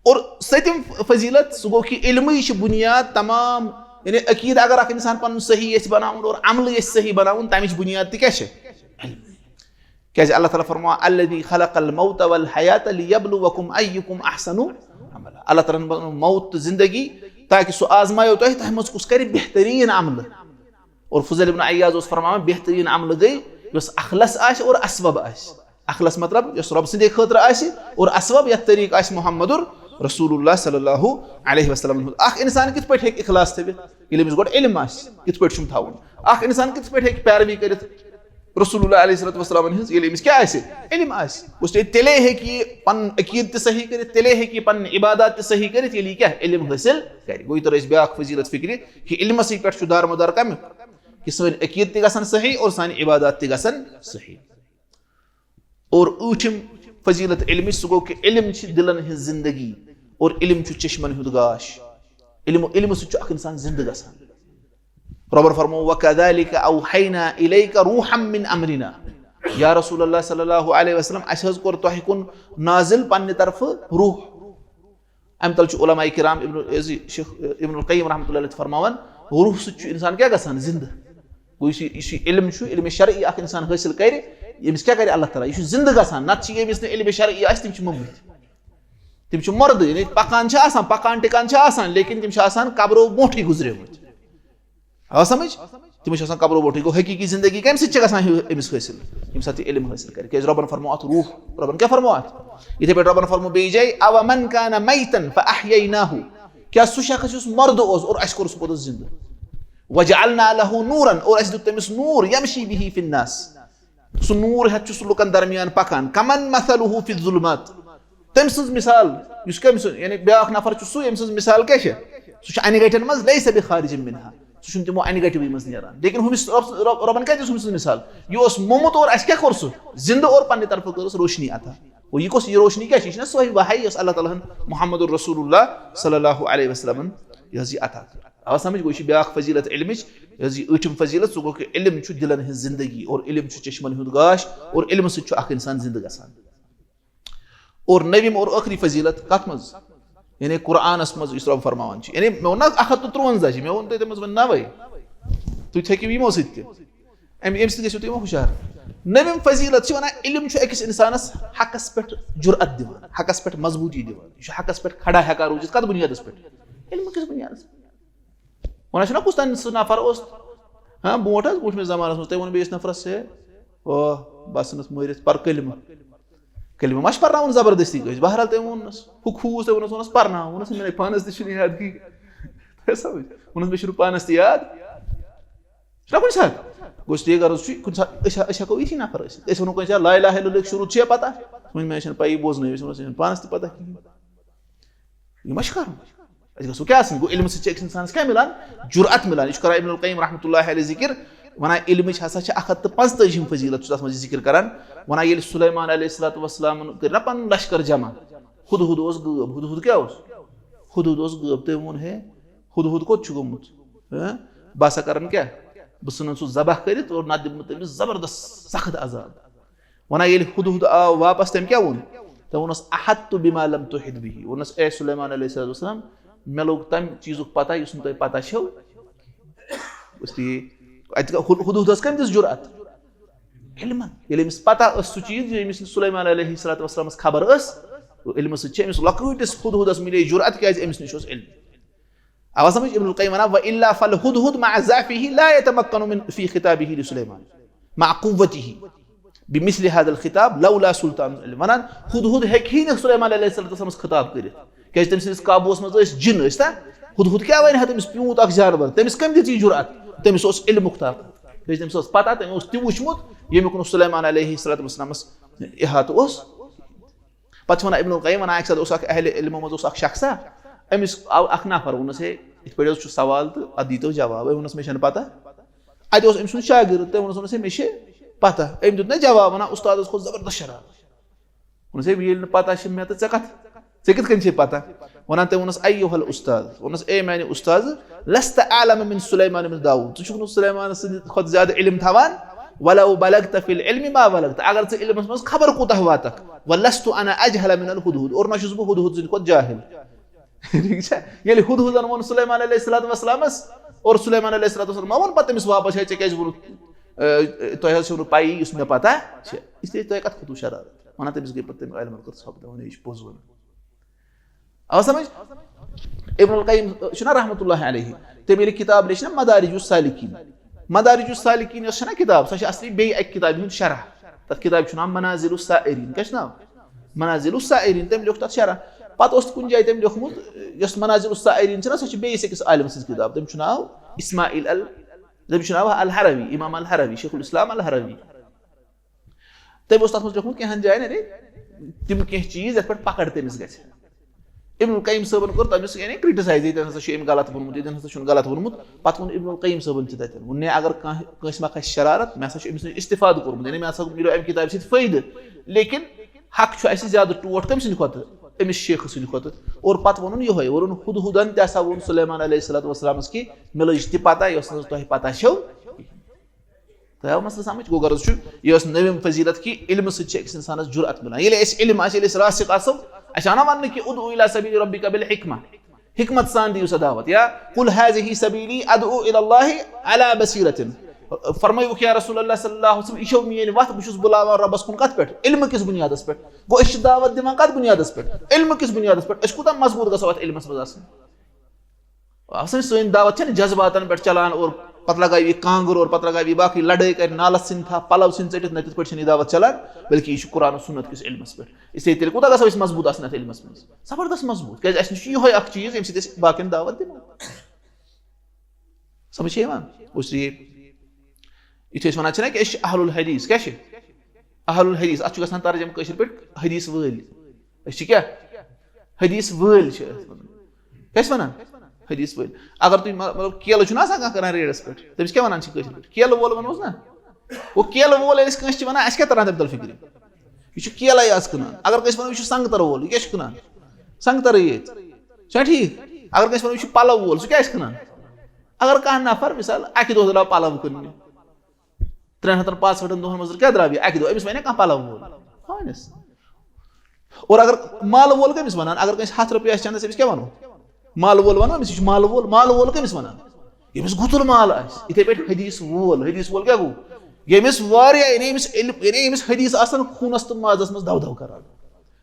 اور سٔتِم فضیٖلت، سُہ گوٚو کہِ علمٕے چھِ بُنیاد تمام، یعنی عقیٖدٕ اگر اَکھ اِنسان پَنُن صحیح یَژھِ بَناوُن اور عملہٕ یَژھِ صحیح بَناوُن، تَمِچ بُنیاد تہِ کیٛاہ چھِ؟ علمٕے۔ کیٛازِ اللہ تعالیٰ فرماوان، "الذي خلق الموت والحياة ليبلوكم أيكم أحسن عملا۔" اللہ تعالیٰ ہَن بنوو موت تہٕ زندگی تاکہِ سُہ آزمایو تۄہہِ، تۄہہِ منٛز کُس کَرِ بہتریٖن عملہٕ۔ اور فضیل ابن عیاض اوس فرماوان، بہتریٖن عملہٕ گٔے یۄس اخلص آسہِ اور اسوب آسہِ۔ اخلص مطلب یۄس رۄب سٕنٛدے خٲطرٕ آسہِ اور اسوب یَتھ طریٖقہٕ آسہِ محمد رسول اللہ صلی اللہ علیہ وسلم ہُنٛد۔ اکھ اِنسان کِتھ پٲٹھۍ ہیٚکہِ اخلاص تھٲوِتھ؟ ییٚلہِ أمِس گۄڈٕ علم آسہِ کِتھ پٲٹھۍ چھُم تھاوُن۔ اکھ اِنسان کِتھ پٲٹھۍ ہیٚکہِ پیروی کٔرِتھ رسول اللہ علیہ الصلوۃ والسلام ہٕنٛز، ییٚلہِ أمِس کیٛاہ آسہِ؟ علم آسہِ۔ گوٚو تیٚلہِ، تیٚلے ہیٚکہِ یہِ پَنُن عقیٖدٕ تہِ صحیح کٔرِتھ، تیٚلے ہیٚکہِ یہِ پَنٕنۍ عبادات تہِ صحیح کٔرِتھ، ییٚلہِ یہِ کیٛاہ؟ علم حٲصِل کَرِ۔ گوٚو یہِ تَرِ اَسہِ بیٛاکھ فضیٖلت فِکرِ کہِ علمَسٕے پٮ۪ٹھ چھُ دارمدار کَمیُک؟ کہِ سٲنۍ عقیٖدٕ تہِ گژھن صحیح اور سانہِ عبادات تہِ گژھن صحیح۔ اور ٲٹھِم فضیٖلت علمٕچ، سُہ گوٚو کہِ علم چھِ دِلَن ہٕنٛز زندگی اور علم چھُ چشمَن ہُنٛد گاش۔ علم، علمہٕ سۭتۍ چھُ اکھ اِنسان زِندٕ گژھان۔ رۄبن فرموو، "وَكَذَلِكَ أَوْحَيْنَا إِلَيْكَ رُوحًا مِّنْ أَمْرِنَا۔" یا رسول اللہ صلی اللہ علیہ وسلم، اَسہِ حظ کوٚر تۄہہِ کُن نازِل پننہِ طرفہٕ روح۔ اَمہِ تل چھُ علماء کرام ابن، شیخ ابن القیم رحمۃ اللہ علیہ فرماوان، روح سۭتۍ چھُ اِنسان کیٛاہ گژھان؟ زِندٕ۔ گوٚو یُس یہِ، یُس یہِ علم چھُ، علم شرعی اکھ اِنسان حٲصِل کرِ، ییٚمِس کیٛاہ کرِ اللہ تعالیٰ؟ یہِ چھُ زِندٕ گژھان، نتہٕ چھِ ییٚمِس نہٕ علم شرعی آسہِ، تِم چھِ مٔمٕتۍ۔ تِم چھِ مردٕ، یعنی پکان چھِ آسان، پکان ٹکان چھِ آسان، لیکن تِم چھِ آسان قبرو برونٹھٕے گُزریمٕتۍ۔ آو سمجھ؟ تِم چھِ آسان قبرو برونٹھٕے۔ گوٚو حقیقی زندگی کمہِ سۭتۍ چھِ گژھان ہیو-، أمِس حٲصِل؟ ییٚمہِ ساتہٕ یہِ علم حٲصِل کرِ۔ کیازِ رۄبن فرموو اتھ روح، رۄبن کیٛاہ فرموو اتھ؟ یِتھے پٲٹھۍ رۄبن فرموو بیٚیہِ جایہِ، "أَوَمَنْ كَانَ مَيْتًا فَأَحْيَيْنَاهُ۔" کیٛاہ سُہ شخص یُس مردٕ اوس اور اسہِ کوٚر سُہ پوٚتُس زندٕ؟ "وَجَعَلْنَا لَهُ نُورًا"، اور اسہِ دیُت تٔمِس نوٗر، "يَمْشِي بِهِ فِي النَّاسِ۔" سُہ نوٗر ہٮ۪تھ چھُ سُہ لُکن درمیان پکان۔ "كَمَنْ مَثَلُهُ فِي الظُّلُمَاتِ۔" تٔمۍ سٕنٛز مثال، یُس کٔمۍ سٕنٛز، یعنی بیٛاکھ نفر چھُ سُہ، ییٚمۍ سٕنٛز مثال کیٛاہ چھےٚ؟ سُہ چھُ انہِ گٹٮ۪ن منٛز، "لَيْسَ بِخَارِجٍ مِنْهَا"، سُہ چھُنہٕ تِمو انہِ گٹہِ منٛز نیران۔ لیکن ہُمِس رۄب-، رۄب-، رۄبن کیٛاہ دیُت ہُمِس مثال؟ یہِ اوس موٚمُت اور اَسہِ کیٛاہ کوٚر سُہ؟ زِندٕ اور پننہِ طرفہٕ کٔرٕس روشنی عطا۔ اور یہِ کۄس، یہِ روشنی کیٛاہ چھِ؟ یہِ چھِنہ سۄے وحی یۄس اللہ تعالیٰ ہن محمد رسول اللہ صلی اللہ علیہ وسلمن یہِ حظ یہِ عطا کٔر؟ آو سمجھ؟ گوٚو یہِ چھِ بیٛاکھ فضیلت علمٕچ، یہِ حظ یہِ ٲٹھِم فضیلت، سُہ گوٚو کہِ علم چھُ دِلن ہٕنٛز زندگی اور علم چھُ چشمن ہُنٛد گاش اور علمہٕ سۭتۍ چھُ اکھ انسان زندٕ گژھان۔ اور نٔوِم اور ٲخری فضیلت کتھ منٛز؟ یعنی قرآنس منٛز یُس رۄب فرماوان چھُ، یعنی مےٚ ووٚن نہ اکھ ہتھ تہٕ ترٛونزہ چھِ، مےٚ ووٚن تۄہہِ تَتھ منٛز وۄنۍ نَوَے۔ تُہۍ تھٔکِو یِمو سۭتۍ تہِ، اَمہِ، اَمہِ سۭتۍ گٔژھِو تُہۍ یِوان ہُشار۔ نٔوِم فضیلت چھِ وَنان، علم چھُ أکِس اِنسانَس حقَس پٮ۪ٹھ جُرأت دِوان، حقَس پٮ۪ٹھ مضبوٗطی دِوان۔ یہِ چھُ حقَس پٮ۪ٹھ کھڑا ہٮ۪کان روٗزِتھ۔ کَتھ بُنیادَس پٮ۪ٹھ؟ علمہٕ کِس بُنیادَس پٮ۪ٹھ۔ وَنان چھُنہ کُس تام سُہ نفر اوس، ہاں، برونٛٹھ حظ، برونٛٹھمِس زمانَس منٛز، تٔمۍ ووٚن بیٚیِس نفرَس، "ہے، او، بہٕ ژھٕنَس مٲرِتھ، پَر کلمہٕ۔" کلمہٕ ما چھِ پَرناوُن زبردستی کٲنٛسہِ؟ بہرحال تٔمۍ ووٚن نَس، ہُہ کھوٗژ، تٔمۍ ووٚنُس، ووٚنُس، "پَرناو۔" ووٚنُس، "مےٚ پانَس تہِ چھُنہٕ یاد کِہیٖنۍ۔" تۄہہِ سمجھ؟ ووٚنُس، "مےٚ چھُنہٕ پانَس تہِ یاد۔" چھُنہ کُنہِ ساتہٕ؟ گوٚو اس لیے غرض چھُ، کُنہِ ساتہٕ أسۍ، أسۍ ہٮ۪کو یِتھی نفر ٲسِتھ۔ أسۍ وَنو کٲنٛسہِ، "لا اله الا اللہ ہُک شروٗع چھُ یا پتہ؟" وۄنۍ مےٚ چھَنہٕ پَیی، بوزنٲیِو أسۍ، وَنو، "أسۍ چھَنہٕ پانَس تہِ پتہ کِہیٖنۍ۔" یہِ ما چھُ کَرُن؟ أسۍ گژھو کیٛاہ آسٕنۍ؟ گوٚو علمہٕ سۭتۍ چھِ أکِس اِنسانَس کیٛاہ مِلان؟ جُرأت مِلان۔ یہِ چھُ کَران ابن القیم رحمتہ اللہ علیہ ذِکِر، وَنان علمٕچ ہسا چھِ اَکھ ہَتھ تہٕ پانٛژتٲجی ہِم فضیلت چھُ تَتھ منٛز یہِ ذِکِر کَران۔ وَنان ییٚلہِ سلیمان علیہ الصلوۃ والسلامَن کٔر نا پَنُن لشکر جمع، ہُدہُد اوس غٲب۔ ہُدہُد کیٛاہ اوس؟ ہُدہُد اوس غٲب۔ تٔمۍ ووٚن، "ہے، ہُدہُد کوٚت چھُ گوٚمُت؟ ہہ؟ بہٕ ہسا کرن کیٛاہ؟ بہٕ ژھٕنن سُہ ذبح کٔرِتھ اور نتہٕ دِمہٕ بہٕ تٔمِس زبردست سخت عذاب۔" ونان ییٚلہِ ہُدہُد آو واپس، تٔمۍ کیٛاہ ووٚن؟ تٔمۍ ووٚنُس، "احطت بما لم تحط به"، ووٚنُس، "اے سلیمان علیہ الصلوۃ والسلام، مےٚ لوٚگ تمہِ چیٖزُک پتہ یُس نہٕ تۄہہِ پتہ چھو۔" اس لیے اتہِ گوٚو ہُد-، ہُدہُدس کٔمۍ دِژ جُرأت؟ علمن۔ ییٚلہِ أمِس پتہ ٲس سُہ چیٖز، ییٚمِس نہٕ سلیمان علیہ الصلوۃ والسلامس خبر ٲس، علمہٕ سۭتۍ چھِ أمِس لۄکۭٹِس ہُدہُدس مِلے جُرأت، کیازِ أمِس نِش اوس علم۔ آوا سمجھ؟ ابن القیم ونان، "وإلا فالهدهد مع ضعفه لا يتمكن من في خطابه لسليمان مع قوته بمثل هذا الخطاب لولا سلطان العلم"۔ ونان، ہُدہُد ہیٚکہِ ہی نہٕ سلیمان علیہ الصلوۃ والسلامس خطاب کٔرِتھ، کیازِ تٔمۍ سٕنٛدِس قابوٗوس منٛز ٲسۍ جِن، ٲسۍ تا؟ ہُدہُد کیٛاہ ونہِ ہا تٔمِس پیوٗنٛت اکھ جانور؟ تٔمِس کٔمۍ دِژ یہِ جُرأت؟ تٔمِس اوس علمُک طاقت، کیازِ تٔمِس اوس پتہ، تٔمۍ اوس تہِ وُچھمُت، ییٚمیُک نہٕ سلیمان علیہ الصلوۃ والسلامس احاطہٕ اوس۔ پتہٕ چھِ ونان ابن القیم، ونان، اکہِ ساتہٕ اوس اکھ اہل علمو منٛز اوس اکھ شخصا، أمِس آو اکھ نفر، ووٚنُس، "ہے، یِتھ پٲٹھۍ حظ چھُ سوال تہٕ اَتھ دیٖتو جواب۔" أمۍ ووٚنُس، "مےٚ چھَنہٕ پَتہ۔" اَتہِ اوس أمۍ سُنٛد شاگرد، تٔمۍ ووٚنُس، ووٚنُس، "ہے، مےٚ چھِ پَتہ۔" أمۍ دیُت نہ جواب، وَنان، اُستادَس کھوٚت زبردست شرارت۔ ووٚنُس، "ہے، ییٚلہِ نہٕ پَتہ چھِ مےٚ تہٕ ژےٚ کَتھ، ژےٚ کِتھ کٔنۍ چھے پَتہ؟" وَنان تٔمۍ ووٚنُس، "ایُّہَ الاستاذ"، ووٚنُس، "اے میٛانہِ اُستاذ، لست اعلم من سلیمان بن داوود، ژٕ چھُکھ نہٕ سلیمان سٕنٛدِ کھۄتہٕ زیادٕ علم تھاوان، ولو بلغت فی العلم ما بلغت، اگر ژٕ علمَس منٛز خبر کوٗتاہ واتَکھ، ولست انا اجہل من الہدہد، اور نہ چھُس بہٕ ہدہد سٕنٛدِ کھۄتہٕ جاہل۔" ٹھیٖک چھا؟ ییٚلہِ ہدہدن ووٚن سلیمان علیہ الصلوۃ والسلامس، اور سلیمان علیہ الصلوۃ والسلام ووٚن پتہٕ تٔمِس واپس، "ہے، ژےٚ کیٛازِ ووٚنُتھ، اے، تۄہہِ حظ چھو نہٕ پَیی یُس مےٚ پتہ چھِ، اس لیے تۄہہِ کتھ کھوٚتوٕ شرارت؟" ونان تٔمِس گٔے پتہٕ تٔمۍ علمن کٔر ژھۄپہٕ، دوٚپُن، "ہے، یہِ چھُ پوٚز وَنان۔" آو سمجھ؟ ابن القیم چھُنہ رحمتہ اللہ علیہ، تٔمۍ ییٚلہِ کِتاب لیچھ نہ مدارج السالکین، مدارج السالکین یۄس چھےٚ نہ کِتاب، سۄ چھِ اصلی بیٚیہِ اَکہِ کِتابہِ ہُنٛد شرح۔ تَتھ کِتابہِ چھُ ناو منازل السائرین۔ کیٛاہ چھُ ناو؟ منازل السائرین۔ تٔمۍ لیوٚکھ تَتھ شرح۔ پَتہٕ اوس تہٕ کُنہِ جایہِ تٔمۍ لیوٚکھمُت، یۄس منازل السائرین چھےٚ نہ، سۄ چھِ بیٚیِس أکِس عالم سٕنٛز کِتاب۔ تٔمِس چھُ ناو اسماعیل ال-، تٔمِس چھُ ناو الحروی، امام الحروی، شیخ الاسلام الحروی۔ تٔمۍ اوس تَتھ منٛز لیوٚکھمُت کینٛہَن جایَن، یعنی تِم کینٛہہ چیٖز یَتھ پٮ۪ٹھ پکڑ تٔمِس گژھِ۔ ابن القیم صٲبن کوٚر تٔمِس یعنی criticize، ییٚتٮ۪ن ہسا چھُ أمۍ غلط ووٚنمُت، ییٚتٮ۪ن ہسا چھُنہٕ غلط ووٚنمُت۔ پتہٕ ووٚن ابن القیم صٲبن تہِ تتٮ۪ن، ووٚن، "نے، اگر کانٛہہ، کٲنٛسہِ ما کھسہِ شرارت، مےٚ ہسا چھُ أمِس نِش استفادٕ کوٚرمُت، یعنی مےٚ ہسا مِلیو امہِ کِتابہِ سۭتۍ فٲیدٕ، لیکن حق چھُ اسہِ زیادٕ ٹوٹھ کٔمۍ سٕنٛدِ کھۄتہٕ؟ أمِس شیخہٕ سٕنٛدِ کھۄتہٕ۔" اور پتہٕ ووٚنُن یِہوٚے، ووٚنُن، ہدہدن تہِ ہسا ووٚن سلیمان علیہ الصلوۃ والسلامس کہِ مےٚ لٔج تہِ پتہ یۄس نہٕ تۄہہِ پتہ چھو۔ تۄہہِ آو مسلہٕ سمجھ؟ گوٚو غرض چھُ، یہِ ٲس نٔوِم فضیلت کہِ علمہٕ سۭتۍ چھِ أکِس اِنسانَس جُرأت مِلان۔ ییٚلہِ اَسہِ علم آسہِ، ییٚلہِ أسۍ راسخ آسو، اَسہِ آو نہ وَننہٕ کہِ ادعو الی سبیل ربک بالحکمہ، حکمت سان دِیِو سا دعوت، یا قل هذه سبیلی ادعو الی اللہ علی بصیرۃ۔ فرمٲیوُکھ، یا رسول اللہ صلی اللہ علیہ وسلم، یہِ چھو میٲنۍ وَتھ، بہٕ چھُس بُلاوان رۄبَس کُن کَتھ پٮ۪ٹھ؟ علمہٕ کِس بُنیادَس پٮ۪ٹھ۔ گوٚو أسۍ چھِ دعوت دِوان کَتھ بُنیادَس پٮ۪ٹھ؟ علمہٕ کِس بُنیادَس پٮ۪ٹھ۔ أسۍ کوٗتاہ مضبوٗط گژھو اَتھ علمَس منٛز آسٕنۍ؟ آسان سٲنۍ دعوت چھَنہٕ جذباتن پٮ۪ٹھ چلان اور پتہٕ لگاوِ یہِ کانٛگٕر اور پتہٕ لگاوِ یہِ باقٕے لڑٲے کرِ، نالس ژھٕنہِ تھپھ، پلو ژھٕنہِ ژٔٹِتھ، نہ، تِتھ پٲٹھۍ چھَنہٕ یہِ دعوت چلان، بلکہِ یہِ چھُ قرآن و سنت کِس علمس پٮ۪ٹھ۔ اس لیے تیٚلہِ کوٗتاہ گژھو أسۍ مضبوٗط آسنہٕ اَتھ علمس منٛز؟ زبردست مضبوٗط، کیازِ اَسہِ نِش چھُ یِہوٚے اکھ چیٖز ییٚمہِ سۭتۍ أسۍ باقین دعوت دِمو۔ سمجھ چھےٚ یِوان؟ اس لیے یُتھُے أسۍ وَنان چھِنہ کہِ أسۍ چھِ اہل الحدیث، کیٛاہ چھِ؟ اہل الحدیث، اَتھ چھُ گژھان ترجمہٕ کٲشِر پٲٹھۍ حدیث وٲلۍ۔ أسۍ چھِ کیٛاہ؟ حدیث وٲلۍ چھِ أسۍ وَنان۔ کیٛاہ چھِ وَنان؟ حدیث وٲلۍ۔ اگر تُہۍ مطلب کیلہٕ چھُنہ آسان کانٛہہ کَران ریڈَس پٮ۪ٹھ، تٔمِس کیٛاہ وَنان چھِ کٲشِر پٲٹھۍ؟ کیلہٕ وول وَنوس نہ۔ گوٚو کیلہٕ وول ییٚلہِ أسۍ کٲنٛسہِ چھِ وَنان، اَسہِ کیٛاہ تَران تَمہِ تَل فِکرِ؟ یہِ چھُ کیلَے آز کٕنان۔ اگر کٲنٛسہِ وَنو، "یہِ چھُ سنٛگتَر وول"، یہِ کیٛاہ چھُ کٕنان؟ سنٛگتَرٕے یٲتۍ۔ چھُنہ ٹھیٖک؟ اگر کٲنٛسہِ وَنو، "یہِ چھُ پَلَو وول"، سُہ کیٛاہ آسہِ کٕنان؟ اگر کانٛہہ نفر مثال اَکہِ دۄہ درٛاو پَلَو کٕننہِ، ترٛٮ۪ن ہَتَن پانٛژھ ہَتَن دۄہَن منٛز کیٛاہ درٛاو یہِ؟ اَکہِ دۄہ۔ أمِس وَنہِ کانٛہہ پَلَو وول۔ ہاونَس۔ اور اگر مالہٕ وول کٔمِس وَنان؟ اگر کٲنٛسہِ ہَتھ رۄپیہِ آسہِ چَندَس، أمِس کیٛاہ وَنو؟ مالہٕ وول وَنو أمِس، یہِ چھُ مالہٕ وول۔ مالہٕ وول کٔمِس وَنان؟ ییٚمِس گُتُل مال آسہِ۔ یِتھَے پٲٹھۍ حدیث وول۔ حدیث وول کیٛاہ گوٚو؟ ییٚمِس واریاہ، یعنی أمِس علم، یعنی أمِس حدیث آسَن خوٗنَس تہٕ مازَس منٛز دَو دَو کَران۔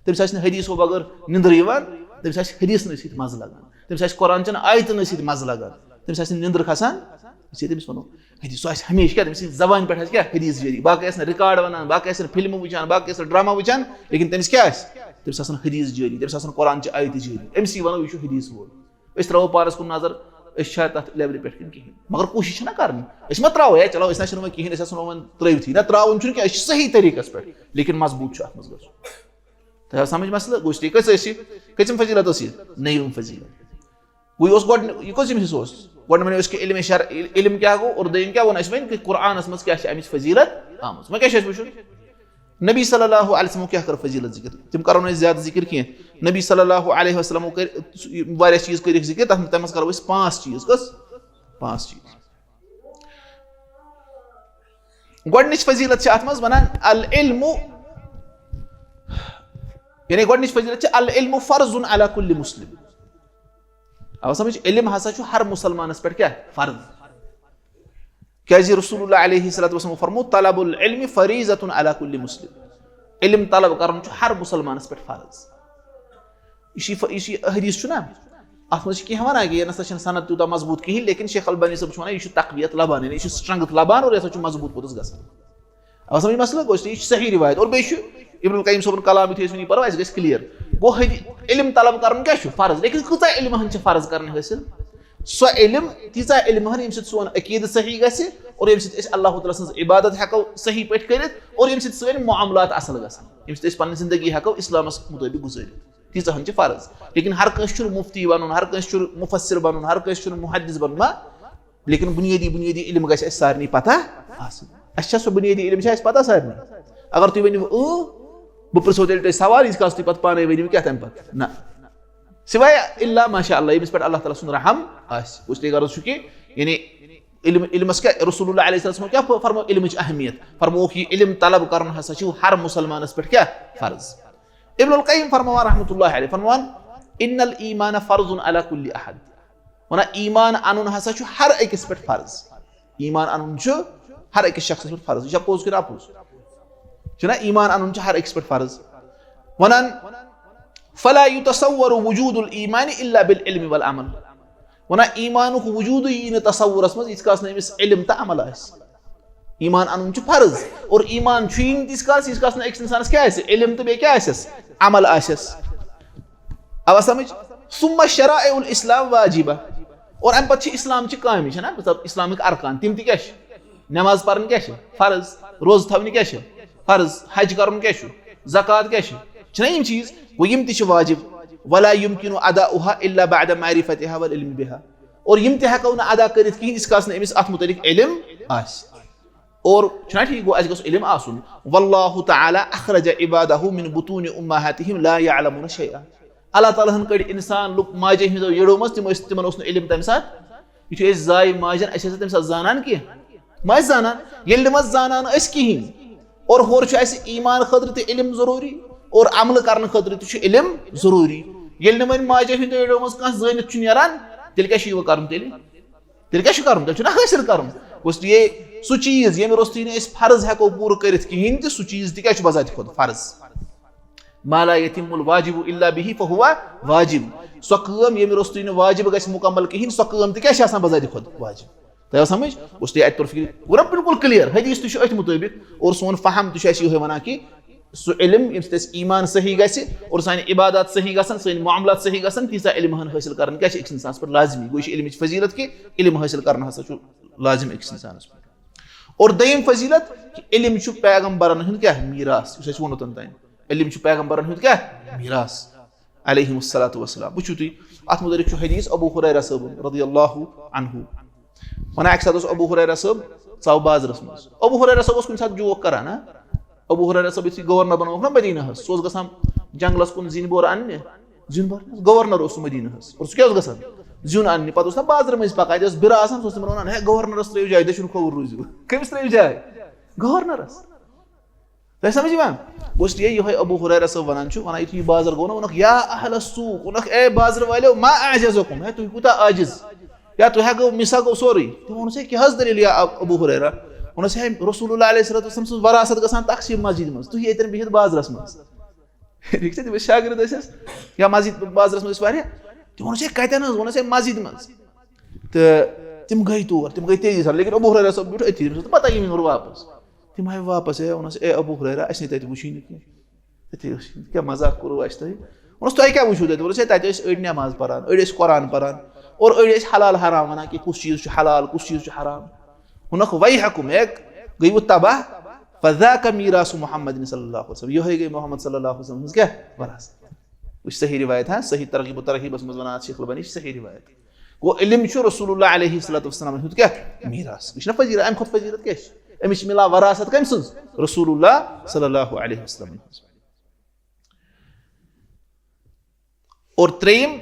تٔمِس آسہِ نہٕ حدیثو بغٲر نِندٕر یِوان، تٔمِس آسہِ حدیثنٕے سۭتۍ مَزٕ لَگان، تٔمِس آسہِ قرآن چٮ۪ن آیتَنٕے سۭتۍ مَزٕ لَگان، تٔمِس آسہِ نہٕ نِندٕر کھَسان۔ أسۍ ییٚتہِ أمِس وَنو، حدیث، سُہ آسہِ ہمیشہِ کیٛاہ، تٔمِس سٕنٛدِ زبانہِ پٮ۪ٹھ آسہِ کیٛاہ؟ حدیث جٲری۔ باقٕے آسہِ نہٕ ریکارڈ وَنان، باقٕے آسہِ نہٕ فِلمہٕ وٕچھان، باقٕے آسہِ نہٕ ڈرٛاما وٕچھان، لیکِن تٔمِس کیٛاہ آسہِ؟ تٔمِس آسَن حدیث جٲری، تٔمِس آسَن قرآن چہِ آیتہٕ جٲری۔ أمِسٕے وَنو، یہِ چھُ حدیث وول۔ أسۍ ترٛاوو پانَس کُن نظر، أسۍ چھا تَتھ لیولہِ پٮ۪ٹھ کِنہٕ کِہیٖنۍ؟ مگر کوٗشِش چھِنہ کَرٕنۍ۔ أسۍ مہ ترٛاوو، ہے، چلو، أسۍ نہ چھِنہٕ وۄنۍ کِہیٖنۍ، أسۍ آسو نہٕ وۄنۍ ترٛٲوتھٕے۔ نہ، ترٛاوُن چھُنہٕ کینٛہہ، أسۍ چھِ صحیح طریٖقَس پٮ۪ٹھ، لیکِن مضبوٗط چھُ اَتھ منٛز گژھُن۔ تۄہہِ آو سمجھ مسلہٕ؟ گوٚو، اس لیے کٔژ ٲسۍ یہِ؟ کٔژِم فضیلت ٲس یہِ؟ نٔیِم فضیلت۔ وۄنۍ اوس گۄڈٕ، یہِ کٔژِم حصہٕ اوس؟ گۄڈٕ وَنیو أسۍ کہِ علم شر-، علم کیٛاہ گوٚو اور دوٚیِم کیٛاہ ووٚن اَسہِ وۄنۍ کہِ قرآنَس منٛز کیٛاہ چھِ اَمِچ فضیلت آمٕژ؟ وۄنۍ کیٛاہ چھِ اَسہِ وٕچھُن؟ نبی صلی اللہ علیہ وسلمو کیٛاہ کٔر فضیلت ذِکر؟ تِم کَرو نہٕ أسۍ زیادٕ ذِکر کینٛہہ۔ نبی صلی اللہ علیہ وسلمو کٔرۍ واریاہ چیٖز کٔرِکھ ذِکر، تَتھ منٛز، تَتھ منٛز کَرو أسۍ پانٛژھ چیٖز۔ کٔژ؟ پانٛژھ چیٖز۔ گۄڈٕنِچ فضیلت چھِ اَتھ منٛز وَنان العلم، یعنی گۄڈٕنِچ فضیلت چھِ العلم فرض علی کل مسلم۔ آو سمجھ؟ علم ہسا چھُ ہر مُسلمانَس پٮ۪ٹھ کیٛاہ؟ فرض۔ کیٛازِ رسول اللہ علیہ الصلوۃ والسلام فرمو، "طلب العلم فریضۃ علی کل مسلم"۔ علم طلب کرُن چھُ ہر مُسلمانَس پٮ۪ٹھ فرض۔ یُس یہِ ف-، یُس یہِ حدیث چھُنہ، اَتھ منٛز چھِ کینٛہہ وَنان کہِ یہِ نہ سا چھِنہٕ سند تیوٗتاہ مضبوٗط کِہیٖنۍ، لیکن شیخ البانی صٲب چھُ وَنان، یہِ چھُ تقویت لبان، یعنی یہِ چھُ strength لبان اور یہِ ہسا چھُ مضبوٗط پوٚتُس گژھان۔ اَوَے سمجھ مسلہٕ گوٚو، یہِ چھِ صحیح رِوایت۔ اور بیٚیہِ چھُ ابن القیم صٲبُن کلام، یُتھُے أسۍ وٕنی پَرو، اَسہِ گژھِ clear۔ گوٚو حدی-، علم طلب کَرُن کیٛاہ چھُ؟ فرض۔ لیکن کۭژاہ علمہٕ ہن چھِ فرض کَرٕنۍ حٲصِل؟ سۄ علم، تیٖژاہ علمہٕ ہن، ییٚمہِ سۭتۍ سون عقیٖدٕ صحیح گژھِ اور ییٚمہِ سۭتۍ أسۍ اللہ تعالیٰ سٕنٛز عبادت ہٮ۪کو صحیح پٲٹھۍ کٔرِتھ اور ییٚمہِ سۭتۍ سٲنۍ معاملات اَصٕل گژھن، ییٚمہِ سۭتۍ أسۍ پَنٕنۍ زندگی ہٮ۪کو اِسلامَس مُطٲبِق گُزٲرِتھ۔ تیٖژاہ ہن چھِ فرض۔ لیکن ہر کٲنٛسہِ چھُنہٕ مفتی بنُن، ہر کٲنٛسہِ چھُنہٕ مفسر بنُن، ہر کٲنٛسہِ چھُنہٕ محدث بنُن، ما؟ لیکن بنیٲدی، بنیٲدی علم گژھِ اَسہِ سارنٕے پتہ آسُن۔ اَسہِ چھا سُہ بنیٲدی علم، چھا اَسہِ پتہ سارنٕے؟ اگر تُہۍ ؤنِو، اۭں، بہٕ پرٛژھو تیٚلہِ تۄہہِ سوال، ییٖتِس کالس تُہۍ پتہٕ پانَے ؤنِو کیٛاہ تَمہِ پتہٕ۔ نہ۔ سوائے الا ماشاء اللہ، ییٚمِس پٮ۪ٹھ اللہ تعالیٰ سُنٛد رحم آسہِ۔ اس لیے غرض چھُ کہِ، یعنی، علم، علمس کیٛاہ، رسول اللہ علیہ السلام کیٛاہ فرمو علمٕچ اہمیت؟ فرمووُکھ، یہِ علم طلب کرُن ہسا چھُ ہر مسلمانس پٮ۪ٹھ کیٛاہ؟ فرض۔ ابن القیم فرماوان رحمۃ اللہ علیہ، فرماوان، ان الایمان فرض علی کل احد۔ ونان، ایمان انُن ہسا چھُ ہر أکِس پٮ۪ٹھ فرض۔ ایمان انُن چھُ ہر أکِس شخصس پٮ۪ٹھ فرض۔ یہِ چھا پوٚز کِنہٕ اپُز؟ چھُنہ ایمان انُن چھُ ہر أکِس پٮ۪ٹھ فرض۔ ونان، فلا یتصور وجود الایمان الا بالعلم والعمل۔ ونان، ایمانُک وجودٕے یی نہٕ تصورس منٛز، ییٖتِس کالس نہٕ أمِس علم تہٕ عمل آسہِ۔ ایمان انُن چھُ فرض، اور ایمان چھُ یی نہٕ تیٖتِس کالس، ییٖتِس کالس نہٕ أکِس انسانس کیٛاہ آسہِ؟ علم تہٕ بیٚیہِ کیٛاہ آسٮ۪س؟ عمل آسٮ۪س۔ آوا سمجھ؟ ثم شرائع الاسلام واجبہ۔ اور امہِ پتہٕ چھِ اسلام چہِ کامہِ، چھےٚ نہ؟ مطلب، اسلامٕکۍ ارکان، تِم تہِ کیٛاہ چھِ؟ نماز پرٕنۍ کیٛاہ چھِ؟ فرض۔ روزٕ تھاونہِ کیٛاہ چھِ؟ فرض۔ حج کرُن کیٛاہ چھُ؟ زکوٰۃ کیٛاہ چھُ؟ چھِنہ یِم چیٖز؟ گوٚو، یِم تہِ چھِ واجب۔ ولا یمکن اداؤها الا بعد معرفتها والعلم بها۔ اور یِم تہِ ہٮ۪کو نہٕ ادا کٔرِتھ کِہیٖنۍ، ییٖتِس کالس نہٕ أمِس اتھ متعلق علم آسہِ۔ اور چھُنہ ٹھیٖک؟ گوٚو، اَسہِ گوٚژھ علم آسُن۔ واللہ تعالیٰ اخرج عبادہ من بطون امہاتہم لا یعلمون شیئا۔ اللہ تعالیٰ ہن کٔڑۍ انسان لُکھ ماجہِ ہٕنٛدیو یٔڑو منٛز، تِم ٲسۍ، تِمن اوس نہٕ علم تمہِ ساتہٕ۔ یُتھُے أسۍ زایہِ ماجہِ ہن، أسۍ ٲسۍ تمہِ ساتہٕ زانان کینٛہہ؟ ما ٲسۍ زانان۔ ییٚلہِ نہٕ وۄنۍ زانان ٲسۍ کِہیٖنۍ، اور ہورٕ چھُ اَسہِ ایمان خٲطرٕ تہِ علم ضروٗری، اور عملہٕ کرنہٕ خٲطرٕ تہِ چھُ علم ضروٗری۔ ییٚلہِ نہٕ وۄنۍ ماجہِ ہٕنٛدیو یٔڑو منٛز کانٛہہ زٲنِتھ چھُ نیران، تیٚلہِ کیٛاہ چھُ یِوان کرُن تیٚلہِ؟ تیٚلہِ کیٛاہ چھُ کرُن؟ تیٚلہِ چھُنہ حٲصِل کرُن۔ گوٚو، یہِ سُہ چیٖز، ییٚمہِ روٚستُے نہٕ أسۍ فرض ہٮ۪کو پوٗرٕ کٔرِتھ کِہیٖنۍ تہِ، سُہ چیٖز تہِ کیٛاہ چھُ بذاتِ خۄد؟ فرض۔ ما لا یتم الواجب الا به فهو واجب۔ سۄ کٲم، ییٚمہِ روٚستُے نہٕ واجب گژھِ مُکمل کِہیٖنۍ، سۄ کٲم تہِ کیٛاہ چھِ آسان بذاتِ خۄد؟ واجب۔ تۄہہِ آو سمجھ؟ گوٚو، یہِ آیت پر فکر پوٗرٕ بالکل clear۔ حدیث تہِ چھُ أتھۍ مُطٲبِق، اور سون فہم تہِ چھُ اَسہِ یِہوٚے وَنان کہِ سُہ علم، ییٚمہِ سۭتۍ اَسہِ ایمان صحیح گژھِ اور سانہِ عبادات صحیح گژھن، سٲنۍ معاملات صحیح گژھن، تیٖژاہ علم ہن حٲصِل کرٕنۍ کیٛاہ چھِ أکِس اِنسانَس پٮ۪ٹھ لازمی؟ گوٚو، یہِ چھِ علمٕچ فضیلت کہِ علم حٲصِل کرُن ہسا چھُ لازم أکِس اِنسانَس پٮ۪ٹھ۔ اور دوٚیِم فضیلت کہِ علم چھُ پیغمبرن ہُنٛد کیٛاہ؟ میٖراث، یُس اَسہِ ووٚنُو توٚتام۔ علم چھُ پیغمبرن ہُنٛد کیٛاہ؟ میٖراث۔ علیہم الصلوۃ والسلام۔ وٕچھِو تُہۍ، اَتھ مُتعلِق چھُ حدیث ابو ہریرہ صٲبُن رضی اللہ عنہ۔ وَنان، اَکہِ ساتہٕ اوس ابو ہریرہ صٲب ژاو بازرَس منٛز۔ ابو ہریرہ صٲب اوس کُنہِ ساتہٕ joke کران، ہا؟ ابو ہریرہ صٲب یُتھُے گورنر بنووُکھ نا مدیٖنہ ہس، سُہ اوس گژھان جنگلس کُن زِنۍ بورٕ اَننہِ، زِیُن بَرنہِ۔ گورنر اوس سُہ مدیٖنہ ہس۔ اور سُہ کیٛاہ اوس گژھان؟ زِیُن اَننہِ۔ پتہٕ اوس نا بازرٕ مٔنٛزۍ پکان، اَتہِ ٲس بِرٕ آسان، سُہ اوس تِمن وَنان، ہے گورنرس ترٲیِو جاے، دٔچھُن کھووُر روٗزِو۔ کٔمِس ترٲیِو جاے؟ گورنرس۔ تۄہہِ سمجھ یِوان؟ گوٚو، اس لیے یِہوٚے ابو ہریرہ صٲب وَنان چھُ، وَنان، یُتھُے یہِ بازر گوٚو نا، ووٚنُکھ، یا اہل السوق، ووٚنُکھ، اے بازرٕ والیو، ما اعجزکم، ہے، تُہۍ کوٗتاہ عاجز؟ یا تُہۍ ہا گوٚو، مِسا گوٚو سورُے۔ تِمو ووٚنُس، ہے، کیٛاہ حظ دٔلیٖل یا اب-، ابو ہریرہ؟ ووٚنُس، ہے، رسول اللہ علیہ الصلوۃ والسلام سٕنٛز وراثت گژھان تقسیٖم مسجدِ منٛز، تُہۍ ییٚتٮ۪ن بِہِتھ بازرَس منٛز۔ ٹھیٖک چھا؟ تِم ٲسۍ شاگرد ٲسۍ اَسہِ، یا مسجد، بازرَس منٛز ٲسۍ واریاہ۔ تِمو ووٚنُس، ہے، کَتٮ۪ن حظ؟ ووٚنُس، ہے، مسجدِ منٛز۔ تہٕ تِم گٔے تور، تِم گٔے تیزی سان، لیکن ابو ہریرہ صٲب بیوٗٹھ أتی، تٔمِس دوٚپ، پتہ یِم یِن اورٕ واپس۔ تِم آیہِ واپس، ہے، ووٚنُس، اے ابو ہریرہ، اَسہِ نہٕ تَتہِ وٕچھُے نہٕ کینٛہہ۔ تٔتی ٲسۍ، کیٛاہ مزاق کوٚروٕ اَسہِ تۄہہِ؟ ووٚنُس، تۄہہِ کیٛاہ وٕچھِو تَتہِ؟ ووٚنُس، ہے، تَتہِ ٲسۍ أڑۍ نٮ۪ماز پَران، أڑۍ ٲسۍ قرآن پَران، اور أڑۍ ٲسۍ حلال حرام وَنان کہِ کُس چیٖز چھُ حلال، کُس چیٖز چھُ حرام۔ ووٚنُکھ، ویحکم، ہے، گٔیوٕ تباہ، فذاک میراث محمد صلی اللہ علیہ وسلم، یِہوٚے گٔے محمد صلی اللہ علیہ وسلم ہٕنٛز کیٛاہ؟ وراثت۔ وٕچھ صحیح روایت، ہا، صحیح ترغیب و ترغیبس منٛز وَنان اَتھ شیخ البانی، یہِ چھِ صحیح روایت۔ گوٚو، علم چھُ رسول اللہ علیہ الصلوۃ والسلام ہُنٛد کیٛاہ؟ میراث۔ یہِ چھُنہ فضیلت، اَمہِ کھۄتہٕ فضیلت کیٛاہ چھِ؟ أمِس چھِ مِلان وراثت کٔمۍ سٕنٛز؟ رسول اللہ صلی اللہ علیہ وسلم۔ اور ترٛیٚیِم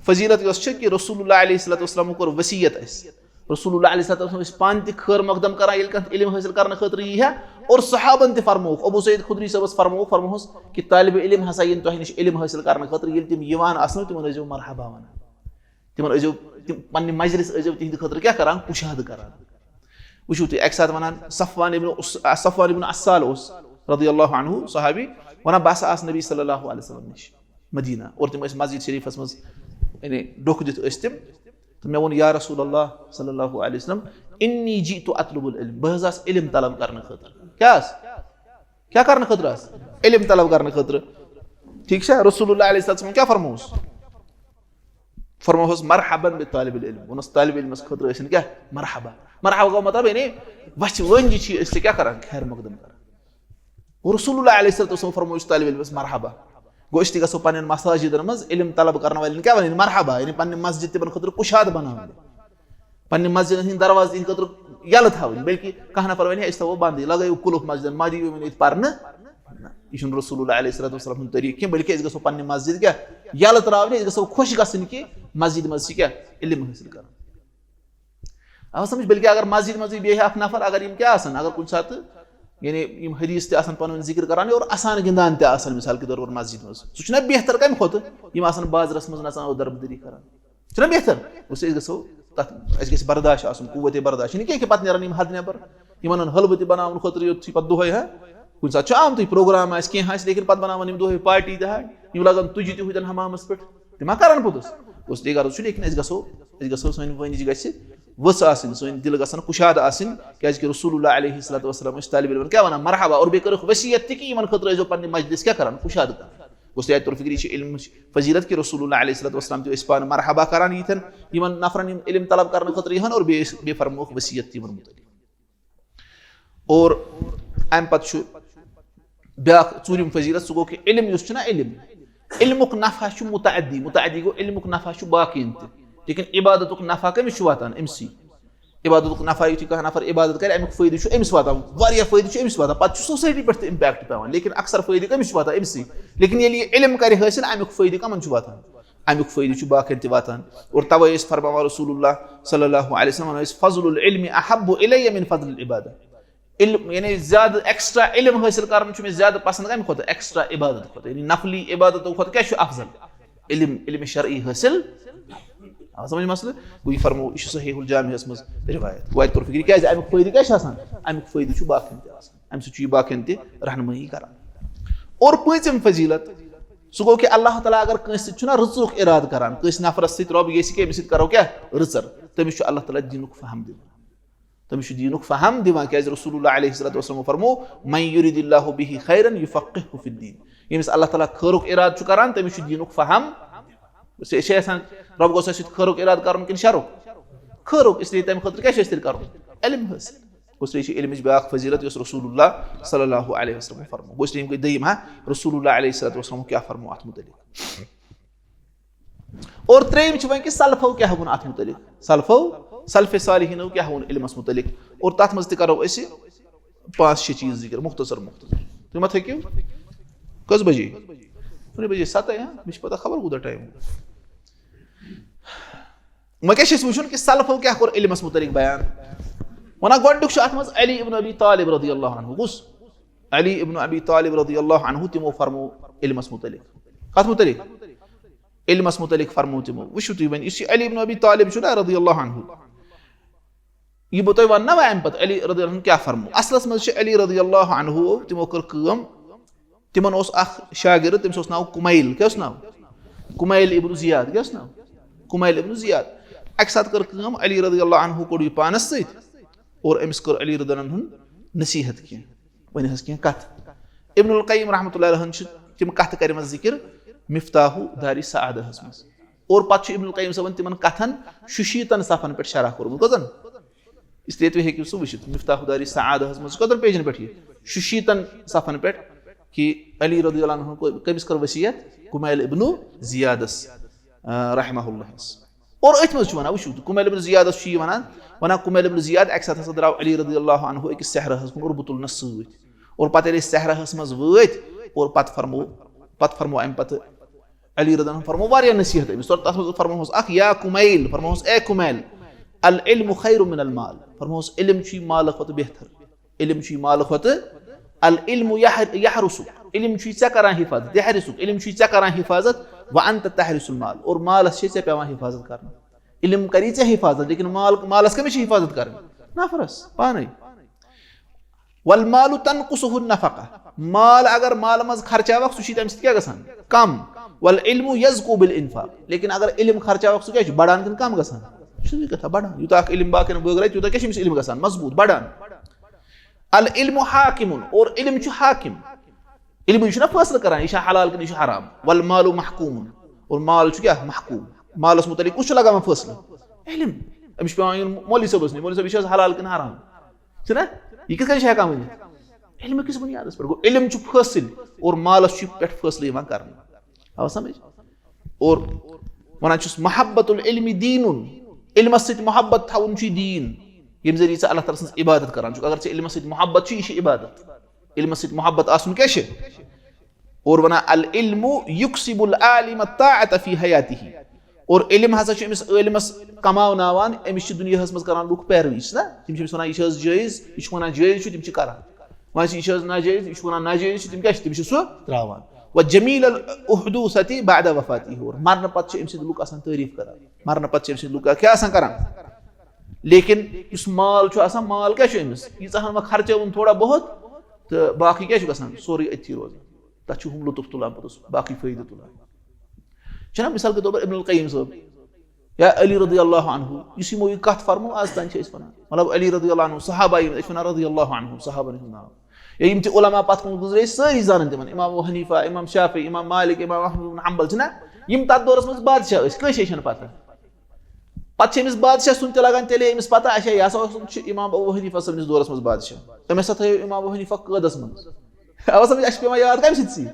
فضیلت یۄس چھِ کہِ رسول اللہ علیہ الصلوۃ والسلام کوٚر وصیت اَسہِ۔ رسول اللہ علیہ الصلوۃ والسلام ٲسۍ پانہٕ تہِ خٲر مقدم کران، ییٚلہِ کانٛہہ علم حٲصِل کرنہٕ خٲطرٕ یی ہا، اور صحابن تہِ فرمووُکھ، ابو سعید خدری صٲبس فرمووُکھ، فرمووُس کہِ طالب علم ہسا یِن تۄہہِ نِش علم حٲصِل کرنہٕ خٲطرٕ، ییٚلہِ تِم یِوان آسنو، تِمن ٲسۍزیو مرحبا ونان۔ تِمن ٲسۍزیو، تِم پننہِ مجلس ٲسۍزیو تِہنٛدِ خٲطرٕ کیٛاہ کران؟ کُشادٕ کران۔ وٕچھِو تُہۍ، اکہِ ساتہٕ ونان صفوان ابن عس-، صفوان ابن عسال اوس رضی اللہ عنہ صحابی، ونان، بہٕ ہسا آس نبی صلی اللہ علیہ وسلم نِش مدینہ، اور تِم ٲسۍ مسجد شریفس منٛز، یعنی ڈوٚکھ دِتھ ٲسۍ تِم۔ تہٕ مےٚ ووٚن، یا رسول اللہ صلی اللہ علیہ وسلم، انی جئت اطلب العلم، بہٕ حظ آس علم طلب کرنہٕ خٲطرٕ۔ کیٛاہ آس؟ کیٛاہ کرنہٕ خٲطرٕ آس؟ علم طلب کرنہٕ خٲطرٕ۔ ٹھیٖک چھا؟ رسول اللہ علیہ السلام کیٛاہ فرمووُس؟ فرمووُس، مرحبا بطالب العلم۔ ووٚنُس، طالب علمس خٲطرٕ ٲسِن کیٛاہ؟ مرحبا۔ مرحبا گوٚو مطلب، یعنی وَژھِ وٲنجہِ چھِ أسۍ ژےٚ کیٛاہ کران؟ خیر مقدم کران۔ گوٚو، رسول اللہ علیہ الصلوۃ والسلام فرمووُس طالب علمس، مرحبا۔ گوٚو أسۍ تہِ گژھو پننٮ۪ن مساجدن منٛز علم طلب کرن والٮ۪ن کیٛاہ ونٕنۍ؟ مرحبا، یعنی پننہِ مسجد تِمن خٲطرٕ کُشاد بناوٕنۍ، پننہِ مسجدن ہٕنٛدۍ دروازٕ تِہنٛدِ خٲطرٕ یلہٕ تھاوٕنۍ، بلکہِ کانٛہہ نفر ونہِ ہے أسۍ تھاوو بندٕے، لگٲیِو قُلُف مسجدن، ما دِیِو یِمن ییٚتہِ پرنہٕ۔ نہ، یہِ چھُنہٕ رسول اللہ علیہ الصلوۃ والسلام ہُنٛد طریٖقہٕ کینٛہہ، بلکہِ أسۍ گژھو پننہِ مسجد کیٛاہ یلہٕ ترٛاونہِ، أسۍ گژھو خۄش گژھٕنۍ کہِ مسجدِ منٛز چھِ کیٛاہ علم حٲصِل کران۔ آو سمجھ؟ بلکہِ اگر مسجد منٛزٕے بیٚہہِ اکھ نفر، اگر یِم کیٛاہ آسن، اگر کُنہِ ساتہٕ یعنی یِم حدیث تہِ آسن پنُن ذکر کران اور آسان گِنٛدان تہِ آسن، مثال کے طور پر مسجد منٛز، سُہ چھُنہ بہتر کمہِ کھۄتہٕ یِم آسن بازرس منٛز نژان اور دربدری کران؟ چھُنہ بہتر؟ گوٚو أسۍ گژھو تتھ، اسہِ گژھِ برداش آسُن، قوت برداش، یہِ نہٕ کینٛہہ کہِ پتہٕ نیرن یِم حد نٮ۪بر، یِمن ہن حلوٕ تہِ بناونہٕ خٲطرٕ یوت چھُ پتہٕ دۄہے ہا، کُنہِ ساتہٕ چھُ آمتُے پروگرام آسہِ، کینٛہہ آسہِ، لیکن پتہٕ بناون یِم دۄہے پارٹی تہِ ہا، یِم لاگن تُجہِ تہِ ہوٗتن حمامس پٮ۪ٹھ، تِم ما کرن پوٚتُس؟ گوٚو أسۍ تہِ غرض چھُ، لیکن أسۍ گژھو، أسۍ گژھو، سٲنۍ وٲنِج گژھِ ؤژھ آسٕنۍ، سٲنۍ دِل گژھن کُشاد آسٕنۍ، کیازِ کہِ رسول اللہ علیہ الصلوۃ والسلام ٲسۍ طالب علمن کیٛاہ ونان؟ مرحبا، اور بیٚیہِ کٔرٕکھ وصیت تہِ کہِ یِمن خٲطرٕ ٲسۍزیو پننہِ مجلس کیٛاہ کران؟ کُشاد کران۔ گوٚو سُہ یاد تُل فِکرِ، یہِ چھِ علمٕچ فضیلت کہِ رسول اللہ علیہ الصلوۃ والسلام تہِ ٲسۍ پانہٕ مرحبا کران یِتھٮ۪ن یِمن نفرن یِم علم طلب کرنہٕ خٲطرٕ یِہن، اور بیٚیہِ ٲسۍ، بیٚیہِ فرمووُکھ وصیت تہِ یِمن مُتعلق۔ اور امہِ پتہٕ چھُ بیاکھ ژوٗرِم فضیلت، سُہ گوٚو کہِ علم یُس چھُنہ علم، علمُک نفع چھُ متعدی، متعدی گوٚو علمُک نفع چھُ باقین تہِ، لیکن عبادتُک نفع کٔمِس چھُ واتان؟ أمسٕے۔ عبادتُک نفع، یُتھُے کانٛہہ نفر عبادت کرِ، امیُک فٲیدٕ چھُ أمِس واتان، واریاہ فٲیدٕ چھُ أمِس واتان، پتہٕ چھُ سوسایٹی پٮ۪ٹھ تہِ امپیکٹ پٮ۪وان، لیکن اکثر فٲیدٕ کٔمِس چھُ واتان؟ أمسٕے۔ لیکن ییٚلہِ یہِ علم کرِ حٲصِل، امیُک فٲیدٕ کمن چھُ واتان؟ امیُک فٲیدٕ چھُ باقین تہِ واتان۔ اور توے ٲسۍ فرماوان رسول اللہ صلی اللہ علیہ وسلم ٲسۍ، فضل العلم احب الی من فضل العبادہ۔ علم، یعنی زیادٕ ایکسٹرا علم حٲصِل کرُن چھُ مےٚ زیادٕ پسند کمہِ کھۄتہٕ؟ ایکسٹرا عبادت کھۄتہٕ، یعنی نفلی عبادتو کھۄتہٕ کیٛاہ چھُ افضل؟ علم، علم شرعی حٲصِل۔ آ، سمجھ مسلہٕ؟ گوٚو یہِ فرمو، یہِ چھُ صحیح الجامعس منٛز روایت۔ وۄنۍ توٚر فِکرِ، کیٛازِ امیُک فٲیدٕ کیٛاہ چھُ آسان؟ امیُک فٲیدٕ چھُ باقین تہِ آسان، امہِ سۭتۍ چھُ یہِ باقین تہِ رہنمٲیی کران۔ اور پٲنٛژِم فضیلت، سُہ گوٚو کہِ اللہ تعالیٰ اگر کٲنٛسہِ سۭتۍ چھُنہ رٕژرُک ارادٕ کران، کٲنٛسہِ نفرس سۭتۍ، رۄب یژھِ کہِ أمِس سۭتۍ کرو کیٛاہ؟ رٕژر، تٔمِس چھُ اللہ تعالیٰ دینُک فہم دِوان۔ تٔمِس چھُ دیٖنُک فہم دِوان، کیازِ رسول اللہ علیہ الصلوۃ والسلام فرمو، من یرید اللہ بہ خیرا یفقہہ فی الدین۔ ییٚمِس اللہ تعالیٰ خٲرُک ارادٕ چھُ کران، تٔمِس چھُ دیٖنُک فہم۔ أسۍ چھِ یژھان رۄب گوٚژھ اَسہِ سۭتۍ خٲرُک ارادٕ کرُن کِنہٕ شرُک؟ خٲرُک، اس لیے تَمہِ خٲطرٕ کیٛاہ چھُ اَسہِ تیٚلہِ کرُن؟ علم حٲصِل۔ گوٚو، اس لیے چھِ علمٕچ بیٛاکھ فضیلت یۄس رسول اللہ صلی اللہ علیہ وسلم فرمو۔ گوٚو، اس لیے یِم گٔے دوٚیِم، ہاں، رسول اللہ علیہ الصلوۃ والسلام کیٛاہ فرمو اَتھ مُتعلِق۔ اور ترٛیٚیِم چھِ وۄنۍ کہِ سلفو کیٛاہ ووٚن اَتھ مُتعلِق، سلفو، سلف صالحینو کیٛاہ ووٚن علمس مُتعلِق، اور تَتھ منٛز تہِ کرو أسۍ پانٛژھ شےٚ چیٖز ذِکر، مختصر مختصر۔ تُہۍ ما تھٔکِو؟ کٔژ بجے؟ کُنہِ بجے ستَے، ہاں؟ مےٚ چھِ پتہ خبر کوٗتاہ ٹایم گوٚو۔ وۄنۍ کیٛاہ چھِ أسۍ وٕچھُن کہِ سلفو کیٛاہ کوٚر علمس مُتعلِق بیان؟ وَنان گۄڈٕنیُک چھُ اَتھ منٛز علی ابن ابی طالب رضی اللہ عنہ۔ کُس؟ علی ابن ابی طالب رضی اللہ عنہ، تِمو فرمو علمس مُتعلِق۔ کَتھ مُتعلِق؟ علمس مُتعلِق فرمو تِمو۔ وٕچھِو تُہۍ وۄنۍ، یُس یہِ علی ابن ابی طالب چھُ نا رضی اللہ عنہ، یہِ بہٕ تۄہہِ وَنہٕ نا وۄنۍ اَمہِ پَتہٕ علی رضی اللہ عنہ کیٛاہ فرمو۔ اَصلَس منٛز چھِ علی رضی اللہ عنہ، تِمو کٔر کٲم، تِمن اوس اکھ شاگرد، تٔمِس اوس ناو کُمایل۔ کیٛاہ اوس ناو؟ کُمایل ابن زیاد۔ کیٛاہ اوس ناو؟ کُمایل ابن زیاد۔ اَکہِ ساتہٕ کٔر کٲم، علی رضی اللہ عنہ کوٚڑ یہِ پانَس سۭتۍ اور أمِس کٔر علی رضی اللہ عنہ ہُن نصیحت کینٛہہ، ؤنۍ حظ کینٛہہ کَتھ۔ ابن القیم رحمۃ اللہ علیہ ہن چھِ تِم کَتھٕ کَرِمَژٕ ذِکر مفتاح داری سعادہَس منٛز۔ اور پتہٕ چھُ ابن القیم صٲبن تِمن کتھن شُشیٖتن صفن پٮ۪ٹھ شرح کوٚرمُت۔ کٔژن؟ اس لیے تُہۍ ہیٚکِو سُہ وٕچھِتھ، مفتاح داری سعادہس منٛز چھُ کٔژن پیجن پٮ۪ٹھ یہِ؟ شُشیٖتن صفن پٮ۪ٹھ، کہِ علی رضی اللہ عنہ کو-، کٔمِس کٔر وصیت؟ کُمایل ابن زیادس، آ، رحمہ اللہ ہس۔ اور أتھۍ منٛز چھُ ونان، وٕچھِو، کُمایل ابن زیادس چھُ یہِ ونان، ونان، کُمایل ابن زیاد، اکہِ ساتہٕ ہسا درٛاو علی رضی اللہ عنہ أکِس صحراہس کُن اور بُتُل نس سۭتۍ۔ اور پتہٕ ییٚلہِ أسۍ صحراہس منٛز وٲتۍ اور پتہٕ فرمو، پتہٕ فرمو امہِ پتہٕ علی رضی اللہ عنہ فرمو واریاہ نصیحت أمِس۔ تَتھ منٛز فرموہس اکھ، یا کُمایل، فرموہس، اے کُمایل، العلم خیر من المال، فرموہس، علم چھُے مالہٕ کھۄتہٕ بہتر، علم چھُے مالہٕ کھۄتہٕ، العلم یح-، یحرسک، علم چھُے ژےٚ کران حفاظت، یحرسک، علم چھُے ژےٚ کران حفاظت، وانت تحرس المال، اور مالس چھے ژےٚ پٮ۪وان حفاظت کرنہٕ۔ علم کری ژےٚ حفاظت، لیکن مال، مالس کٔمِس چھِ حفاظت کرٕنۍ؟ نفرس پانے۔ والمال تنقصه النفقہ، مال اگر مال منٛز خرچاوکھ، سُہ چھُے تَمہِ سۭتۍ کیٛاہ گژھان؟ کم۔ والعلم یزکو بالانفاق، لیکن اگر علم خرچاوکھ، سُہ کیٛاہ چھُ بڑان کِنہٕ کم گژھان؟ چھُ یہِ کتھا بڑان۔ یوٗتاہ اکھ علم باقین بٲگراوِ، تیوٗتاہ کیٛاہ چھُ أمِس علم گژھان؟ مضبوط، بڑان۔ العلم حاکم، اور علم چھُ حاکم۔ علم یہِ چھُنہ فٲصلہٕ کران، یہِ چھا حلال کِنہٕ یہِ چھُ حرام۔ والمال محکوم، اور مال چھُ کیٛاہ؟ محکوم۔ مالس متعلق کُس چھُ لگاوان فٲصلہٕ؟ علم۔ أمِس چھُ پٮ۪وان یُن مولوی صٲبس نِش، مولوی صٲب، یہِ چھِ حظ حلال کِنہٕ حرام؟ چھُنہ؟ یہِ کِتھ کٔنۍ چھُ ہٮ۪کان ؤنِتھ؟ علمہٕ کِس بُنیادس پٮ۪ٹھ گوٚو، علم چھُ فٲصِل اور مالس چھُ پٮ۪ٹھ فٲصلہٕ یِوان کرنہٕ۔ آو سمجھ؟ اور ونان چھُس، محبت العلم دین، علمس سۭتۍ محبت تھاوُن چھُ دیٖن، ییٚمہِ ذٔریعہٕ ژٕ اللہ تعالیٰ سٕنٛز عبادت کران چھُکھ۔ اگر ژےٚ علمس سۭتۍ محبت چھُ، یہِ چھِ عبادت۔ علمس سۭتۍ محبت آسُن کیٛاہ چھِ؟ اور ونان، العلم یکسب العالم الطاعة فی حیاتہ، اور علم ہسا چھُ أمِس عٲلمس کماوناوان، أمِس چھِ دُنیاہس منٛز کران لُکھ پیروی، چھِ نا؟ تِم چھِ أمِس ونان، یہِ چھِ حظ جٲیز، یہِ چھُ ونان جٲیز چھُ، تِم چھِ کران۔ وۄنۍ چھِ یہِ چھِ حظ ناجٲیز، یہِ چھُ ونان ناجٲیز چھُ، تِم کیٛاہ چھِ؟ تِم چھِ سُہ تراوان۔ و جمیل الحدوثة بعد وفاته، اور مرنہٕ پتہٕ چھِ أمۍ سٕنٛدۍ لُکھ آسان تعریٖف کران، مرنہٕ پتہٕ چھِ أمۍ سٕنٛدۍ لُکھ کیٛاہ آسان کران؟ لیکن یُس مال چھُ آسان، مال کیٛاہ چھُ أمِس؟ ییٖژاہ ہن وۄنۍ خرچٲوٕن تھوڑا بہت، تہٕ باقٕے کیٛاہ چھُ گژھان؟ سورُے أتھی روزان۔ تَتھ چھُ ہُم لطف تُلان پوٚتُس، باقٕے فٲیدٕ تُلان۔ چھُنہ مثال کے طور پر ابن القیم صٲب یا علی رضی اللہ عنہ، یُس یِمو یہِ کَتھ فرمو، آز تام چھِ أسۍ وَنان۔ مطلب علی رضی اللہ عنہ، صحابہ یِم أسۍ وَنان رضی اللہ عنہ، صحابن ہُنٛد ناو۔ یا یِم تہِ علماء پَتھ کُن گُزرے، سٲری زانن تِمن، امام ابو حنیفہ، امام شافعی، امام مالک، امام احمد بن حنبل، چھِنہ؟ یِم تَتھ دورس منٛز بادشاہ ٲسۍ، کٲنٛسے چھَنہٕ پَتہ۔ پتہٕ چھِ أمِس بادشاہ سُنٛد تہِ لگان تیٚلے أمِس پتہ، اچھا، یہِ ہسا اوس، چھُ امام ابو حنیفہ صٲبنِس دورس منٛز بادشاہ۔ أمۍ ہسا تھٲیو امام ابو حنیفہ قٲدس منٛز۔ اَوٕ سمجھ، اَسہِ چھِ پٮ۪وان یاد کَمہِ سۭتۍ سی؟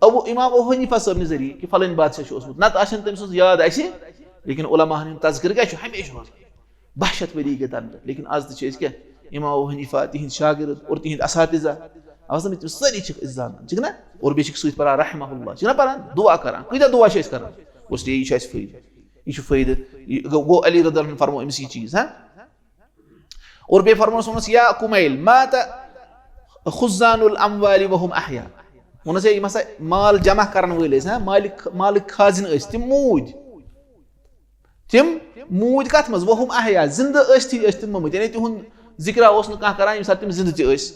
ابو، امام ابو حنیفہ صٲبنہِ ذٔریعہٕ کہِ فلٲنۍ بادشاہ چھُ اوسمُت۔ نتہٕ آسہِ نہٕ تٔمۍ سٕنٛز یاد اَسہِ، لیکن علماہن ہُنٛد تذکرٕ کیٛاہ چھُ؟ ہمیشہِ روزان۔ باہ شیٚتھ ؤری گٔے تَنہٕ پٮ۪ٹھ۔ لیکن از تہِ چھِ أسۍ کیٛاہ؟ امام ابو حنیفہ، تِہِنٛدۍ شاگرد اور تِہِنٛدۍ اساتذہ۔ اَوٕ سمجھ، تِم سٲری چھِکھ أسۍ زانان، چھِکھ نہ؟ اور بیٚیہِ چھِکھ سۭتۍ پَران رحمہ اللہ، چھِکھ نہ پَران؟ دُعا کَران۔ کۭتیٛاہ دُعا چھِ أسۍ کَران؟ گوٚژھ یہِ چھُ اَسہِ فٲیدٕ۔ یہِ چھُ فٲیدٕ۔ یہِ گوٚو، گوٚو علی رضی اللہ عنہ فرموو أمِس یہِ چیٖز، ہا؟ اور بیٚیہِ فرمووُس، ووٚنُس، یا کُمیل، مات خزان الاموال وهم احیا۔ ووٚنُس، ہے، یِم ہسا مال جمع کرن وٲلۍ ٲسۍ، ہا، مالک، مالک خازن ٲسۍ، تِم موٗدۍ۔ تِم موٗدۍ کتھ منٛز؟ وهم احیا، زندٕ ٲسۍ تھی ٲسۍ تِم مٔمٕتۍ، یعنی تِہُنٛد ذکرا اوس نہٕ کانٛہہ کران ییٚمہِ ساتہٕ تِم زندٕ تہِ ٲسۍ۔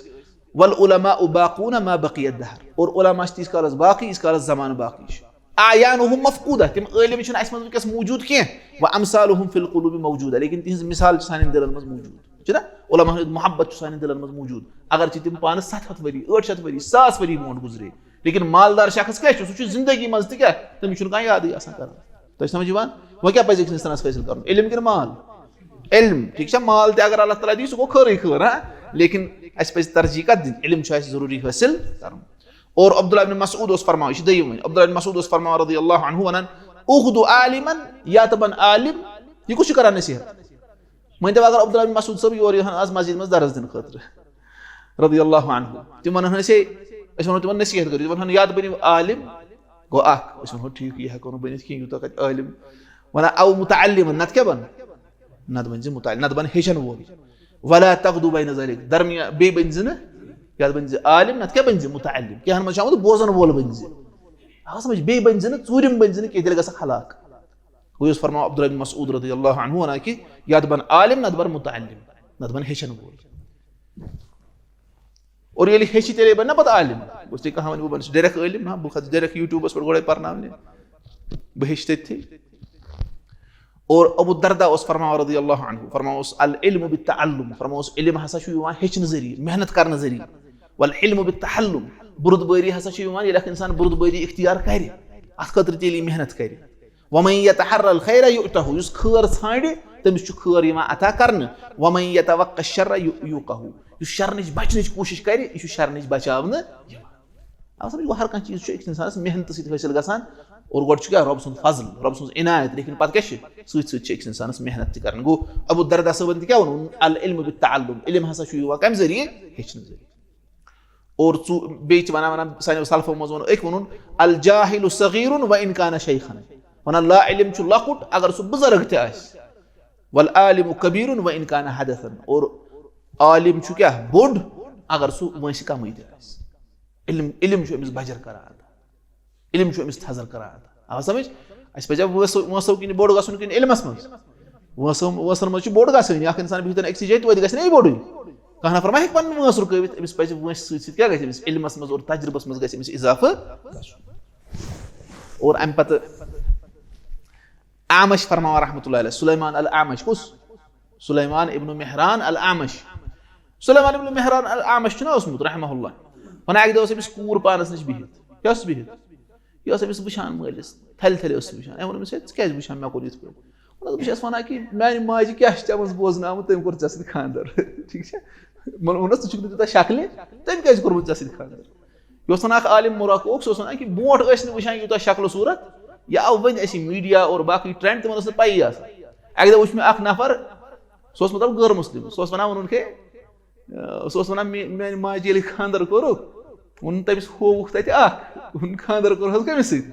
والعلماء باقون ما بقی الدہر، اور علما چھِ تیٖتِس کالس باقی، ییٖتِس کالس زمانہٕ باقی چھُ۔ اعیانہم مفقودہ، تِم عٲلم چھِنہٕ اَسہِ منٛز وٕنکیٚس موٗجوٗد کینٛہہ۔ و امثالہم فی القلوب موجودہ، لیکن تِہنٛز مثال چھِ سانٮ۪ن دِلن منٛز موٗجوٗد۔ چھُنہ؟ علماہن ہُنٛد محبت چھُ سانٮ۪ن دِلن منٛز موٗجوٗد، اگرچہِ تِم پانہٕ ستھ ہتھ ؤری، ٲٹھ شیٚتھ ؤری، ساس ؤری برونٛٹھ گُزرے، لیکن مالدار شخص کیٛاہ چھُ؟ سُہ چھُ زندگی منٛز تہِ کیٛاہ؟ تٔمِس چھُنہٕ کانٛہہ یادٕے آسان کران۔ تۄہہِ چھِ سمجھ یِوان؟ وۄنۍ کیٛاہ پزِ أکِس انسانس حٲصِل کرُن؟ علم کِنہٕ مال؟ علم۔ ٹھیٖک چھا؟ مال تہِ اگر اللہ تعالیٰ دِیہِ، سُہ گوٚو خٲرٕے خٲر، ہا؟ لیکن اَسہِ پزِ ترجیح کتھ دِنۍ؟ علم چھُ اَسہِ ضروٗری حٲصِل کرُن۔ اور عبداللہ ابن مسعود اوس فرماوان، یہِ چھُ دوٚیِم وۄنۍ۔ عبداللہ ابن مسعود اوس فرماوان رضی اللہ عنہ، ونان، اخد عالما یاتبن عالم، یہِ کُس چھُ کران نصیحت؟ مٲنۍ تو اگر عبداللہ ابن مسعود صٲب یور یِہن آز مسجد منٛز درس دِنہٕ خٲطرٕ، رضی اللہ عنہ، تِم ونہن أسۍ، ہے، أسۍ ونو تِمن نصیحت کٔرِو، تِم ونہن، یا تہٕ بٔنِو عالم، گوٚو اکھ، أسۍ ونہو ٹھیٖک، یہِ ہٮ۪کو نہٕ بٔنِتھ کینٛہہ، یوٗتاہ کتہِ عالم، ونان، او متعلمن، نتہٕ کیٛاہ بنہٕ؟ نتہٕ بٔنۍ زِ متعلم، نتہٕ بنہٕ ہیٚچھن وول۔ ولا تغدو بین ذلک، درمیان بیٚیہِ بٔنۍ زِ نہٕ، یا بٔنۍ زِ عالم، نتہٕ کیٛاہ بٔنۍ زِ؟ متعلم۔ کینٛہہ ہن منٛز چھُ آمُت بوزن وول بٔنۍ زِ۔ آ سمجھ، بیٚیہِ بٔنۍ زِ نہٕ، ژوٗرِم بٔنۍ زِ نہٕ کینٛہہ، تیٚلہِ گژھکھ ہلاک۔ گوٚو یُس فرماو عبداللہ بن مسعود رضی اللہ عنہ ونان کہِ یا تہٕ بن عالم، نتہٕ بن متعلم، نتہٕ بن ہیٚچھن وول۔ اور ییٚلہِ ہیٚچھِ، تیٚلے بنہِ نا پتہٕ عالم۔ گوٚژھ تیٚلہِ کانٛہہ ونہِ، بہٕ بنہٕ ڈایریکٹ عٲلم؟ نہ، بہٕ کھسہٕ ڈایریکٹ یوٗٹیوبس پٮ۪ٹھ گۄڈے پرناونہِ، بہٕ ہیٚچھِ تٔتھی۔ اور ابو الدرداء اوس فرماوان رضی اللہ عنہ، فرماوان اوس، العلم بالتعلم، فرماوان اوس، علم ہسا چھُ یِوان ہیٚچھنہٕ ذٔریعہٕ، محنت کرنہٕ ذٔریعہٕ۔ والحلم بالتحلم، بُردبٲری ہسا چھِ یِوان، ییٚلہِ اکھ انسان بُردبٲری اختیار کرِ، اتھ خٲطرٕ تیٚلہِ یہِ محنت کرِ۔ ومن یتحر الخیر یؤتہ، یُس خٲر ژھانڈِ، تٔمِس چھُ خٲر یِوان عطا کرنہٕ۔ ومن یتوق الشر یو-، یوقہ، یُس شر نِش بچنٕچ کوٗشش کرِ، یہِ چھُ شر نِش بچاونہٕ یِوان۔ اَوٕ سمجھ گوٚو، ہر کانٛہہ چیٖز چھُ أکِس اِنسانَس محنتہٕ سۭتۍ حٲصِل گژھان۔ اور گۄڈٕ چھُ کیٛاہ؟ رۄب سُنٛد فضل، رۄب سٕنٛز عنایت، لیکن پَتہٕ کیٛاہ چھِ؟ سۭتۍ سۭتۍ چھِ أکِس اِنسانَس محنت تہِ کَرٕنۍ۔ گوٚو، ابو الدرداء صٲبَن تہِ کیٛاہ ووٚنُن؟ العلم بالتعلم، علم ہسا چھُ یِوان کَمہِ ذٔریعہٕ؟ ہیٚچھنہٕ ذٔریعہٕ۔ اور ژو-، بیٚیہِ چھِ وَنان، وَنان سانیو سلفو منٛز ووٚن أکۍ ووٚنُن، الجاہل صغیر و ان کان شیخا، وَنان لا علم چھُ لۄکُٹ اگر سُہ بُزرگ تہِ آسہِ، والعالم کبیر و ان کان حدثا، اور عالم چھُ کیٛاہ؟ بوٚڑ اگر سُہ وٲنٛسہِ کمٕے تہِ آسہِ۔ علم، علم چھُ أمِس بجر کران عطا۔ علم چھُ أمِس تھزر کران عطا۔ آو سمجھ؟ اَسہِ پَزِ وٲنٛسو، وٲنٛسو کِنۍ بوٚڑ گژھُن کِنہٕ علمس منٛز؟ وٲنٛسو، وٲنٛسن منٛز چھُ بوٚڑ گژھٲنی۔ اکھ انسان بِہِتھ أکسٕے جایہِ، توتہِ گژھِ نہ یہِ بوٚڑُے۔ کانٛہہ نفر ما ہیٚکہِ پنُن وٲنٛس رُکٲوِتھ؟ أمِس پَزِ وٲنٛسہِ سۭتۍ سۭتۍ کیٛاہ گژھِ؟ أمِس علمس منٛز اور تجربس منٛز گژھِ أمِس اضافہٕ گژھُن۔ اور اَمہِ پتہٕ اعمش فرماوان رحمتہ اللہ علیہ، سلیمان الاعمش، کُس؟ سلیمان ابن مہران الاعمش۔ سلیمان ابن مہران الاعمش چھُنہ اوسمُت رحمہ اللہ؟ وَنان اَکہِ دۄہ ٲس أمِس کوٗر پانَس نِش بِہِتھ۔ کیٛاہ ٲس بِہِتھ؟ یہِ ٲس أمِس وٕچھان مٲلِس، تھَلہِ تھَلہِ ٲس سُہ وٕچھان۔ أمۍ ووٚن أمِس، "ہے، ژٕ کیٛازِ وٕچھان مےٚ کُن یِتھ پٲٹھۍ؟" ووٚنُن، "بہٕ چھَس وَنان کہِ میٛانہِ ماجہِ کیٛاہ چھِ ژےٚ منٛز بوزنہٕ آمُت، تٔمۍ کوٚر ژےٚ سۭتۍ خانٛدر۔" ٹھیٖک چھا؟ ووٚنُن، "ژٕ چھُکھ نہٕ تیوٗتاہ شکلہِ، تٔمۍ کیٛازِ کوٚرمُت ژےٚ سۭتۍ خانٛدر؟" یہِ اوس وَنان اَکھ عالم مُرَکھ اوس، سُہ اوس وَنان کہِ برونٛٹھ ٲسۍ نہٕ وٕچھان یوٗتاہ شکل صوٗرت، یہِ آو وۄنۍ اَسہِ میٖڈیا اور باقٕے ٹرٛینڈ، تِمَن ٲس نہٕ پَیی آسان۔ اَکہِ دۄہ وٕچھ مےٚ اَکھ نفر، سُہ اوس مطلب غٲر مُسلِم، سُہ اوس وَنان، ووٚنُن کہِ، آ، سُہ اوس وَنان، "مے-، میٛانہِ ماجہِ ییٚلہِ خانٛدر کوٚرُکھ، ووٚن تٔمِس ہووُکھ تَتہِ اَکھ، ووٚن خانٛدر کوٚر حظ کٔمِس سۭتۍ؟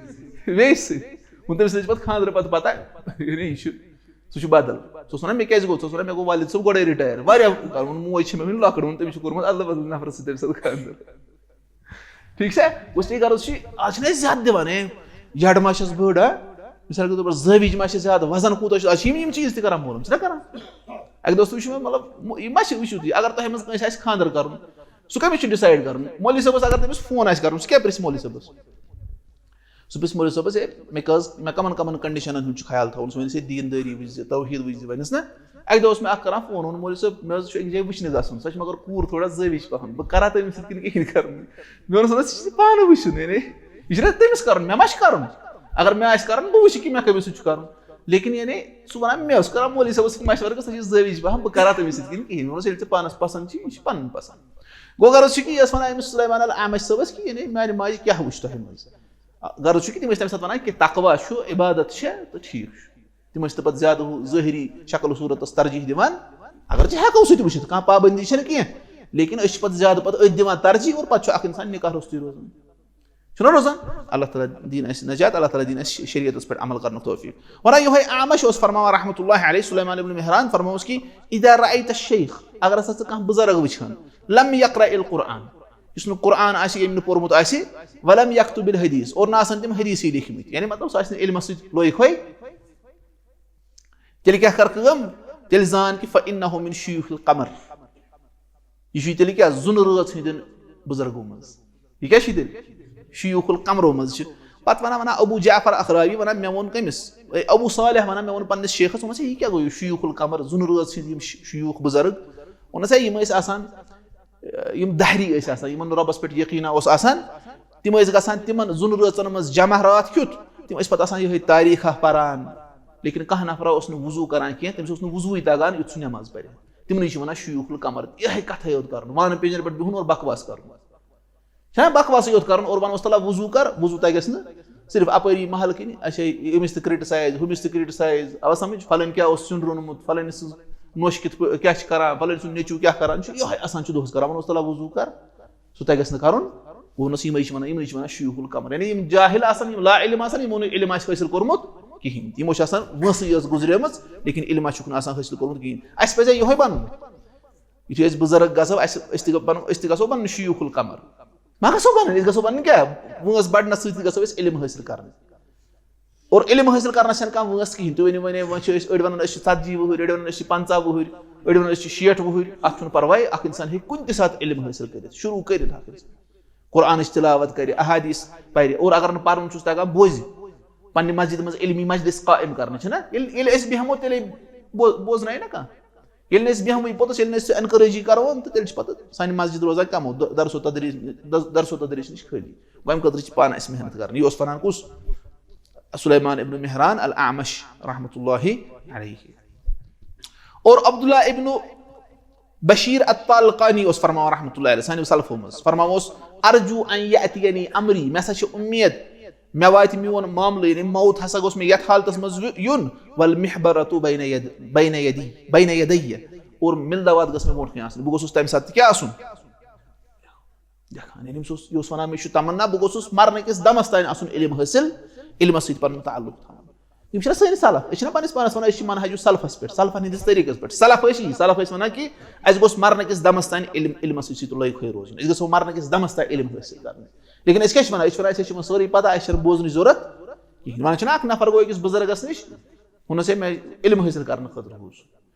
ویٚسہِ سۭتۍ، ووٚن تٔمِس لٔج پَتہٕ خانٛدرٕ پَتہٕ پَتہ، یعنی یہِ چھُ، سُہ چھُ بدل۔" سُہ اوس وَنان، "مےٚ کیٛازِ گوٚو؟" سُہ اوس وَنان، "مےٚ گوٚو والد صٲب گۄڈَے رِٹایَر، واریاہ کال، ووٚن، موج چھِ مےٚ وٕنہِ لۄکٕٹ، ووٚن، تٔمِس چھُ کوٚرمُت اَدلہٕ بدلہٕ نفرَس سۭتۍ تٔمۍ سۭتۍ خانٛدر۔" ٹھیٖک چھا؟ گوٚژھ یہِ غرض چھُ، آز چھِنہٕ أسۍ زیادٕ دِوان، ہے، یَڈ ما چھَس بٔڑ، ہا؟ مثال کے طور پر زٲوِج ما چھِ زیادٕ، وَزن کوٗتاہ چھُ؟ آز چھِ یِم، یِم چیٖز تہِ کران معلوٗم، چھِنہ کران؟ اَکہِ دۄہ اوس وٕچھُن مےٚ، مطلب، یہِ ما چھِ وٕچھِو تُہۍ، اگر تۄہہِ منٛز کٲنٛسہِ آسہِ خانٛدر کَرُن، سُہ کٔمِس چھُ ڈِسایڈ کَرُن؟ مولوی صٲبَس اگر تٔمِس فون آسہِ کَرُن، سُہ کیٛاہ پرٛژھِ مولوی صٲبَس؟ سُہ پرٛژھِ مولوی صٲبَس، "ہے، مےٚ کٔژ، مےٚ کَمَن کَمَن کَنڈِشَنَن ہُنٛد چھُ خیال تھاوُن؟" سُہ وَنہِ، "ہے، دیٖندٲری وٕچھزِ، توحیٖد وٕچھزِ"، وَنٮ۪س نہ۔ اَکہِ دۄہ اوس مےٚ اَکھ کَران فون، ووٚن، "مولوی صٲب، مےٚ حظ چھُ أکِس جایہِ وٕچھنہِ گژھُن، سۄ چھِ مگر کوٗر تھوڑا زٲوِج پَہَم، بہٕ کَرا تٔمِس سۭتۍ کِنہٕ کِہیٖنۍ کَرٕ نہٕ؟" مےٚ ووٚنُس، "نہ، سُہ چھِ ژےٚ پانہٕ وٕچھُن، یعنی یہِ چھُنہ تٔمِس کَرُن، مےٚ ما چھُ کَرُن؟ اگر مےٚ آسہِ کَرُن، بہٕ وٕچھِ کہِ مےٚ کٔمِس سۭتۍ چھُ کَرُن۔" لیکِن یعنی سُہ وَنان، مےٚ اوس کَران مولوی صٲبَس سۭتۍ مَشوَرٕ کہِ سۄ چھِ زٲوِج پَہَم، بہٕ کَرا تٔمِس سۭتۍ کِنہٕ کِہیٖنۍ؟ مےٚ ووٚنُس، "ییٚلہِ ژےٚ پانَس پَسنٛد چھِ، یہِ چھِ پَنٕنۍ پَسنٛد۔" گوٚو غرض چھُ کہِ یہِ ٲس وَنان أمِس سُلیمان العامش صٲبَس کہِ یعنی میٛانہِ ماجہِ کیٛاہ وٕچھ تۄہہِ منٛز؟ غرض چھُ کہِ تِم ٲسۍ تَمہِ ساتہٕ وَنان کہِ تقوا چھُ، عبادت چھےٚ تہٕ ٹھیٖک چھُ۔ تِم ٲسۍ نہٕ پَتہٕ زیادٕ ہُہ ظٲہری شکل و صوٗرتَس ترجیح دِوان۔ اگر ژےٚ ہٮ۪کو سۭتۍ وٕچھِتھ، کانٛہہ پابندی چھَنہٕ کینٛہہ، لیکن أسۍ چھِ پَتہٕ زیادٕ پَتہٕ أتھۍ دِوان ترجیح اور پَتہٕ چھُ اَکھ اِنسان نِکاح روٚستُے روزان۔ چھُنہ روزان؟ اللہ تعالیٰ دِیِن اَسہِ نجات، اللہ تعالیٰ دِیِن اَسہِ شریعتَس پٮ۪ٹھ عمل کرنُک توفیٖق۔ وَنان یِہوٚے اعمش اوس فرماوان رحمتہ اللہ علیہ، سلیمان ابن مہران فرماوس کہِ، "اذا رأیت الشیخ"، اگر ہسا ژٕ کانٛہہ بُزرگ وٕچھان، "لم یقرأ القرآن"، یُس نہٕ قرآن آسہِ، ییٚمۍ نہٕ پوٚرمُت آسہِ، "ولم یکتب الحدیث"، اور نہ آسن تِم حدیثٕے لیکھمٕتۍ، یعنی مطلب سُہ آسہِ نہٕ علمس سۭتۍ لویِکھوے، تیٚلہِ کیٛاہ کر کٲم؟ تیٚلہِ زان کہِ فإنه من شیوخ القمر، یہِ چھُ تیٚلہِ کیٛاہ، زُنہٕ رٲژ ہٕنٛدٮ۪ن بُزرگو منٛز۔ یہِ کیٛاہ چھُ تیٚلہِ؟ شیوخ القمرو منٛز چھِ۔ پتہٕ ونان، ونان ابو جعفر اخراوی ونان، مےٚ ووٚن کٔمِس؟ اے، ابو صالح ونان، مےٚ ووٚن پننِس شیخس، ووٚنمس، ہے، یہِ کیٛاہ گوٚو، یہِ شیوخ القمر، زُنہٕ رٲژ ہٕنٛدۍ یِم شِ-، شیوخ بُزرگ؟ ووٚنس، ہے، یِم ٲسۍ آسان، یِم دہری ٲسۍ آسان، یِمن نہٕ رۄبس پٮ۪ٹھ یقیٖنا اوس آسان، تِم ٲسۍ گژھان تِمن زُنہٕ رٲژن منٛز جمع راتھ کیُتھ، تِم ٲسۍ پتہٕ آسان یِہوٚے تاریٖخہ پران، لیکن کانٛہہ نفرا اوس نہٕ وضوٗ کران کینٛہہ، تٔمِس اوس نہٕ وضوٗوٕے تگان یُتھ سُہ نٮ۪ماز پرِ۔ تِمنٕے چھِ وَنان شیوخ القمر، یِہوٚے کَتھَے یوت کَرُن، وانہٕ پینجرِ پٮ۪ٹھ بِہُن اور بکواس کَرُن۔ چھَنا بکواسٕے یوت کَرُن اور وَنوس تَلہ وضوٗ کَر، وضوٗ تَگٮ۪س نہٕ، صرف اَپٲری محلہٕ کِنی، اَچھا، أمِس تہِ کرٛٹِسایز، ہُمِس تہِ کرٛٹِسایز، اَوَ سَمٕجھ، فَلٲنۍ کیٛاہ اوس سیُن روٚنمُت، فَلٲنۍ سٕنٛز نوٚش کِتھ پٲ-، کیٛاہ چھِ کَران، فَلٲنۍ سُنٛد نیٚچوٗ کیٛاہ کَران چھُ، یِہوٚے آسان چھُ دۄہَس کَران، وَنوس تَلہ وضوٗ کَر۔ سُہ تَگٮ۪س نہٕ کَرُن۔ ووٚنُس، یِمَے چھِ وَنان، یِمَے چھِ وَنان شیوخ القمر، یعنی یِم جاہِل آسَن، یِمو نہٕ علم آسَن، یِمو نہٕ علم آسہِ حٲصِل کوٚرمُت کِہیٖنۍ، یِمو چھِ آسان وٲنٛسٕے یٲژ گُزریمٕژ، لیکن علم چھُکھ نہٕ آسان حٲصِل کوٚرمُت کِہیٖنۍ۔ اَسہِ پَزِ یِہوٚے بَنُن، یُتھُے أسۍ بُزرگ گژھو، اَسہِ، أسۍ تہِ بَنو، أسۍ تہِ گژھو بَنُن شیوخ القمر، ما گژھو بَنٕنۍ؟ أسۍ گژھو بَنٕنۍ کیٛاہ؟ وٲنٛس بَڑنَس سۭتۍ گژھو أسۍ علم حٲصِل کَرنہِ۔ اور علم حٲصِل کرنس چھنہٕ کانٛہہ وٲنٛس کِہینۍ۔ تُہۍ ؤنِو وۄنۍ، وۄنۍ چھِ أسۍ، أڑۍ ونان أسۍ چھِ ژتجی وُہٕرۍ، أڑۍ ونان أسۍ چھِ پنٛژاہ وُہٕرۍ، أڑۍ ونان أسۍ چھِ شیٹھ وُہٕرۍ۔ اتھ چھُنہٕ پرواے، اکھ انسان ہیٚکہِ کُنہِ تہِ ساتہٕ علم حٲصِل کٔرِتھ، شروع کٔرِتھ اکھ انسان۔ قرآنٕچ تلاوت کرِ، احادیث پرِ، اور اگر نہٕ پرُن چھُس تگان، بوزِ۔ پننہِ مسجد منٛز علمی مجلس قائم کرنہٕ، چھِنہ؟ ییٚلہِ، ییٚلہِ أسۍ بیٚہمو، تیٚلے بو-، بوزنایہِ نہ کانٛہہ۔ ییٚلہِ نہٕ أسۍ بیٚہمٕے پوٚتُس، ییٚلہِ نہٕ أسۍ سُہ encourage کرون، تہٕ تیٚلہِ چھِ پتہٕ سانہِ مسجد روزان کمو، د-، درس و تدریس، د-، درس و تدریس نِش خٲلی۔ گوٚو، اَمہِ خٲطرٕ چھِ پانہٕ اَسہِ محنت کرٕنۍ۔ یہِ اوس وَنان کُس؟ سلیمان ابن مہران الاعمش رحمۃ اللہ علیہ۔ اور عبداللہ ابن بشیر الطالقانی اوس فرماوان رحمۃ اللہ علیہ، سانیو سلفو منٛز فرماوان اوس، "ارجو ان یأتینی امری"، مےٚ ہسا چھِ اُمید مےٚ واتہِ میون معاملہٕ، یعنی موت ہسا گوٚژھ مےٚ یتھ حالتس منٛز یُ-، یُن، "والمحبرۃ بین ید-، بین یدی، بین یدیہ"، اور مِلداد گٔژھ مےٚ برونٛٹھ کَنہِ آسٕنۍ، بہٕ گوٚژھُس تَمہِ ساتہٕ تہِ کیٛاہ آسُن؟ لیکھان۔ یعنی أمِس اوس، یہِ اوس وَنان، مےٚ چھُ تمنا، بہٕ گوٚژھُس مرنہٕ کِس دمس تام آسُن علم حٲصِل، علمس سۭتۍ پَنُن تعلق تھاوُن۔ یِم چھِنہ سٲنۍ سلف، أسۍ چھِنہ پننِس پانس وَنان، أسۍ چھِ منہج سلفس پٮ۪ٹھ، سلفن ہٕنٛدِس طریٖقس پٮ۪ٹھ۔ سلف ٲسۍ یی، سلف ٲسۍ وَنان کہِ اَسہِ گوٚژھ مرنہٕ کِس دمس تام علم، علمس سۭتۍ سۭتۍ لٲگۍ روزُن، أسۍ گژھو مرنہٕ کِس دمس تام علم حٲصِل کرنہِ۔ لیکن أسۍ کیٛاہ چھِ وَنان؟ أسۍ چھِ وَنان، اَسہِ چھِ یِمن سٲرٕے پتہ، اَسہِ چھَنہٕ بوزنٕچ ضروٗرت کِہیٖنۍ۔ وَنان چھِنہ، اکھ نفر گوٚو أکِس بُزرگس نِش، ووٚنُس، "ہے، مےٚ علم حٲصِل کرنہٕ خٲطرٕ گوٚژھ۔"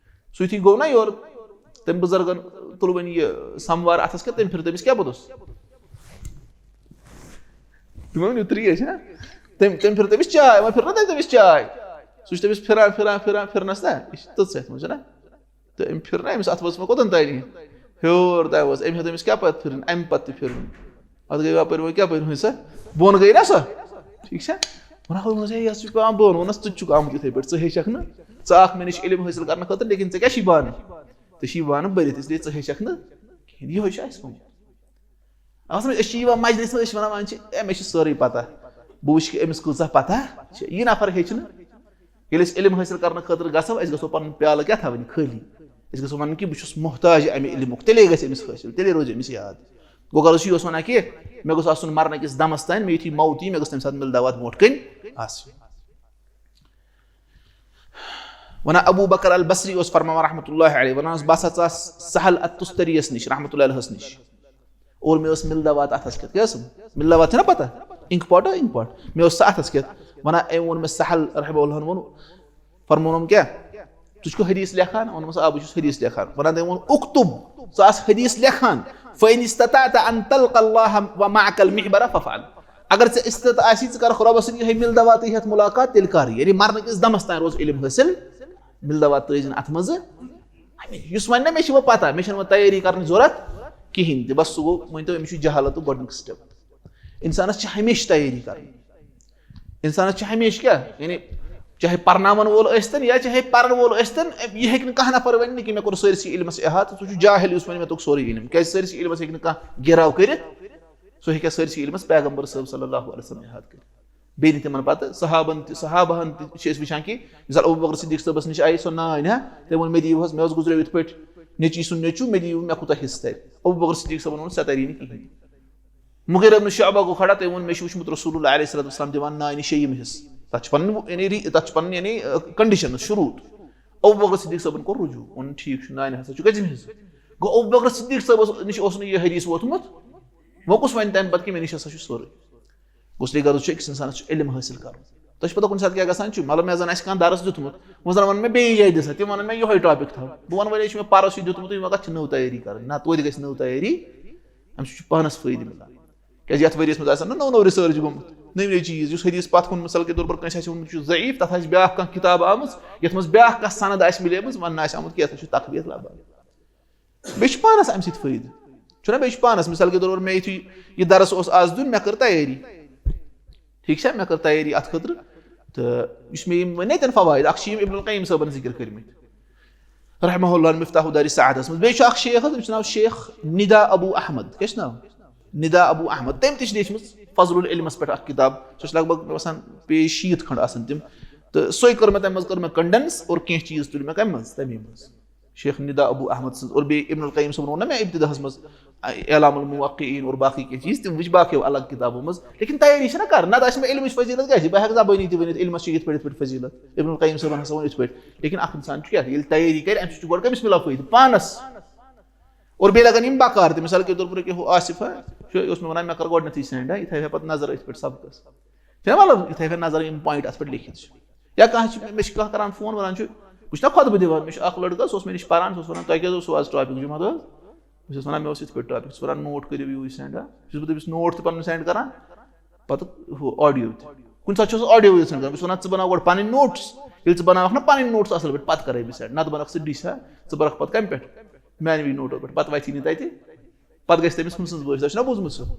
سُہ یُتھُے گوٚو نا یورٕ، تٔمۍ بُزرگن تُل وۄنۍ یہِ سموار اَتھس کیٛاہ، تٔمۍ پھِر تٔمِس کیٛاہ پوٚتُس؟ تِمن ؤنِو ترٛیش، ہا؟ تٔمۍ، تٔمۍ پھِر تٔمِس چاے، وۄنۍ پھِر نا تٔمۍ تٔمِس چاے۔ سُہ چھُ تٔمِس پھِران، پھِران، پھِران، پھِرنس نا، یہِ چھِ تٔژ سۭتۍ منٛز، چھُنہ؟ تہٕ أمۍ پھِر نا أمِس اَتھٕ وٲژ مےٚ کوٚتَن تانی؟ ہیوٚر تام وٲژ۔ أمۍ ہیوٚت أمِس کیٛاہ پَتہٕ پھِرٕنۍ؟ اَمہِ پَتہٕ تہِ پھِرٕنۍ۔ اَتھ گٔے یَپٲرۍ وۄنۍ کیٛاہ پَتہٕ ہُمہِ سا؟ بۄن گٔے نا سۄ؟ ٹھیٖک چھا؟ وَنان ہُہ، ووٚنُس، "ہے، یَتھ چھُ پٮ۪وان بۄن۔" ووٚنُس، "ژٕ تہِ چھُکھ آمُت یِتھَے پٲٹھۍ، ژٕ ہیٚچھَکھ نہٕ، ژٕ آکھ مےٚ نِش علم حٲصِل کرنہٕ خٲطرٕ، لیکن ژےٚ کیٛاہ چھُے بانہٕ؟ ژےٚ چھُے بانہٕ بٔرِتھ، اس لیے ژٕ ہیٚچھَکھ نہٕ کِہیٖنۍ۔" یِہوٚے چھُ اَسہِ وۄنۍ۔ اَوَس منٛز أسۍ چھِ یِوان مجلس منٛز، أسۍ چھِ وَنان، وۄنۍ چھِ أمِس چھِ سٲرٕے پَتہ، بہٕ وٕچھِ کہِ أمِس کۭژاہ پَتہ چھِ۔ یہِ نفر ہیٚچھِ نہٕ۔ ییٚلہِ أسۍ علم حٲصِل کرنہٕ خٲطرٕ گژھو، اَسہِ گژھو پَنُن پیالہٕ کیٛاہ تھاوٕنۍ؟ خٲلی۔ أسۍ گژھو وَنُن کہِ بہٕ چھُس محتاج اَمہِ علمُک، تیٚلے گژھِ أمِس حٲصِل، تیٚلے روزِ أمِس یاد۔ گوٚو غرض چھُ یہِ اوس وَنان کہِ مےٚ گوٚژھ آسُن مرنہٕ کِس دمَس تام، مےٚ یُتھُے موت یی، مےٚ گٔژھ تَمہِ ساتہٕ مِلداوات برونٛٹھ کَنۍ آسٕنۍ۔ وَنان ابو بکر البصری اوس فرماوان رحمتہ اللہ علیہ، وَنان اوس، بہٕ ہسا ژاس سہل التستریَس نِش رحمتہ اللہ علیہَس نِش، اور مےٚ ٲس مِلداوات اَتھَس کٮ۪تھ۔ کیٛاہ ٲسٕم؟ مِلداوات چھِنہ پَتہ، اِنک پاٹ ہا اِنک پاٹ۔ مےٚ اوس سُہ اَتھَس کٮ۪تھ۔ وَنان أمۍ ووٚن مےٚ، سہل رحمہ اللہَن ووٚن، فرمونم کیٛاہ؟ ژٕ چھُکھ حدیث لیکھان؟ ووٚنمَس، آ، بہٕ چھُس حدیث لیکھان۔ وَنان تٔمۍ ووٚن، اُکتُب، ژٕ آس حدیث لیکھان، فَإِنِ اسْتَطَعْتَ أَنْ تَلْقَ اللَّهَ وَمَعَكَ الْمِحْبَرَ فَافْعَل۔ اگر ژےٚ استطاعت آسی، ژٕ کَرَکھ رۄبَس سۭتۍ یِہوٚے مِلداوات ہٮ۪تھ مُلاقات، تیٚلہِ کَر۔ یعنی مرنہٕ کِس دمَس تام روز علم حٲصِل، مِلداوات ترٛٲوزِ نہٕ اَتھ منٛزٕ۔ یُس وَنہِ نہ مےٚ چھِ وۄنۍ پَتہ، مےٚ چھَنہٕ وۄنۍ تیٲری کَرنٕچ ضوٚرَتھ کِہیٖنۍ تہِ، بَس سُہ گوٚو، مٲنۍ تو، أمِس چھُ جہالتُک گۄڈٕنیُک step۔ اِنسانَس چھِ ہمیشہِ تیٲری کَرٕنۍ۔ اِنسانَس چھِ ہمیشہِ کیٛاہ؟ یعنی چاہے پَرناوَن وول ٲسۍتَن یا چاہے پَرَن وول ٲسۍتَن، یہِ ہیٚکہِ نہٕ کانٛہہ نفر ؤنِتھ نہٕ کہِ مےٚ کوٚر سٲرسٕے علمَس احاطہٕ، سُہ چھُ جاہِل یُس وَنہِ مےٚ توٚگ سورُے علم۔ کیٛازِ سٲرسٕے علمَس ہیٚکہِ نہٕ کانٛہہ گِراو کٔرِتھ، سُہ ہیٚکہِ ہا سٲرسٕے علمَس پیغمبر صٲب صلی اللہ علیہ وسلم احاطہٕ کٔرِتھ۔ بیٚیہِ نہٕ تِمَن پَتہٕ صحابَن تہِ، صحابہَن تہِ چھِ أسۍ وٕچھان کہِ مِثال ابو بکر صدیق صٲبَس نِش آیہِ سۄ نانۍ، ہا، تٔمۍ ووٚن، مےٚ دِیِو حظ، مےٚ حظ گُزریو یِتھ پٲٹھۍ نیٚچی سُنٛد نیٚچوٗ، مےٚ دِیِو، مےٚ کوٗتاہ حِصہٕ تَرِ؟ ابو بکر صدیق صٲبَن ووٚن، ژےٚ تَری نہٕ کِہیٖنۍ۔ مغیرہ ابن شعبہ گوٚو کھڑا، تٔمۍ ووٚن، مےٚ چھُ وٕچھمُت رسول اللہ علیہ الصلوۃ والسلام دِوان نانہِ شیٚیِم حصہٕ۔ تَتھ چھِ پَنٕنۍ، یعنی ری-، تَتھ چھِ پَنٕنۍ، یعنی، آ، conditions، شروٗط۔ ابو بکر صدیق صٲبَن کوٚر رجوع، ووٚن، ٹھیٖک چھُ، نانہِ ہسا چھُ کٔژِم حصہٕ؟ گوٚو ابو بکر صدیق صٲبَس نِش اوس نہٕ یہِ حدیث ووتمُت، وۄنۍ کُس وَنہِ تَمہِ پَتہٕ کہِ مےٚ نِش ہسا چھُ سورُے؟ گوٚو اِسلیے غرض چھُ أکِس اِنسانَس چھُ علم حٲصِل کَرُن۔ تۄہہِ چھُ پَتہ کُنہِ ساتہٕ کیٛاہ گژھان چھُ، مطلب، مےٚ زَن آسہِ کانٛہہ درس دیُتمُت، وۄنۍ زَن وَنَن مےٚ بیٚیہِ جایہِ دِژ ہا، تِم وَنَن مےٚ یِہوٚے topic تھاو۔ بہٕ وَنہٕ وۄنۍ، یہِ چھُ مےٚ پَرُس یہِ دیُتمُت، وۄنۍ کَتھ چھِ نٔو تیٲری کَرٕنۍ؟ نہ، توتہِ گژھِ نٔو تیٲری، اَمہِ سۭتۍ چھُ پانَس فٲیدٕ مِلان۔ کیٛازِ یَتھ ؤریَس منٛز آسَن نہ نٔو نٔو research گوٚمُت، نٔوۍ نٔوۍ چیٖز۔ یُس حدیث پَتھ کُن مِثال کے طور پر کٲنٛسہِ آسہِ ووٚنمُت یہِ چھُ ضعیٖف، تَتھ آسہِ بیٛاکھ کانٛہہ کِتاب آمٕژ، یَتھ منٛز بیٛاکھ کانٛہہ سند آسہِ مِلیمٕژ، وَننہٕ آسہِ آمُت کہِ یَتھ ہا چھُ تقویت لَبان۔ بیٚیہِ چھُ پانَس اَمہِ سۭتۍ فٲیدٕ، چھُنہ؟ بیٚیہِ چھُ پانَس، مِثال کے طور پر مےٚ یُتھُے یہِ درس اوس آز دیُن، مےٚ کٔر تیٲری، ٹھیٖک چھا؟ مےٚ کٔر تیٲری اَتھ خٲطرٕ، تہٕ یُس مےٚ یِم وۄنۍ ییٚتٮ۪ن فوائد، اَکھ چھِ یِم ابن القیم صٲبَن ذِکر کٔرمٕتۍ رحمہ اللہ، مفتاح دار سعادَس منٛز۔ بیٚیہِ چھُ اَکھ شیخ حظ، تٔمِس چھُ ناو شیخ ندا ابو احمد۔ کیٛاہ چھُ ناو؟ ندا ابو احمد۔ تٔمۍ تہِ چھِ لیٖچھمٕژ فضل العلمَس پٮ۪ٹھ اَکھ کِتاب، سۄ چھِ لگ بگ مےٚ باسان page شیٖتھ کھنٛڈ آسان تِم، تہٕ سۄے کٔر مےٚ تَمہِ منٛز، کٔر مےٚ condense اور کینٛہہ چیٖز تُلۍ مےٚ کَمہِ منٛز؟ تَمی منٛز۔ شیخ ندا ابو احمد سٕنٛز، اور بیٚیہِ ابن القیم صٲبن ووٚن نہ مےٚ ابتداہس منٛز، اعلام الموقعین اور باقی کینٛہہ چیٖز، تِم وٕچھ باقیو الگ کِتابو منٛز، لیکن تیٲری چھنہ کرٕنۍ، نتہٕ آسہِ مےٚ علمٕچ فضیلت کیٛاہ چھِ؟ بہٕ ہٮ۪کہٕ زبٲنی تہِ ؤنِتھ علمس چھِ یِتھ پٲٹھۍ یِتھ پٲٹھۍ فضیلت، ابن القیم صٲبن ہسا ووٚن یِتھ پٲٹھۍ، لیکن اکھ انسان چھُ کیٛاہ، ییٚلہِ تیٲری کرِ، امہِ سۭتۍ چھُ گۄڈٕ کٔمِس مِلان فٲیدٕ؟ پانس۔ اور بیٚیہِ لگان یِم بکار تہِ، مثال کے طور پر کہِ ہُہ آصف ہا، چھُ، یہِ اوس مےٚ ونان، مےٚ کر گۄڈٕنیتھٕے send ہا، یہِ تھاوِ ہا پتہٕ نظر أتھۍ پٮ۪ٹھ سبقس۔ چھُنہ مطلب، یِتھَے کٔنۍ نظر یِم point اَتھ پٮ۪ٹھ لیکھِتھ چھِ۔ یا کانٛہہ چھُ، مےٚ چھِ کانٛہہ کَران فون، وَنان چھُ، بہٕ چھُس نا خۄطبہٕ دِوان، مےٚ چھُ اَکھ لٔڑکہٕ، سُہ اوس مےٚ نِش پَران، سُہ اوس وَنان، "تۄہہِ کیٛاہ اوسوٕ آز topic جُمعہ دۄہ حظ؟" بہٕ چھُس وَنان، "مےٚ اوس یِتھ پٲٹھۍ topic"، سُہ چھُ وَنان، "note کٔرِو یوٗرۍ send"، ہا۔ چھُس بہٕ تٔمِس note تہِ پَنُن send کَران، پَتہٕ ہُہ audio تہِ۔ کُنہِ ساتہٕ چھُ سُہ audio یوت send کَران، بہٕ چھُس وَنان، "ژٕ بَناو گۄڈٕ پَنٕنۍ notes، ییٚلہِ ژٕ بَناوَکھ نا پَنٕنۍ notes اَصٕل پٲٹھۍ، پَتہٕ کَرَے بہٕ send، نَتہٕ بَناوَکھ ژٕ dish، ہا، ژٕ بَرَکھ پَتہٕ کَمہِ پٮ۪ٹھ؟ میٛانہِ وِزِ noteو پٮ۪ٹھ، پَتہٕ وَتھی نہٕ تَتہِ۔" پَتہٕ گژھِ تٔمِس ہُم سٕنٛز بٲتھ، تۄہہِ چھُنا بوٗزمُت سُہ؟ یہِ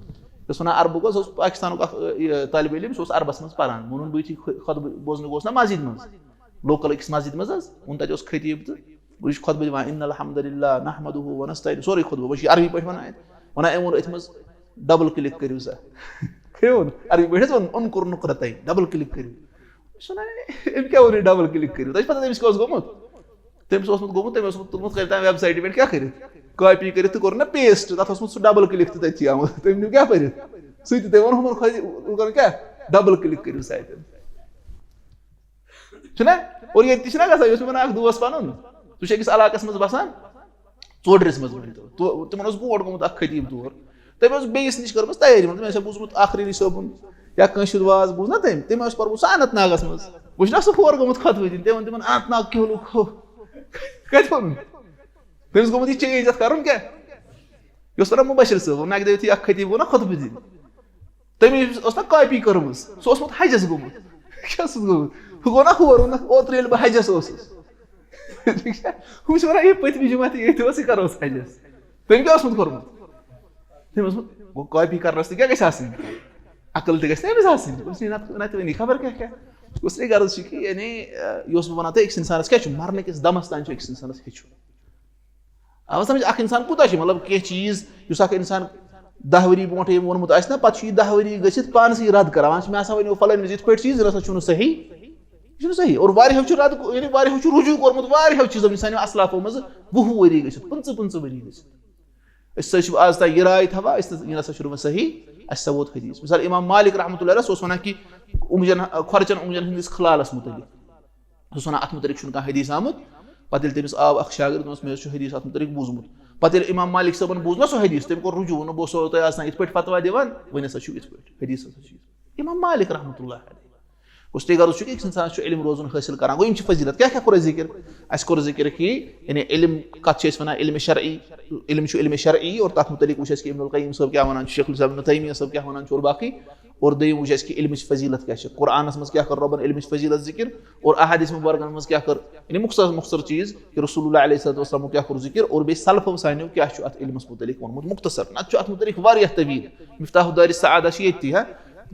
اوس وَنان عربُک اوس، سُہ اوس پاکِستانُک اَکھ، یہِ، طٲلبِ علم، سُہ اوس عربَس منٛز پَران۔ ووٚنُن بہٕ یُتھُے خۄ-، خۄطبہٕ بوزنہِ گوس نا مسجد منٛز، local أکِس مسجد منٛز حظ، ووٚن تَتہِ اوس خطیٖب تہٕ بہٕ چھُس خۄطبہٕ دِوان، "ان الحمد للہ نحمدہ و نستعین"، سورُے خۄطبہٕ، وۄنۍ چھُ یہِ عربی پٲٹھۍ وَنان اَتہِ۔ وَنان أمۍ ووٚن أتھۍ منٛز، "double click کٔرِو سا۔" کٔمۍ ووٚن؟ عربی پٲٹھۍ حظ ووٚن، "انقر نقرتین"، double click کٔرِو۔ بہٕ چھُس وَنان، "أمۍ کیٛاہ ووٚن یہِ double click کٔرِو؟" تۄہہِ چھِ پَتہ تٔمِس کیٛاہ اوس گوٚمُت؟ تٔمِس اوسمُت گوٚمُت، تٔمۍ اوسمُت تُلمُت کٔرِتھ تَمہِ websiteہِ پٮ۪ٹھ کیٛاہ کٔرِتھ؟ Copy کٔرِتھ تہٕ کوٚر نہ paste، تَتھ اوسمُت سُہ double click تہٕ تٔتھی آمُت۔ تٔمۍ نیوٗ کیٛاہ پٔرِتھ؟ سُہ تہِ تٔمۍ ووٚن ہُمَن خۄش، لُکَن کیٛاہ؟ Double click کٔرِو سا اَتٮ۪ن۔ چھُنہ؟ اور ییٚتہِ تہِ چھُنہ گژھان، یہِ اوس مےٚ وَنان اَکھ دوس پَنُن، سُہ چھُ أکِس علاقَس منٛز بَسان، ژوڈرِس منٛز ؤنۍ تو۔ تو-، تِمَن اوس برونٛٹھ گوٚمُت اَکھ خطیٖب تور۔ تٔمۍ اوس بیٚیِس نِش کٔرمٕژ تایٲری، مطلب، مےٚ چھا بوٗزمُت اکھ ریٖلی صٲبُن یا کٲنٛسہِ ہُنٛد واز بوٗز نا تٔمۍ، تٔمۍ اوس پوٚرمُت سُہ اننت ناگس منٛز۔ وٕچھ نا سُہ ہور گوٚمُت خطبہٕ دِنہِ، تٔمۍ ووٚن تِمن، "اننت ناگ کیٛاہ لوٚگ ہُہ؟" کتہِ ووٚن؟ تٔمِس گوٚمُت یہِ change، اتھ کرُن کیٛاہ؟ یہِ اوس ونان مبشر صٲب، ووٚن، اکہِ دۄہ یُتھُے اکھ خطیب گوٚو نا خطبہٕ دِنہِ، تٔمۍ اوس نا copy کٔرمٕژ، سُہ اوسمُت حجس گوٚمُت۔ کیٛاہ اوسُس گوٚمُت؟ ہُہ گوٚو نا ہور، ووٚنُکھ، "اوترٕ ییٚلہِ بہٕ حجس اوسُس۔" ہُم چھِ ونان، "ہے، پٔتمہِ جمعہ تہِ ییٚتہِ اوس، یہِ کر اوس حجس؟" تٔمۍ کیٛاہ اوسمُت کوٚرمُت؟ تٔمۍ اوسمُت، گوٚو copy کرنس تہِ کیٛاہ گژھِ آسٕنۍ؟ عقل تہِ گژھِ تٔمِس آسٕنۍ۔ دوٚپُس، "ہے، نتہٕ، نتہٕ ؤنی خبر کیٛاہ کیٛاہ۔" دوٚپُس، ہے، غرض چھُ کہِ، یعنی، آ، یہِ اوسُس بہٕ ونان تۄہہِ، أکِس انسانس کیٛاہ چھُ؟ مرنہٕ کِس دمس تام چھُ أکِس انسانس ہیٚچھُن۔ آ، سمجھ، اکھ انسان کوٗتاہ چھُ، مطلب، کینٛہہ چیٖز یُس اکھ انسان دَہ ؤری برونٛٹھٕے أمۍ ووٚنمُت آسہِ نا، پَتہٕ چھُ یہِ دَہ ؤری گٔژھِتھ پانسٕے رد کران، وَنان چھُ، "مےٚ ہسا وَنیو فلٲنۍ وِزِ یِتھ پٲٹھۍ چیٖز، یہِ نہ سا چھُنہٕ صحیح، یہِ چھُنہٕ صحیح۔" اور واریاہو چھُ رد، یعنی واریاہو چھُ رجوع کوٚرمُت واریاہو چیٖزو نِش، سانیو اسلافو منٛزٕ وُہ ؤری گٔژھِتھ، پٕنٛژٕہ پٕنٛژٕہ ؤری گٔژھِتھ۔ أسۍ ہسا چھِ آز تام یہِ راے تھاوان، أسۍ نہ، یہِ نہ سا چھُنہٕ وۄنۍ صحیح، اَسہِ ہسا ووت حدیث۔ مثال، امام مالک رحمتہ اللہ علیہ، سُہ اوس وَنان کہِ اوٚنٛگجن، کھۄرچن اوٚنٛگجن ہٕنٛدِس کھلالس مُتعلق۔ سُہ اوس وَنان، اَتھ مُتعلِق چھُنہٕ کانٛہہ حدیث آمُت۔ پَتہٕ ییٚلہِ تٔمِس آو اَکھ شاگرد، دوٚپنَس، "مےٚ حظ چھُ حدیث اَتھ مُتعلِق بوٗزمُت۔" پَتہٕ ییٚلہِ اِمام مالِک صٲبَن بوٗز نہ سُہ حدیث، تٔمۍ کوٚر رجوع، ووٚن، "بہٕ اوسو تۄہہِ آسان یِتھ پٲٹھۍ فتوا دِوان، وۄنۍ ہسا چھُو یِتھ پٲٹھۍ، حدیث ہسا چھُ یِتھ۔" اِمام مالِک رحمتہ اللہ علیہ۔ گوٚو، تۄہہِ غرض چھُ کہِ أکِس اِنسانَس چھُ علم روزُن حٲصِل کران۔ گوٚو، یِم چھِ فضیلت۔ کیٛاہ کیٛاہ کوٚر اَسہِ ذِکِر؟ اَسہِ کوٚر ذِکِر کہِ یعنی علم کَتھ چھِ أسۍ وَنان؟ علم شرعی۔ علم چھُ علم شرعی، اور تَتھ مُتعلِق وٕچھ اَسہِ کہِ ابن القیم صٲب کیٛاہ وَنان چھُ، شیخ الاسلام ابن تیمیہ صٲب کیٛاہ وَنان چھُ، اور باقٕے۔ اور دوٚیِم وٕچھ اَسہِ کہِ علمٕچ فضیلت کیٛاہ چھِ، قرآنَس منٛز کیٛاہ کٔر رۄبَن علمٕچ فضیلت ذِکِر، اور احادیث مبارکَن منٛز کیٛاہ کٔر، یعنی مختصر مختصر چیٖز کہِ رسول اللہ علیہ الصلوۃ والسلامو کیٛاہ کوٚر ذِکِر، اور بیٚیہِ سلفو سانیو کیٛاہ چھُ اَتھ علمَس مُتعلِق ووٚنمُت مختصر۔ نَتہٕ چھُ اَتھ مُتعلِق واریاہ طویل۔ مفتاح دار السعادہ چھِ ییٚتہِ تہِ، ہا،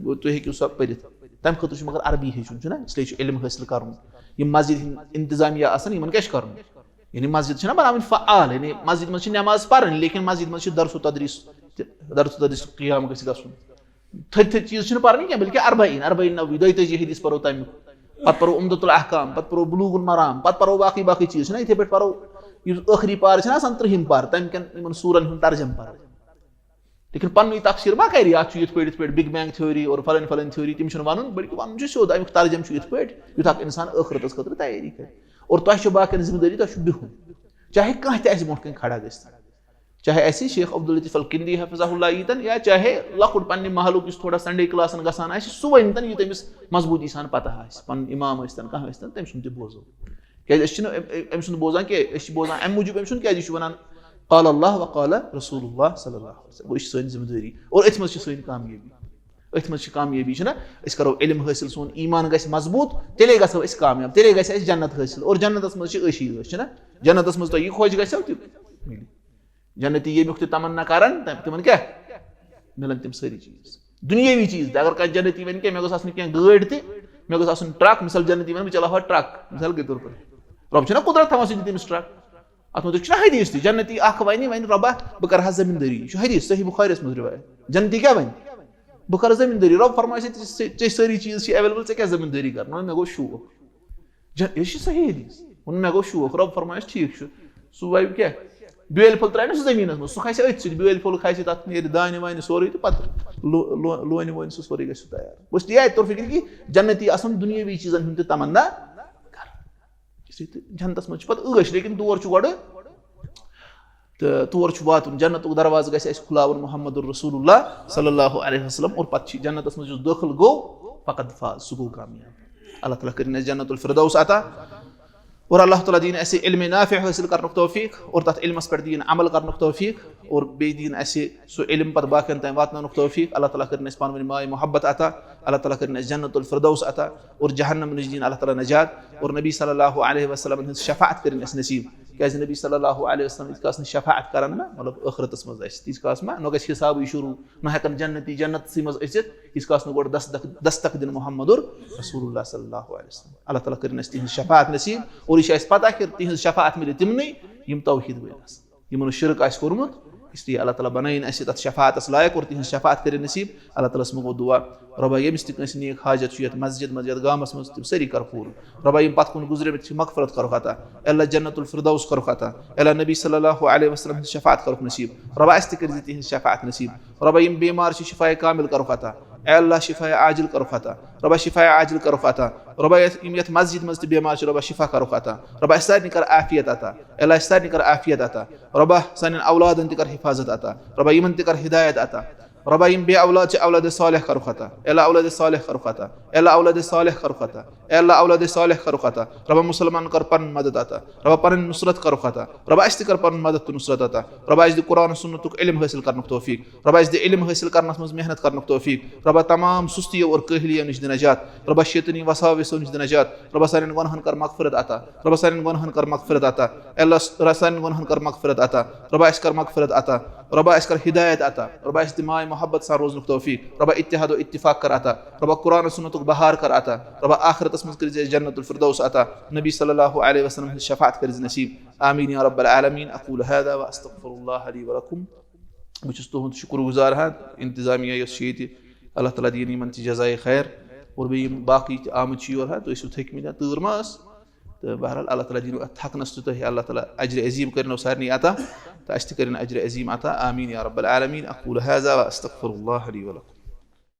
گوٚو، تُہۍ ہیٚکِو سۄ پٔرِتھ۔ تَمہِ خٲطرٕ چھُ مگر عربی ہیٚچھُن، چھُنہ، اس لیے چھُ علم حٲصِل کَرُن۔ یِم مسجد ہِنٛدۍ انتظامیہ آسَن، یِمَن کیٛاہ چھُ کَرُن؟ یعنی مسجد چھِنہ بناوٕنۍ فعال، یعنی مسجد منٛز چھِ نماز پَرٕنۍ، لیکن مسجد منٛز چھِ درس و تدریس تہِ، درس و تدریس قیام گژھِ گژھُن۔ تھٔدۍ تھٔدۍ چیٖز چھِنہٕ پَرٕنۍ کینٛہہ، بلکہِ اربعین، اربعین نووی، دۄیہِ تٲجی حدیث پَرو تَمیُک، پَتہٕ پَرو عمدۃ الاحکام، پَتہٕ پَرو بلوغ المرام، پَتہٕ پَرو باقٕے باقٕے چیٖز، چھِنہ یِتھَے پٲٹھۍ پَرو، یُس ٲخری پار چھِنہ آسان، ترٛہِم پار، تَمہِ کٮ۪ن یِمَن سوٗرَن ہُنٛد ترجمہٕ پَرو۔ لیکن پَننُے تفسیٖر ما کَرِ، اَتھ چھُ یِتھ پٲٹھۍ، یِتھ پٲٹھۍ بگ بینگ تھیوری اور فلٲنۍ فلٲنۍ تھیوری، تِم چھِنہٕ وَنُن، بلکہِ وَنُن چھُ سیوٚد، اَمیُک ترجمہٕ چھُ یِتھ پٲٹھۍ، یُتھ اَکھ اِنسان ٲخرَتَس خٲطرٕ تیٲری کَرِ۔ اور تۄہہِ چھو باقیَن ذمہٕ دٲری، تۄہہِ چھُ بِہُن۔ چاہے کانٛہہ تہِ آسہِ برونٛٹھ کَنہِ کھڑا گٔژھِتھ، چاہے آسہِ شیخ عبداللطیف الکندی حفظہ اللہ ییٖتَن، یا چاہے لۄکُٹ پننہِ محلُک یُس تھوڑا سنڈے کلاسن گژھان آسہِ، سُہ ؤنۍتَن، یہِ تٔمِس مضبوٗطی سان پتہ آسہِ، پنُن امام ٲسۍتَن، کانٛہہ ٲسۍتَن، تٔمۍ سُنٛد تہِ بوزو۔ کیٛازِ أسۍ چھِنہٕ أمۍ، أمۍ، أمۍ سُنٛد بوزان کینٛہہ، أسۍ چھِ بوزان اَمہِ موٗجوٗب أمۍ سُنٛد، کیٛازِ یہِ چھُ وَنان، "قال اللہ و قال رسول اللہ صلی اللہ علیہ وسلم"، گوٚو، یہِ چھِ سٲنۍ ذمہٕ دٲری، اور أتھۍ منٛز چھِ سٲنۍ کامیٲبی۔ أتھۍ منٛز چھِ کامیٲبی، چھِنہ؟ أسۍ کَرو علم حٲصِل، سون ایمان گژھِ مضبوٗط، تیٚلے گژھو أسۍ کامیاب، تیٚلے گژھِ اَسہِ جنت حٲصِل، اور جنتَس منٛز چھِ أسی یٲتۍ، چھِنہ؟ جنتَس منٛز تۄہہِ یہِ خۄش گژھیو، تہِ میلہِ۔ جنتی ییٚمیُک تہِ تمنا کرن، تم-، تِمن کیٛاہ؟ مِلن تِم سٲری چیٖز۔ دُنیٲوی چیٖز تہِ، اگر کانٛہہ جنتی وَنہِ کہِ مےٚ گٔژھ آسٕنۍ کینٛہہ گٲڑۍ تہِ، مےٚ گٔژھ آسُن ٹرٛک، مثال جنتی وَنہِ بہٕ چلاوٕ ہا ٹرٛک، مثال کے طور پر۔ رۄب چھُنہ قدرت تھاوان سُہ دِ تٔمِس ٹرٛک۔ اَتھ مُتعلِق چھُنہ حدیٖث تہِ، جنتی اَکھ وَنہِ، وَنہِ، "رۄبا، بہٕ کَرٕ ہا زٔمیٖندٲری"، یہِ چھُ حدیٖث، صحیح بُخاریَس منٛز رِوایت۔ جنتی کیٛاہ وَنہِ؟ "بہٕ کَرٕ زٔمیٖندٲری"۔ رۄب فرمایہِ، "ژےٚ، ژےٚ، ژےٚ چھِ سٲری چیٖز چھِ ایویلیبل، ژےٚ کیٛاہ زٔمیٖندٲری کَرٕنۍ؟" وَنہِ، "مےٚ گوٚو شوق۔" جن-، یہِ چھُ صحیح حدیٖث۔ ووٚن، "مےٚ گوٚو شوق۔" رۄب فرمایَس، "ٹھیٖک چھُ۔" سُہ وَوِ کیٛاہ؟ بیٲلۍ پھوٚل ترٛایہِ نہ سُہ زٔمیٖنَس منٛز، سُہ کھسہِ أتھۍ سۭتۍ، بیٲلۍ پھوٚل کھسہِ، تَتھ نیرِ دانہِ وانہِ سورُے، تہٕ پَتہٕ لو-، لو-، لونہِ وونہِ سُہ سورُے، گژھِ سُہ تیار۔ بہٕ چھُس یہِ آیہِ طور فِکرِ کہِ جنتی آسَن دُنیٲوی چیٖزَن ہُنٛد تہِ تمنا کران۔ اس لیے تہٕ جنتَس منٛز چھِ پَتہٕ عٲش، لیکن تور چھُ گۄڈٕ، تہٕ تور چھُ واتُن۔ جنتُک دروازٕ گژھِ اَسہِ کھُلاوُن محمد رسول اللہ صلی اللہ علیہ وسلم، اور پَتہٕ چھِ جنتَس منٛز یُس دٲخل گوٚو، فقد فاز، سُہ گوٚو کامیاب۔ اللہ تعالیٰ کٔرِنۍ اَسہِ جنت الفردوس عطا، اور اللہ تعالیٰ دِیِن اَسہِ علم نافع حٲصِل کرنُک توفیٖق، اور تَتھ علمَس پٮ۪ٹھ دِیِن عمل کرنُک توفیٖق، اور بیٚیہِ دِیِن اَسہِ سُہ علم پَتہٕ باقیَن تام واتناونُک توفیٖق۔ اللہ تعالیٰ کٔرِنۍ اَسہِ پانہٕ ؤنۍ ماے محبت عطا، اللہ تعالیٰ کٔرِنۍ اَسہِ جنت الفردوس عطا، اور جہنم نِش دِیِن اللہ تعالیٰ نجات، اور نبی صلی اللہ علیہ وسلم ہٕنٛز شفاعت کٔرِنۍ اَسہِ نصیٖب۔ کیٛازِ نبی صلی اللہ علیہ وسلم ییٖتِس کالَس نہٕ شفاعت کرن نہ، مطلب، ٲخرتَس منٛز اَسہِ، تیٖتِس کالَس ما، نہ گژھِ حسابٕے شروٗع، نہ ہٮ۪کن جنتی جنتسٕے منٛز أژِتھ، ییٖتِس کالَس نہٕ گۄڈٕ دستک، دستک دِن محمد رسول اللہ صلی اللہ علیہ وسلم۔ اللہ تعالیٰ کٔرِنۍ اَسہِ تِہنٛز شفاعت نصیٖب، اور یہِ چھِ اَسہِ پتہ کہِ تِہنٛز شفاعت مِلہِ تِمنٕے یِم توحیٖد وٲلۍ آسَن، یِمو نہٕ شرک آسہِ کوٚرمُت۔ اس لیے اللہ تعالیٰ بنٲیِن اَسہِ تَتھ شفاعتَس لایق اور تِہنٛز شفاعت کٔرِنۍ نصیٖب۔ اللہ تعالیٰ ہَس منٛگو دُعا، رۄبا، ییٚمِس تہِ کٲنٛسہِ نیک حاجت چھُ یَتھ مسجد منٛز، یَتھ گامَس منٛز، تِم سٲری کر پوٗرٕ۔ رۄبا، یِم پتھ کُن گُزریمٕتۍ چھِ، مغفرت کرُکھ عطا۔ اے اللہ، جنت الفردوس کرُکھ عطا۔ اے اللہ، نبی صلی اللہ علیہ وسلم ہٕنٛز شفاعت کرُکھ نصیٖب۔ رۄبا، اَسہِ تہِ کٔرۍ زِ تِہنٛز شفاعت نصیٖب۔ رۄبا، یِم بیمار چھِ، شفاء کامل کرُکھ عطا۔ اے اللہ، شفاء عاجل کرُکھ عطا۔ رۄبا، شفاء عاجل کرُکھ عطا۔ رۄبا، یَتھ، یِم یَتھ مسجد منٛز تہِ بیمار چھِ، رۄبا، شفا کرُکھ عطا۔ رۄبا، اَسہِ سارنٕے کر عافیت عطا۔ اے اللہ، اَسہِ سارنٕے کر عافیت عطا۔ رۄبا، سانٮ۪ن اولادن تہِ کر حفاظت عطا۔ رۄبا، یِمن تہِ کر ہدایت عطا۔ رۄبا، یِم بے اولاد چھِ، اولاد صالح کرُکھ عطا۔ اے اللہ، اولاد صالح کرُکھ عطا۔ اے اللہ، اولاد صالح کرُکھ عطا۔ اے اللہ، اولاد صالح کرُکھ عطا۔ رۄبا، مُسلمانن کر پنُن مدد عطا۔ رۄبا، پنٕنۍ نصرت کرُکھ عطا۔ رۄبا، اَسہِ تہِ کر پنُن مدد تہٕ نصرت عطا۔ رۄبا، اَسہِ دِ قرآن و سنتُک علم حٲصِل کرنُک توفیٖق۔ رۄبا، اَسہِ دِ علم حٲصِل کرنس منٛز محنت کرنُک توفیٖق۔ رۄبا، تمام سُستیو اور کٲہلیو نِش دِ نجات۔ رۄبا، شیطٲنی وساوسو نِش دِ نجات۔ رۄبا، سانٮ۪ن گۄنہن کر مغفرت عطا۔ رۄبا، سانٮ۪ن گۄنہن کر مغفرت عطا۔ اے اللہ، رۄبا، سانٮ۪ن گۄنہن کر مغفرت عطا۔ رۄبا، اَسہِ کر مغفرت عطا۔ رۄبا، اَسہِ کر ہدایت عطا۔ رۄبا، اَسہِ دِ ماے محبت سان روزنُک توفیٖق۔ رۄبا، اتحاد و اتفاق کر عطا۔ رۄبا، قرآن و سنتُک بہار کر عطا۔ رۄبا، آخرتس منٛز کٔرۍ زِ اَسہِ جنت الفردوس عطا۔ نبی صلی اللہ علیہ وسلم ہٕنٛز شفاعت کٔرۍ زِ نصیٖب۔ آمین یا رب العالمین۔ اقول هذا واستغفر الله لي ولكم۔ بہٕ چھُس تُہُنٛد شُکُر گُزار ہا، انتظامیہ یۄس چھِ ییٚتہِ، اللہ تعالیٰ دِیِن یِمَن تہِ جزایہِ خیر، اور بیٚیہِ یِم باقٕے تہِ آمٕتۍ چھِ یور ہا، تُہۍ ٲسِو تھٔکۍ مٕتۍ ہا، تۭر ما ٲس؟ تہٕ بہرحال اللہ تعالیٰ دِنو اَتھ تھَکنَس تہِ تۄہہِ، اللہ تعالیٰ اجرِ عظیٖم کٔرِنو سارنٕے عطا، تہٕ اَسہِ تہِ کٔرِن اجرِ عظیٖم عطا، آمین یا رب العالمین۔ اقول هذا واستغفر الله لي ولكم۔